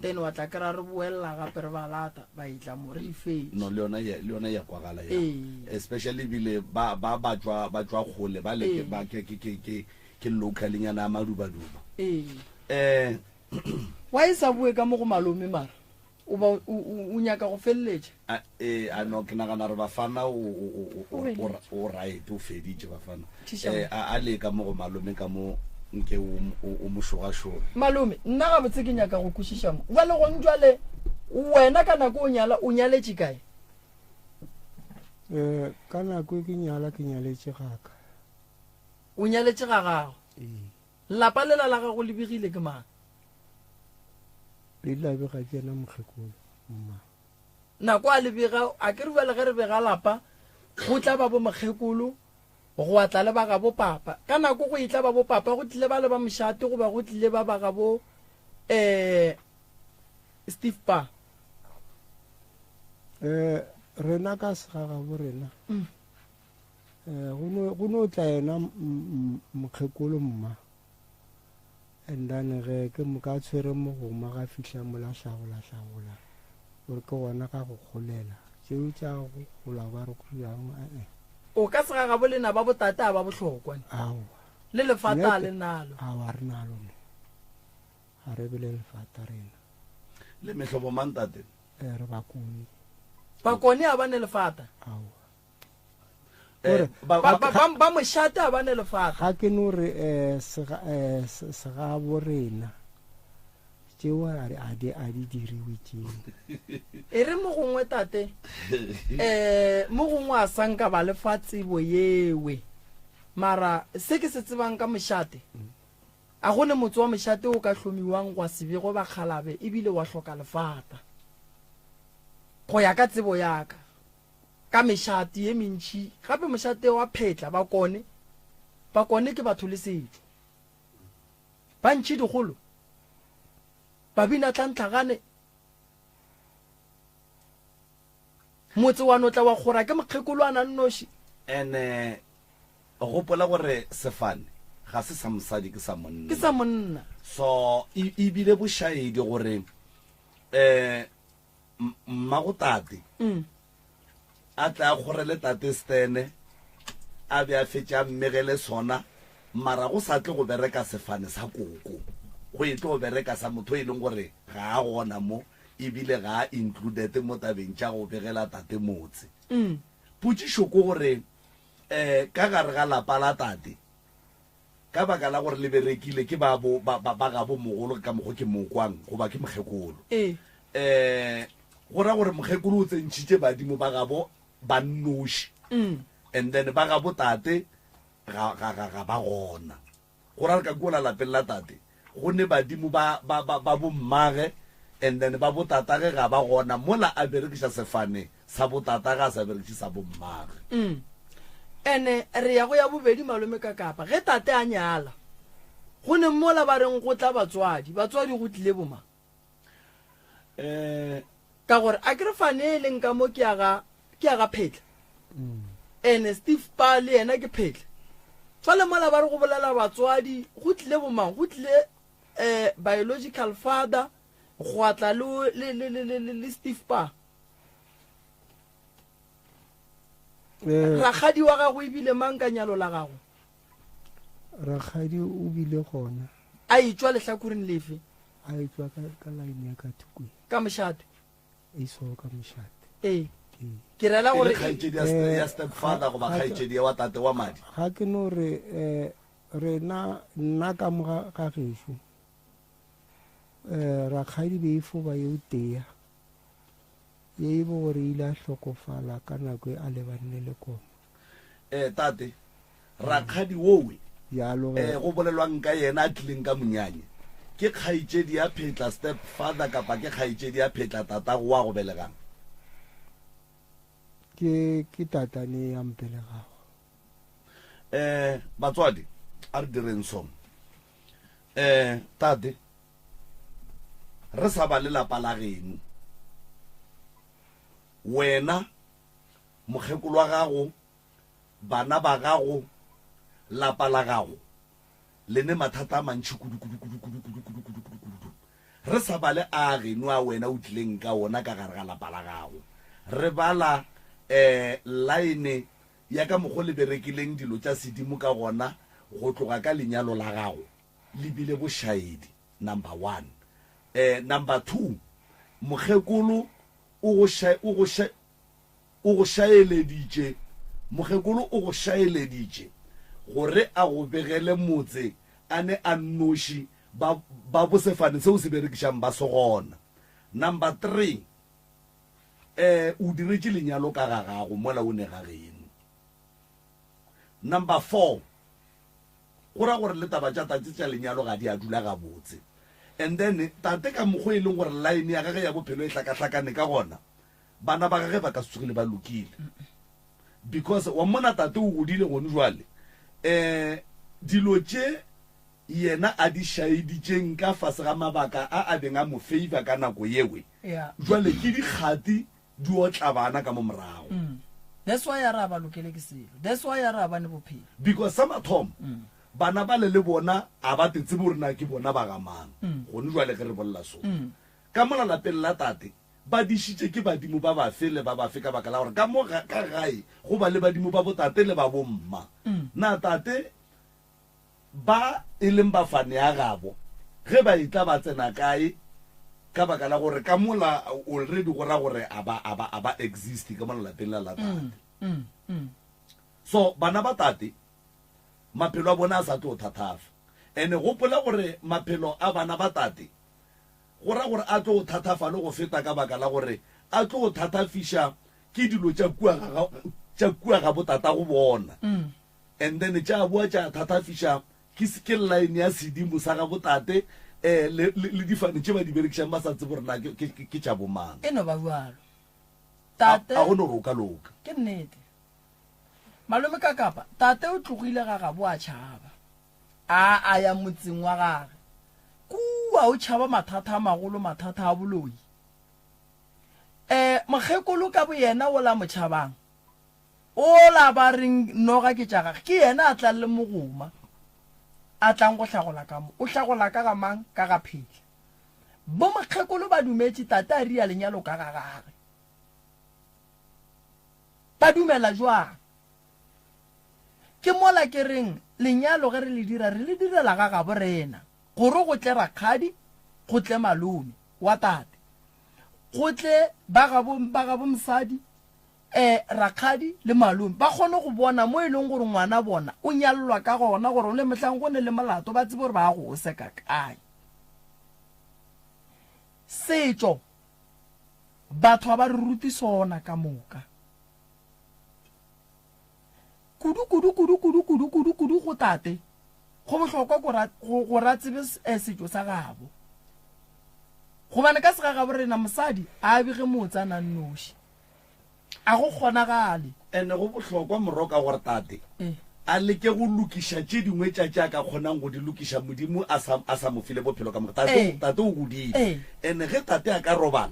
then wa tla kry-a re boelela gape re ba lata ba etla mo re di fetše. No le yona le yona ya kwagala ya. Ee. Especially ebile ba ba ba tšwa ba tšwa kgole ba le ke Ee. ba ke ke ke ke ke local nyana ya madubaduba. Ee. Eh Why e sa boe ka mo go malome mara? O ba o o o nyaka go feleletša? A e a no ke nagana re bafana o o o o o right o feditše bafana. Thiša Eh a a le ka mo go malome ka mo nke o o mo šogašoge. Malome, nna gabotse ke nyaka go kwešiša mo. Bjale gong jwale wena ka nako o nyala o nyaletše kae? Eh ka nako e ke nyala ke nyaletše gaka. O nyaletše ga gago. Ee. Lapa lela la gago le begile ke mang? Le ile la bega ke yena mokgekolo, mma. Nako a le bega, a ke re bjale ge re bega lapa, go tla ba bo mokgekolo, gwa tla le ba gabo papa. Ka nako go etla ba bo papa, go tlile ba le ba mošate goba go tlile ba ba gabo um Steve Pa. Um rena ka segagabo rena, um go no tla yena mokgekolo mma. And then ge ke moka a tshwere mogoma ga fihla mola hlagola hlagola gore ke gona ga go golela tšeo tša go gola ba re go bjang ee. O ka se ga gabo lena ba botate a ba bohlokwa ne. Aowa. Le lefata a le nalo. Aowa re nalo ne. Ga re be le lefata rena. Le mehlobo mang tate? Re Bakone. Bakone a ba ne lefata? Aowa. Eh, ba, ba, ba, ba mošate a ba ne lefata. Ga ke no re eh, sega, eh, segabo rena tšeo a di a di diriwe tšeo. E re mo gongwe tate eh mo gongwe a sa nka ba le fa tsebo yewe mara se ke se tsebang ka mošate a go ne motse wa mošate o ka hlomiwang gwa se be go bakgalabe ebile wa hloka lefata go ya ka tsebo ya ka. Ka mešate ye mentši, gape mošate wa Phetla, Bakone, Bakone ke batho le setšo. Ba ntši dikgolo, ba bina tlantlhagane. Motse wa no tla wa kgora ke mokgekolwana nnoši. Ene gopola gore sefane ga se sa mosadi ke sa monna. Ke sa monna. So e, e bile bošaedi gore um mmago tate mm. a tle a kgorele tate stene a be a fetše a mmegele sona mara go sa tle go bereka sefane sa koko go e tlo bereka sa motho e leng gore ga a gona mo ebile ga a included mo tabeng tša go begela tate motse mm. potšišo ko gore um ka gare ga lapa la tate Ka baka la gore le berekile ke ba bo, ba, ba, ba gabo mogolo ka mokgo ke mo kwang, goba ke mokgekolo. Ee. Eh, go ra gore mokgekolo o tsentšhitše badimo ba gabo ba nnoši. And then ba gabo tate ga, ga, ga, ga ba gona. Go ra gore ka kua la lapeng la tate go ne badimo ba, ba, ba, ba bommage, and then ba botatage ga ba gona, mola a berekiša sefane sa botatage a sa berekiše sa bommage. Mm. Ene re ya go ya bobedi malome ka kapa ge tate a nyala go ne mola ba reng go tla batswadi, batswadi go tlile bomang? Eh, Ka gore a ke re fane e leng ka mo ke ya ga ke ya ga Phetla. Ene Steve Pa le yena ke Phetla. Fale mola ba re go bolela batswadi go tlile bomang? Go tlile eh biological father gwa tla le le le le le, le Steve Pa. Eh, Rakgadi wa gago e bile mang ka nyalo la gago? Rakgadi o bile gona. A etšwa lehlakoreng lefe? A etšwa ka, ka line ya ka thukwe. Ka mošate? E sego ka mošate. Ee. Ke rela E le gore kgaetšedi ya, Eh, ya step father ga- goba ga- kgaetšedi ya wa tate wa madi? Ga ke no re eh, rena nna ka mo ga ga gešo eh, rakgadi be e fo ba yo tea ye e bo gore ile a hlokofala ka nako e a lebane le koma. Eh, tate, rakgadi wowe Bjalo ge. eh, go bolelwang ka yena a tlileng ka monyanya, ke kgaetšedi ya phetla step father kapa ke kgaetšedi ya phetla tatago wa go belegang? Ke, ke tatane ya mpelegago. Eh, batswadi, a re direng so. Eh, tate, re sa ba le lapa la geno, wena, mokgekolo wa gago, bana ba gago, lapa la gago, le ne mathata a mantši kudu, kudu, kudu, kudu, kudu, kudu, kudu, kudu, kudu. Re sa bale a geno a wena o tlileng ka ona ka gare ga lapa la gago. Re bala, eh, line ya ka mokgo le berekileng dilo tša sedimo ka gona go tloga ka lenyalo la gago le bile bošaedi, number one. Eh, number two, mokgekolo o go ša, o go ša, o go šaeleditše, mokgekolo o go šaeleditše gore a go begele motse a ne a nnoši ba, ba bosefane seo se berekišang ba se gona. Number three, eh, o diretše lenyalo ka ga gago mola o ne ga geno. Number four, go ra gore le taba tša tate tša lenyalo ga di a dula gabotse. And then tate ka mokgo e leng gore line ya gage ya bophelo e hlakahlakane ka gona, bana ba gage ba ka se tsogile ba lokile. Because wa mmona tate o godile gone jwale, eh, dilo tše yena a di šaeditšeng ka fase ga mabaka a a beng a mo favor ka nako yewe, Yeah. jwale ke dikgati di otla bana ka mo morago. Mm. That's why a re a ba lokele ke selo. That's why a re a bane bophelo. Because sa mathomo, Mm. bana bale le bona a ba te tsebe gore na ke bona ba ga mang. Mm. Gone jwale ge re bolela so. Mm. Ka mola lapeng la tate, ba dišitše ke badimo ba bafe le ba bafe ka baka la gore ka mo ga, ka gae go ba le badimo ba botate le ba bomma. Mm. Na tate Ba e leng bafane ya gabo, ge ba etla ba tsena kae? Ka baka la gore ka mola already go ra gore a ba, a ba, a ba exist ka mola lapeng la la tate. So bana ba tate, maphelo a bona a sa tlo thathafa. And-e gopola gore maphelo a bana ba tate, go ra gore a tlo thathafa le go feta ka baka la gore a tlo thathafiša ke dilo tša kua ga, tša kua ga botatago bona. And then tša boa tša thathafiša ke, ke line ya sedimo sa ga botate eh, le, le, le difane tše ba di berekišang ba sa tsebe gore na ke, ke, ke, ke tša bomang. E no ba bjalo. A, Tate. a go no re o ka loka. Ke nnete. Malome ka kapa, tate o tlogile ga gabo a tšhaba. A, a ya motseng wa gage. Kua o tšhaba mathata a magolo, mathata a boloi. Eh, mokgekolo ka boyena o la mo tšhabang. Ola ba reng noga ke tša gage, ke yena a tlang le mogoma, a tlang go hlagola ka mo. O hlagola ka ga mang? Ka ga Phehla. Bomokgekolo ba dumetše tate a ria lenyalo ka ga gage. Ba dumela jwang? Ke mola ke reng lenyalo ge re le dira, re le direla ga gabo rena, gore go tle rakgadi, go tle malome wa tate, go tle ba gabo, ba gabo mosadi, E, rakgadi le malome ba kgone go bona mo e leng gore ngwana bona o nyallwa ka gona, gore le mohlang go ne le molato ba tsebe gore ba go o seka kae. Setšo batho ga ba re rute sona ka moka. Kudu kudu kudu kudu kudu kudu kudu go tate go bohlokwa go go ra tsebe eh, setšo sa gabo. Gobane ka segagabo rena mosadi a bege motse a na nnoši. A go kgonagale. Ene go bohlokwa Moroka gore tate a leke go lokiša tše dingwe tša tše a ka kgonang go di lokiša Modimo a sa, a sa mo file bophelo ka moka. Tate, tate o godile. Ene ge tate a ka robala,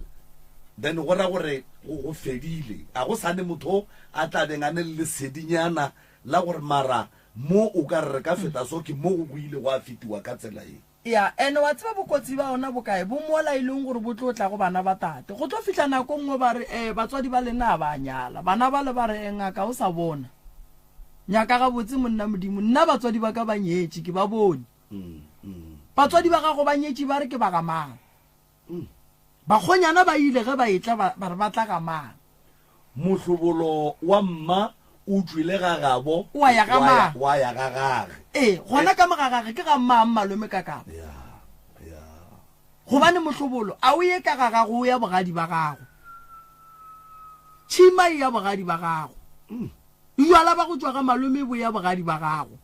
then go ra gore go, go fedile. A go sa ne motho a tla beng a ne le lesedinyana la gore mara mo o ka re re ka feta so ke mo go go ile gwa fetiwa ka tsela ye. Ya, ene wa tseba bokotsi ba ona bokae, bo mola e leng gore bo tlo tla go bana ba tate. Go tlo fihla nako nngwe ba re, Eh, batswadi ba lena a ba nyala. Bana bale ba re, Eh, ngaka o sa bona. Nyaka gabotse monna Modimo, nna batswadi ba ka ba nyetše, ke ba bone. Batswadi ba gago ba nyetše ba re ke ba ga mang? Bakgonyana ba ile ge ba etla ba, ba re ba tla ga mang? Mohlobolo wa mma o tšwile ga gabo Wa ya ga mang? wa ya ga gage. Ee, gona ka mo ga gage ke ga mang malome ka kapa? Ya, ya. Gobane mohlobolo a o ye ka ga gago o ya bogadi ba gago. Tšhima e ya bogadi ba gago. Bjala ba go tšwa ga malome bo ya bogadi ba gago.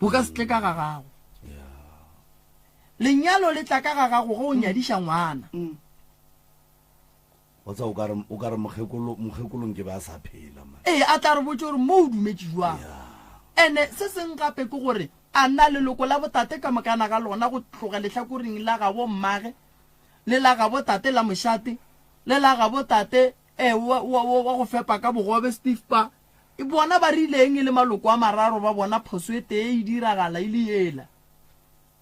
Bo ka se tle ka ga gago. Lenyalo le tla ka ga gago ge o nyadiša ngwana. Wa tseba o ka re, o ka re mokgekolo, mokgekolong ke be a sa phela man. Ee, a tla re botše gore mo o dumetše jwang. Ene se seng gape ke gore a na leloko la botate ka mokana ga lona go tloga lehlakoreng la gabo mmage le la gabo tate la mošate le la gabo tate eh, wa, wa, wa, wa go fepa ka bogobe Steve pa bona ba rileng e le maloko a mararo ba bona phoso e tee e diragala e le yela.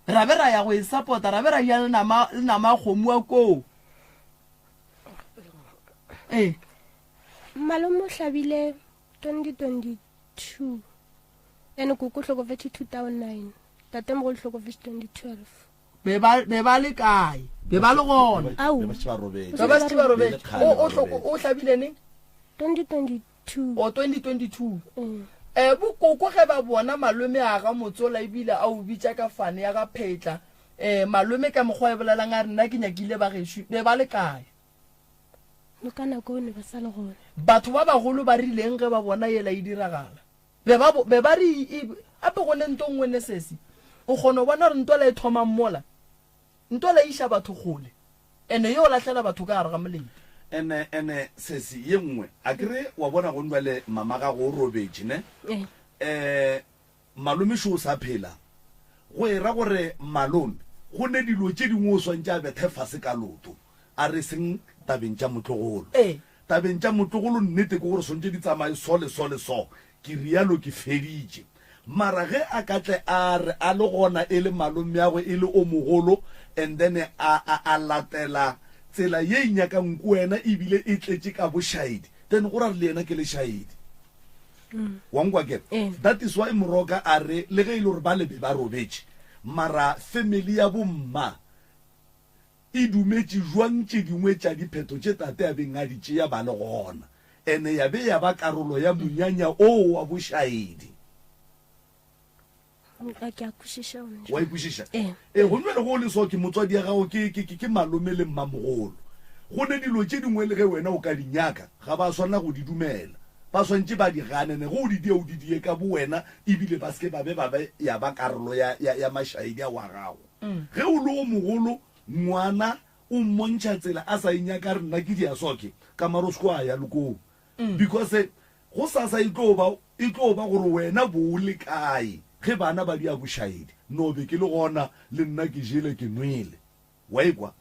Ra be ra ya go e sapota, ra be ra ja le nama, le nama ya kgomo wa koo. Ee. Malome o hlabile 2022 ene koko o hlokofetše 2009 tatemogolo o hlokofetše 2012. Be ba, be ba le kae? Be ba le gona? Ao. Be ba šetše ba robetše. Be ba šetše ba robetše. Be le kgale O, ba o hloko, robetše. o hlabile neng? 2022. O, 2022. Mm. Eh, bokoko ge ba bona malome a ga motsola ebile a o bitša ka fane ya ga phetla, eh, malome ka mokgwa e bolelang a re nna ke nyakile ba gešo, be ba le kae? No ka nako eo ne ba sa le gona. Batho ba bagolo ba rileng ge ba bona yela e diragala? Be ba, be ba re e, ape go ne nto nngwe ne sesi, o kgona go bona gore ntwela e thomang mola, ntwela e iša batho kgole. Ene yo lahlela batho ka gare ga molete. Ene, ene, sesi, ye nngwe, a ke re, wa bona gong bjale mama gago o robetše, ne? Ee. Eh, malome šo o sa phela. Go e ra gore malome, go ne dilo tše dingwe o swantše a bethe fase ka loto, a re seng tabeng tša motlogolo. Ee. Tabeng tša motlogolo nnete ke gore swantše di tsamaye so le so le so. Ke realo ke feditše. Mara ge a ka tle a re a le gona e le malomeagwe e le o mogolo and then a, a, a latela tsela ye e nyakang ke wena ebile e tletše ka bošaedi, then go ra re le yena ke lešaedi. Wa nkwa ke? That is why Moroka a re le ge e le gore ba le be ba robetše, mara family ya bomma E dumetše bjang tše dingwe tša diphetho tše tate a beng a di tšea ba le gona, ene ya be ya ba karolo ya monyanya oo wa bošaedi? A ke a kwešiša gona Wa e kwešiša? Ee. Ee, gomme bjale ge o le so, ke motswadi ya gago ke, ke, ke, ke malome le mmamogolo. Go ne dilo tše dingwe le ge wena o ka di nyaka, ga ba swanela go di dumela. Ba swantše ba di gane, ne ge o di dia, o di die ka bowena, ebile ba se ke ba be ba be ya ba karolo ya, ya, ya mašaedi ao a gago. Ge o le o mogolo, ngwana o mmontšha tsela a sa e nyaka a re nna ke dia so ke ka mara o se ko a ya le koo. Because gosasa e tlo ba e tlo ba gore wena bo o le kae ge bana ba dia bošaedi. No be ke le gona le nna ke jele ke nwele. Wa e kwa?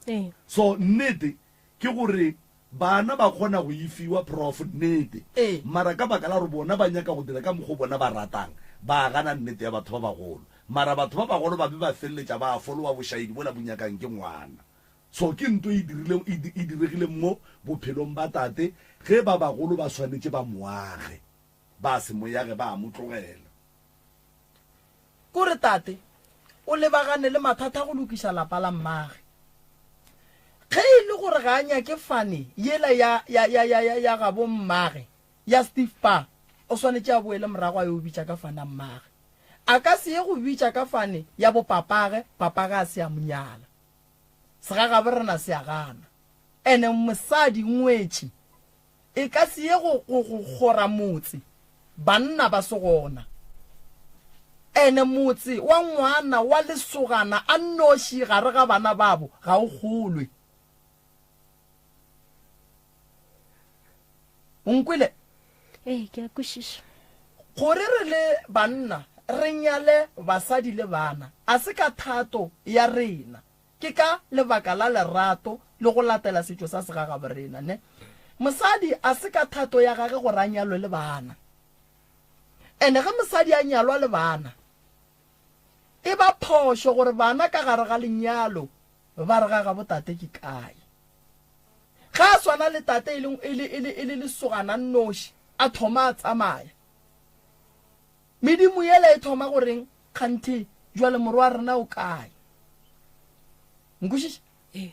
So nnete ke gore Bana ba kgona go e fiwa, Prof, nnete. Ee. Mara ka baka la gore bona ba nyaka go dira ka mokgo bona ba ratang, ba gana nnete ya batho ba bagolo. Mara batho ba bagolo ba be ba feleletša ba folowa bošaedi bola bo nyakang ke ngwana. So ke nto e dirileng, e, e diregileng mo bophelong ba tate, ge ba bagolo ba swanetše ba mo age, ba se mo yage, ba a mo tlogela. Kore tate o lebagane le mathata go lokiša lapa la mmage. Ge e le gore ga a nyake fane yela ya, ya, ya, ya, ya, ya gabo mmage, ya Steve Pa, o swanetše a boele morago a yo bitša ka fane ya mmage. A ka se ye go bitša ka fane ya bopapage, papage a se a mo nyala. Segagabo rena se a gana. Ene mosadi, ngwetši, E ka se ye go, go, go kgora motse, banna ba se gona. Ene motse wa ngwana wa lesogana a nnoši gare ga bana babo ga o kgolwe. O nkwele? Ee, ke a kwešiša. Gore re le banna re nyale basadi le bana, a se ka thato ya rena. Ke ka lebaka la lerato le go latela setšo sa segagaborena, ne? Mosadi a se ka thato ya gage gore a nyalwe le bana. Ene ge mosadi a nyalwa le bana, e ba phošo gore bana ka gare ga lenyalo ba re ga gabo tate ke kae. Ge a swana le tate e le, e le, e le, e le lesogana nnoši, a thoma a tsamaya. Medimo yela e thoma go reng, Kganthe, bjale morwa rena o kae? Nkwešiša? Ee.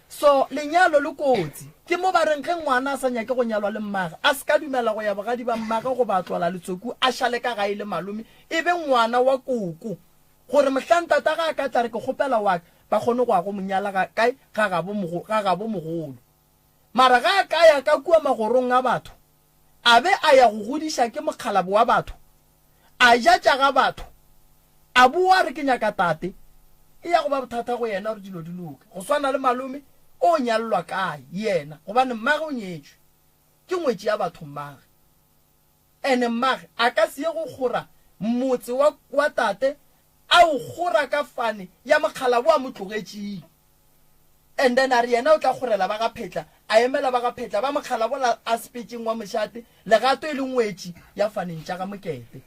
So lenyalo le kotsi. Ke mo ba reng ge ngwana a sa nyake go nyalwa le mmage, a se ka dumela go ya bogadi ba mmage goba a tlola letsoku a šale ka gae le malome, e be ngwana wa koko. Gore mohlang tatagwe a ka tla re ke kgopela wa ka, ba kgone go ya go mo nyala ga kae? Ga gabo mogo, ga gabo mogolo. Mara ge a ka ya ka kua magorong a batho, a be a ya go godiša ke mokgalabo wa batho, a ja tša ga batho, a boa a re ke nyaka tate, e ya go ba bothata go yena gore dilo di loke. Go swana le malome, o nyallwa kae yena gobane mmage o nyetšwe, ke ngwetši ya batho mmage. Ene mmage a ka se ye go kgora motse wa, wa tate a o kgora ka fane ya mokgalabo a mo tlogetšeng. And then a re yena o tla kgorela ba ga Phetla, a emela ba ga Phetla ba mokgalabola a sepetšeng wa mošate, legato e le ngwetši ya faneng tša ga Mokete.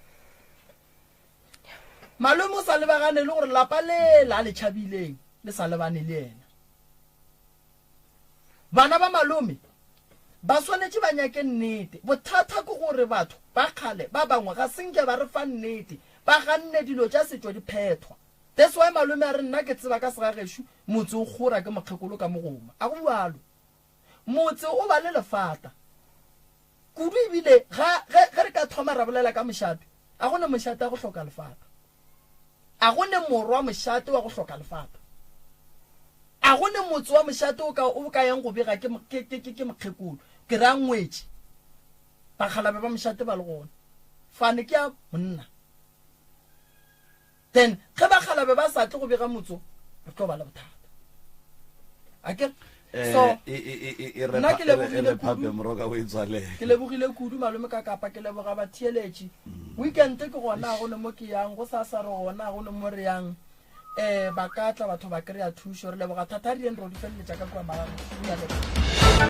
Malome o sa lebagane le gore lapa le la le tšhabileng le sa lebane le yena. Bana ba malome ba swanetše ba nyake nnete. Bothata ke gore batho ba kgale ba bangwe ga se nke ba re fa nnete, ba ganne dilo tša setšo di phethwa. That's why malome a re nna ke tseba ka segagešo motse o kgora ke mokgekolo ka mogoma. A go bjalo. Motse o ba le lefata. Kudu ebile ga ge ge re ka thoma ra bolela ka mošate, a go ne mošate a go hloka lefata. A go ne morwa mošate wa go hloka lefata. A go ne motse wa mošate o ka o ka yang go bega ke ke ke ke mokgekolo. Ke ra ngwetši. Bakgalabe ba mošate ba le gona. Fane ke ya monna. Then ge bakgalabe ba sa tle go bega motso, re tlo ba le bothata. A ke eh, so e, e, e, nna ke lebogile kudu moroka o e tswalele. Ke lebogile kudu malome ka kapa ke leboga batheeletši. Mm. Weekend ke gona go ne mo ke yang go sa sa re gona go ne mo re yang eh ba ka tla batho ba kry-a thušo re leboga thata re yeng ro di feleletša ka kua magago.